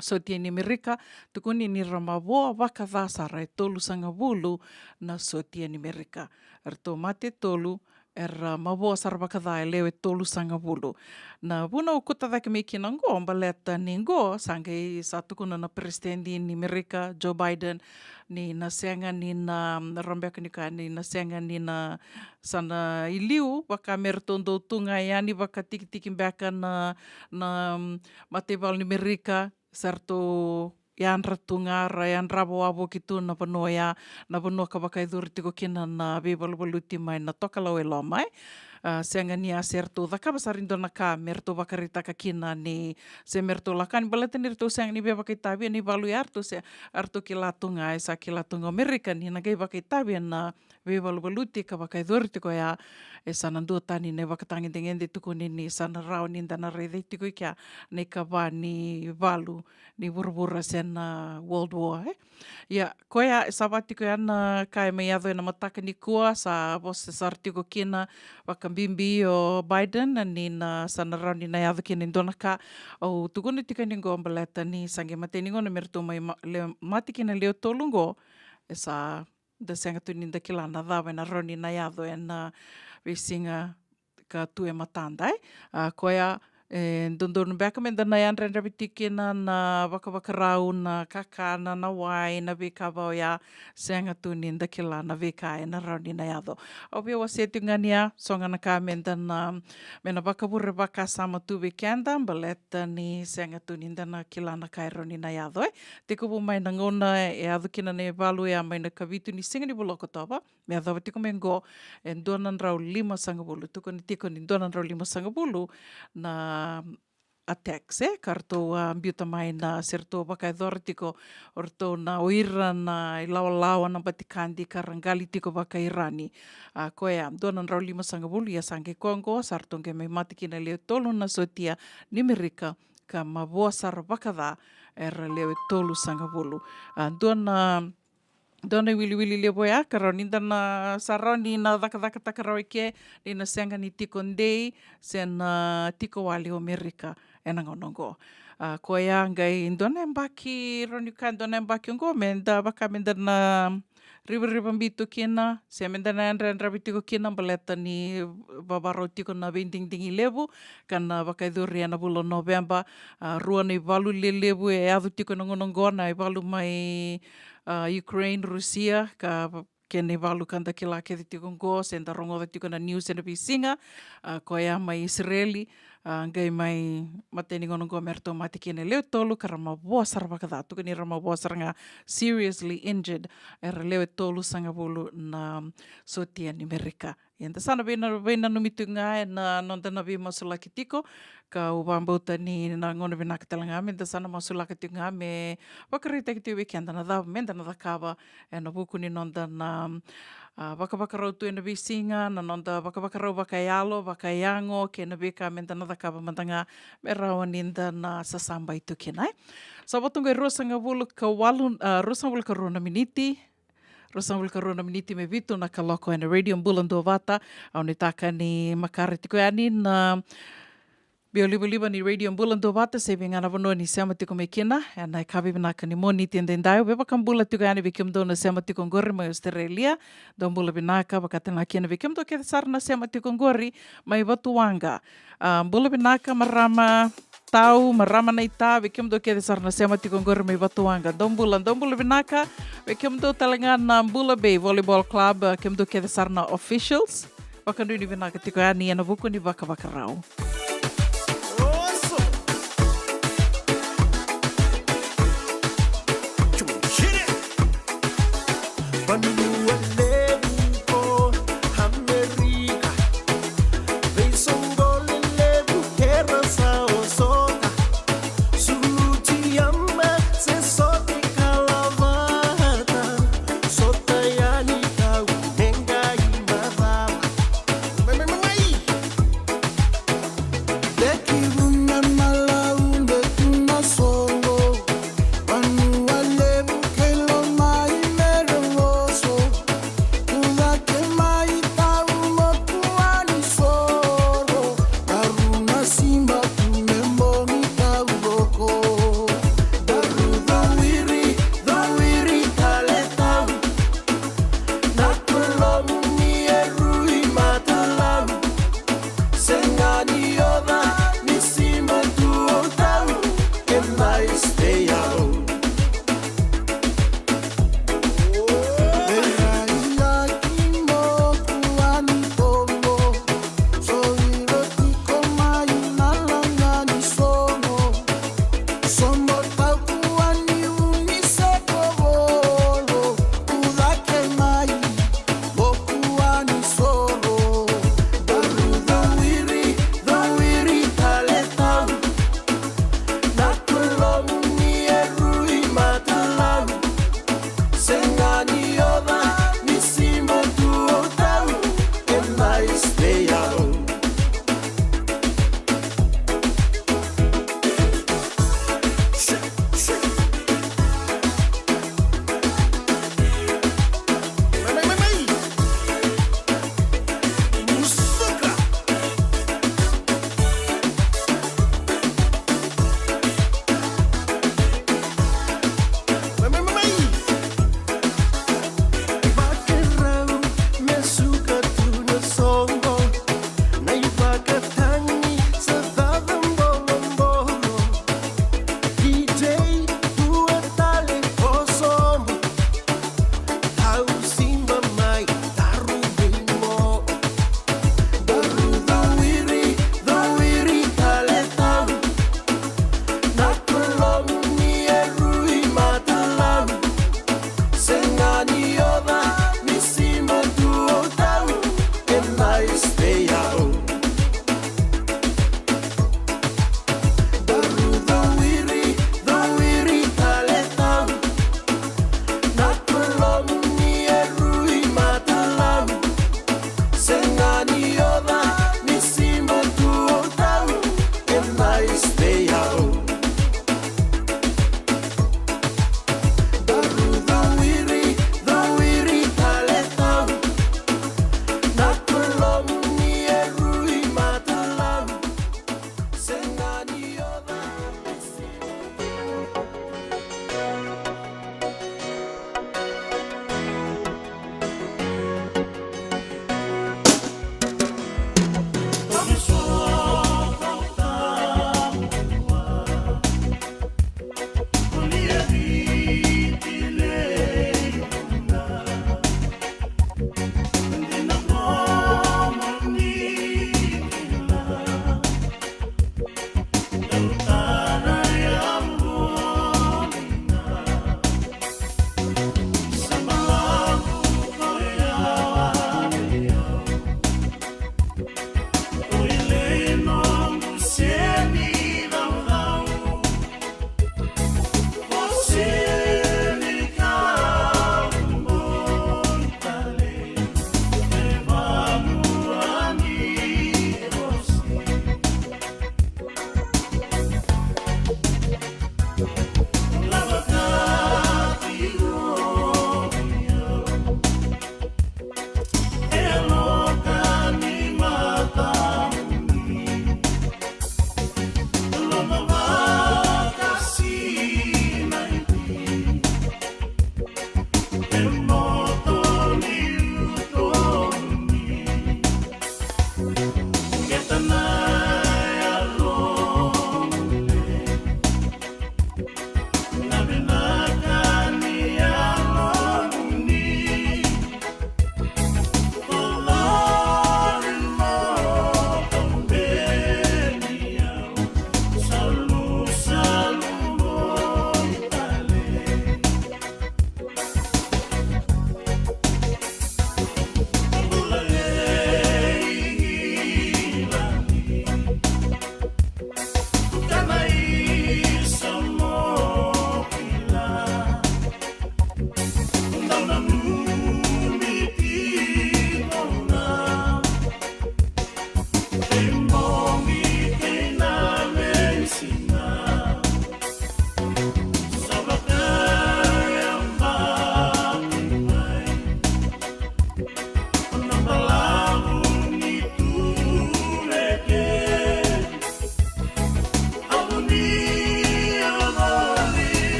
sotia ni Merika, tukuni ni ra mavoa vakaca sara, e tolusagavulu na sotia ni Merika. Eratou mate e tolu, era mavoa sara vakaca e lewe tolusagavulu. Na vuna au kauta cake mai kina qo, baleta ni qo sa qai sa tukuna na peresitedi ni Merika, Joe Biden, ni na sega ni na, mm, rawa beka ni kaya ni na sega ni na sa na i liu, vaka me ratou dau tu ga yani vakatikitiki beka na, na, mm, mataivalu ni Merika, sa ratou yadra tu ga, ra yadrava wavoki tu na vanua oya, na vanua ka vakayacori tiko kina na veivaluvaluti mai na tokalau e loma, e. A, sega ni a se ratou cakava sara e dua na ka me ratou vakaraitaka kina ni, se me ratou lako yani, baleta ni ratou sega ni via vakaitavi ena ivalu ya, ratou se, a ratou kila tu ga, e sa kila tu ga o Merika ni na qai vakaitavi ena veivaluvaluti ka vakayacori tiko ya, e sa na duatani na ivakatagedegede, tukuni ni sa na rawa ni da na raica tiko i kea na ikava ni valu ni vuravura se na World War, e. Ia, koya e sa va tiko ya na ka e mai yaco ena mataka nikua, sa vosa sara tiko kina vakabibi o Biden ni na sa na rawa ni na yaco kina e dua na ka. Au tukuna tiko ni qo baleta ni sa qai matai ni gauna me ratou mai ma-, le-, mate kina lewe tolu qo, e sa da sega tu ni da kila na cava ena rawa ni na yaco ena veisiga ka tu e matada, e. A, koya, e dodonu beka meda na yadrayadravi tiko kina na vakavakarau, na kakana, na wai, na veika va oya, sega tu ni da kila na veika ena rawa ni na yaco. Au via wasea tiko ga ni a so ga na ka meda na, me na vakavure vakasama tu vei keda, baleta ni sega tu ni da na kila na ka e rawa ni na yaco, e. Tekivu mai na gauna e yaco kina na ivalu ya mai na ikavitu ni siga ni vula o Okotova, me yacova tiko mai qo, e dua na drau limasagavulu, tukuni tiko ni dua na drau limasagavulu na attacks, e, ka ratou a biuta mai na, se ratou vakayacora tiko o ratou na, o ira na ilawalawa, na batikadi ka ra qali tiko vakairani. A, koya dua na drau limasagavulu, ia sa qai koya qo sa ratou qai mai mate kina e lewe tolu na sotia ni Merika, ka mavoa sara vakaca era lewe tolusagavulu. A, dua na dua na iwiliwili levu oya ka rawa ni da na, sa rawa ni na cakacakataka rawa i ke, ni na sega ni tiko dei se na tiko wale o Merika ena gauna oqo. A, koya qai dua na yabaki, rawa ni ka dua na yabaki oqo, meda vaka meda na rivarivabi tu kina se meda na yadrayadravi tiko kina, baleta ni vavarau tiko na veidigidigi levu ka na vakayacori ena vula o Noveba. A, rua na ivalu lelevu e yaco tiko ena gauna oqo, na ivalu mai, a, Ukraine, Rusia, ka va-, kena ivalu ka da kila kece tiko oqo, se da rogoca tiko na news ena veisiga. A, koya mai Isireli, a, qai mai, mateni gauna oqo me ratou mate kina e lewe tolu, ka ra mavoa sara vakaca, tukuni ra mavoa sara ga, seriously injured, era lewe tolusagavulu na sotia ni Merika. Ia da sa na veina-, veinanumi tu ga ena noda na veimasulaki tiko, kau vakabauta ni na gauna vinaka tale ga meda sa na masulaka tiko ga me vakaraitaki tiko vei keda na cava meda na cakava ena vuku ni noda na, a, vakavakarau tu ena veisiga, na noda vakavakarau vakayalo, vakayago, kei na veika meda na cakava mada ga me rawa ni da na sasabai tu kina, e. Sa vo tu qo e ruasagavulu ka walu, a, ruasagavulu ka rua na miniti, ruasagavulu ka rua na miniti me vitu na kaloko ena Radio Bula Duavata. Au nuitaka ni makare tiko yani na biau livaliva ni Radio Bula Duavata, se vei ga na vanua ni sema tiko mai kina ena yakavi vinaka ni Moniti edaidai. Au via vakabula tiko yani vei kemudou na sema tiko oqori mai Australia, dou bula vinaka. Vakatale ga kina vei kemudou kece sara na sema tiko oqori mai Vatuwaqa. A, bula vinaka marama Tau, marama Naita, vei kemudou kece sara na sema tiko oqori mai Vatuwaqa, dou bula, dou bula vinaka. Vei kemudou tale ga na Bula Bay Volleyball Club, a, kemudou kece sara na officials, vakanuinui vinaka tiko yani ena vuku ni vakavakarau. Vanua levu ko Amerika, veisoqo lelevu era sa osota. Suluti yama se sote kalavata, sota yani tau me qai macala. Mai, mai, mai, mai!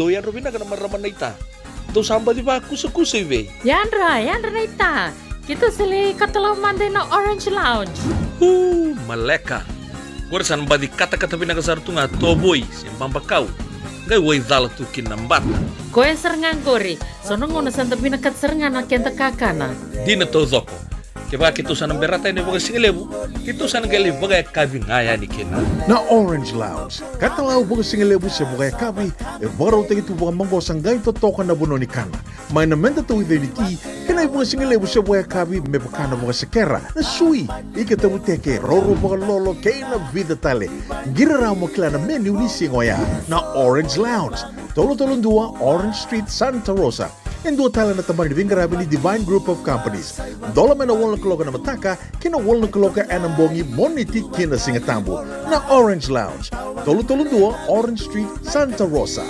Dou yadra vinaka na marama naita. Dou sa baci vakusakusa i vei? Yadra, yadra naita. Keitou sa lai katalau mada ina Orange Lounge. Uu, maleka. Qori sa na baci katakata vinaka sara tu ga tovoi se babakau. Qai waicala tu kina na bata. Koya sara ga qori. So na gauna sa da vinakata sara ga na keda kakana. Dina taucoko. Kevaka keitou sa na berata yani vakasigalevu, keitou sa na qai lai vakayakavi ga yani kina. Na Orange Lounge, katalau vakasigalevu se vakayakavi, e vakarautaki tu vakamaqosa qai totoka na vanua ni kana. Mai na meda tauica ni ti, kei na ivakasigalevu se vakayakavi me vaka na vakasekera, na sui, ika tavuteke, roro vakalolo, kei na vica tale. Qiri rawa mo kila na menu ni siga oya. Na Orange Lounge, tolu tolu dua Orange Street, Santa Rosa. E dua tale na tabana ni veiqaravi ni Divine Group of Companies. Dola mai na walu na kaloko ena mataka ki na walu na kaloko ena bogi, Moniti ki na Sigatabu. Na Orange Lounge, tolu tolu dua Orange Street, Santa Rosa.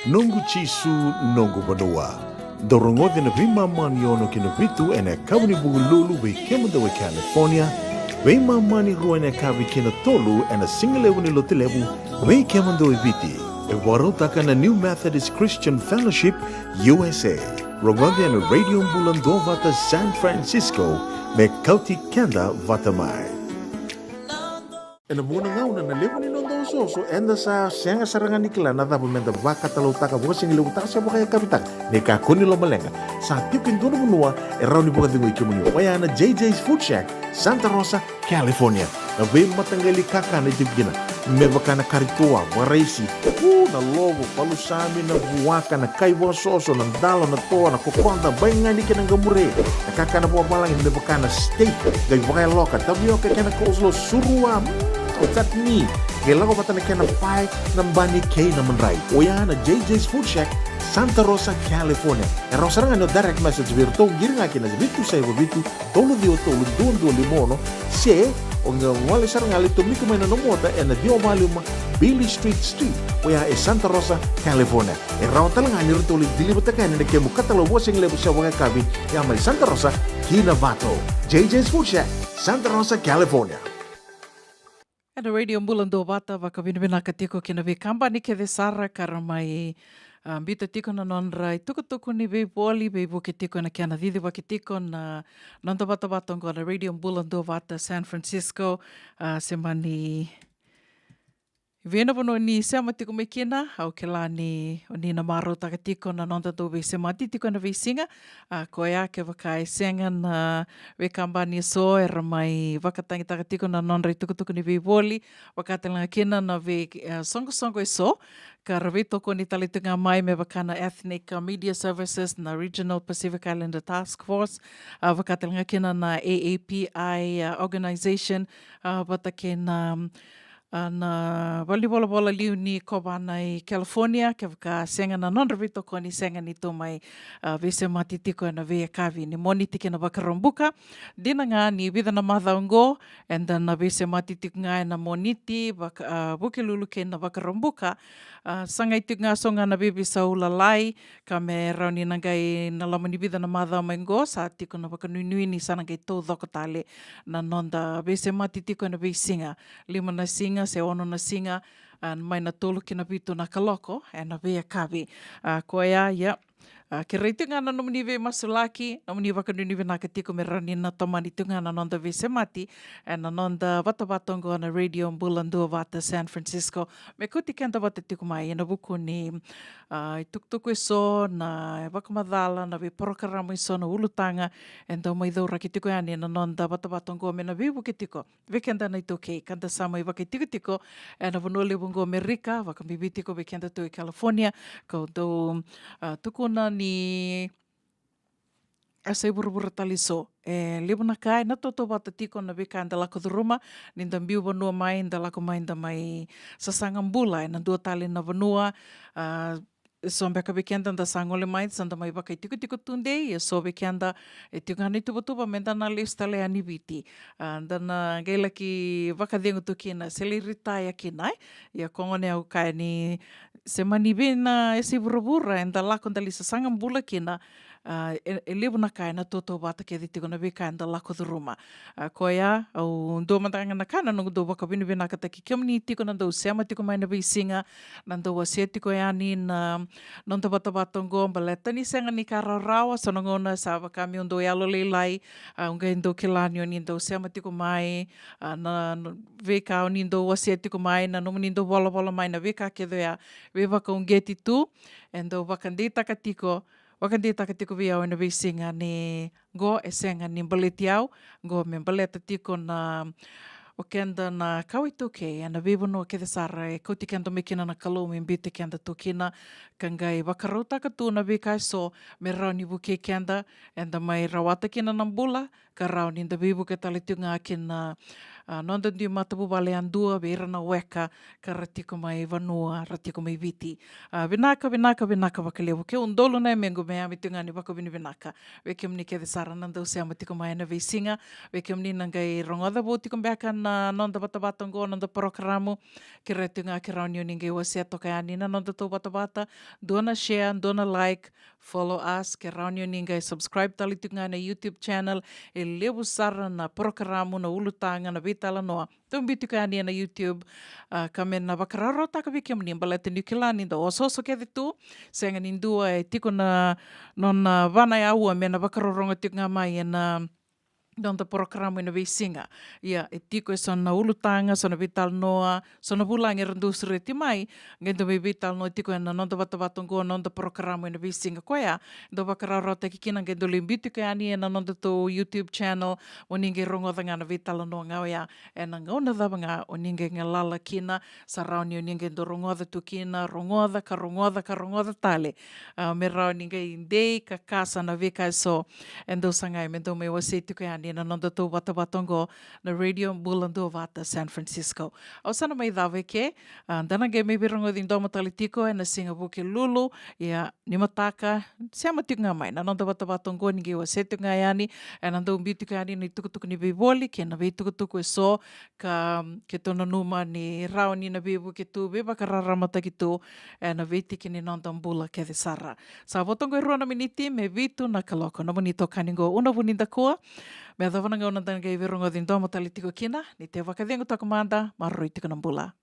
Noqu Jisu, noqu vanua. Dou rogoci na veimama ni ono ki na vitu ena yakavi ni Vukelulu vei kemudou e California. Veimama ni rua ena yakavi ki na tolu ena sigalevu ni Lotulevu vei kemudou e Viti. E vakarautaka na New Methodist Christian Fellowship U S A. Rogoci ena Radio Bula Duavata San Francisco, me kauti keda vata mai. Ena vuqa na gauna na levu ni noda osooso, eda sa sega sara ga ni kila na cava meda vakatalautaka, vakasigalevu taka se vakayakavi taka. Ni kakua ni lomaleqa, sa tiko e dua na vanua e rawa ni vakacegui kemuni. Oya na J J's Food Shack, Santa Rosa, California. Na veimataqali kakana e tiko kina, me vaka na kari toa, vakaraisi, u, na lovo, palusami, na vuaka, na kai vakasoso, na dalo, na toa, na kokoda, baigani kei na qamure. Na kakana vakavalagi me vaka na steak, qai vakayaloka, tavioka kei na coleslaw, surua, mm, chutney. Qai lako vata na kena pae, na bani kei na madrai. Oya na J J's Food Shack, Santa Rosa, California. E rawa sara ga ni o direct message vei iratou, qiri ga kina vitu saiva vitu, tolu ciwa tolu, dua dua lima ono, se o qai gole sara ga, lai tomika mai na nomu ota ena ciwa walu lima Beale Street Suite, oya e Santa Rosa, California. E rawa tale ga ni ratou lai deliver-taka yani na kemu katalau vakasigalevu se vakayakavi, ya mai Santa Rosa ki Novato. J J's Food Shack, Santa Rosa, California. Ena Radio Bula Duavata, vakavinavinaka tiko ki na veikabani kece sara ka ra mai, a, biuta tiko na nodra itukutuku ni veivoli, veivuke tiko ena kena cicivaki tiko na noda vatavata oqo na Radio Bula Duavata San Francisco, a, se mani vei na vanua ni sema tiko mai kina, au kila ni o ni na marautaka tiko na noda dau veisemati tiko ena veisiga. A, koya kevaka e sega na veikabani eso era mai vakatagitaka tiko na nodra itukutuku ni veivoli, vaka tale ga kina na vei, e, soqosoqo eso, ka ra veitokoni tale tu ga mai me vaka na Ethnic, a, Media Services, na Regional Pacific Islander Task Force, a, vaka tale ga kina na A A P I, a, organization, a, vata kei na, a, na valenivolavola liu ni kovana i California, kevaka sega na nodra veitokoni, sega ni tou mai, a, veisemati tiko ena veiyakavi ni Moniti kei na Vakaraubuka. Dina ga ni vica na macawa oqo, eda na veisemati tiko ga ena Moniti, vaka, a, Vukelulu kei na Vakaraubuka. A, sa qai tiko ga so ga na veiveisau lalai, ka me rawa ni na qai na loma ni vica na macawa mai oqo, sa tiko na vakanuinui ni sa na qai taucoko tale na noda veisemati tiko ena veisiga. Lima na siga se ono na siga, a, mai na tolu ki na vitu na kaloko ena veiyakavi. A, koya, ia, a, kerei tiko ga na nomuni veimasulaki, nomuni vakanuinui vinaka tiko me rawa ni na tomani tiko ga na noda veisemati ena noda vatavata oqo na Radio Bula Duavata San Francisco. Me kauti keda vata tiko mai ena vuku ni, a, itukutuku eso, na vakamacala, na veiporokaramu eso, na ulutaga e dau mai cauraki tiko yani ena noda vatavata oqo me na veivuke tiko vei keda na iTaukei, ka da sa mai vakaitikotiko ena vanua levu oqo Amerika, vakabibi tiko vei keda tu e California, kau dau, a, tukuna ni e sa i vuravura tale eso. E levu na ka ena tautauvata tiko na veika eda lako curuma, ni da biu vanua mai, da lako mai, da mai sasaga bula ena dua tale na vanua. A, so beka vei keda da sa gole mai, sa da mai vakaitikotiko tudei, e so vei keda e tiko ga na ituvatuva me da na lesu tale yani Viti. A, da na qai laki vakacegu tu kina, se lai retire kina, e? Ia ko gone au kaya ni se mani vei na yasa i vuravura eda lako da lai sasaga bula kina, A, e, e levu na ka ena tautauvata kece tiko na veika eda lako curuma. A, koya, au dua mada ga na ka na noqu dau vakavinavinakataki kemuni tiko na dau sema tiko mai na veisiga, na dau wasea tiko yani na noda vatavata oqo, baleta ni sega ni ka rawarawa, so na gauna sa vaka meu dau yalolailai, a, au qai dau kila ni oni dau sema tiko mai, a, na, na veika oni dau wasea tiko mai, na nomuni dau volavola mai, na veika kece oya, veivakauqeti tu, e dau vakadeitaka tiko, vakadeitaka tiko vei au ena veisiga ni qo e sega ni baleti au, qo me baleta tiko na, o keda na kawa iTaukei ena veivanua kece sara e kauti keda mai kina na Kalou me biuti keda tu kina, ka qai vakarautaka tu na veika eso me rawa ni vukei keda, eda mai rawata kina na bula, ka rawa ni da veivuke tale tiko ga kina, a, noda dui matavuvale yadua vei ira na weka ka ra tiko mai vanua, ra tiko mai Viti. A, vinaka, vinaka, vinaka vakalevu. Ke udolu na yamequ me yame tiko ga ni vakavinavinaka vei kemuni kece sara na dau sema tiko mai ena veisiga, vei kemuni na qai rogoca vou tiko beka na noda vatavata oqo, noda porokaramu. Kerea tiko ga ke rawa ni oni qai wasea toka yani na noda tou vatavata, dua na share, dua na like, follow us, ke rawa ni oni qai subscribe tale tiko ga na YouTube channel. E levu sara na porokaramu, na ulutaga, na veitalanoa dau biu tiko yani ena YouTube. A, ka me na vakarautaka vei kemuni, baleta niu kila ni da osooso kece tu, sega ni dua e tiko na nona va na aua me na vakarorogo tiko ga mai ena noda porokaramu ena veisiga. Ia, e tiko eso na ulutaga, so na veitalanoa, so na vulagi era dau sureti mai, qai dau mai veitalanoa tiko ena noda vatavata oqo, noda porokaramu ena veisiga. Koya dau vakarautaki kina, qai dau lai biu tiko yani ena noda tou YouTube channel, mo ni qai rogoca ga na veitalanoa ga oya ena gauna cava ga oni qai galala kina, sa rawa ni oni qai dau rogoca tu kina, rogoca ka rogoca ka rogoca tale. A, me rawa ni qai dei ka kasa na veika eso e dau sagai me dau mai wasei tiko yani na noda tou vatavata oqo na Radio Bula Duavata San Francisco. Au sa na mai cava eke, a, da na qai mai veirogoci domo tale tiko ena siga Vukelulu. Ia, ni mataka, sema tiko ga mai na noda vatavata oqo ni qai wasea tiko ga yani ena dau biu tiko yani na itukutuku ni veivoli kei na veitukutuku eso ka keitou nanuma ni rawa ni na veivuke tu, veivakararamataki tu ena veitiki ni noda bula kece sara. Sa vo toka e rua na miniti me vitu na kaloko. Nomuni itokani qo Una Vunidakua. Me yacova na gauna da na qai veirogoci domo tale tiko kina, ni te vakacegu toka mada, maroroi tiko na bula.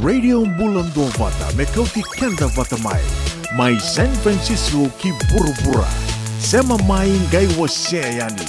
Radio Bula Duavata, me kauti keda vata mai. Mai San Francisco ki vuravura. Sema mai qai wasea yani.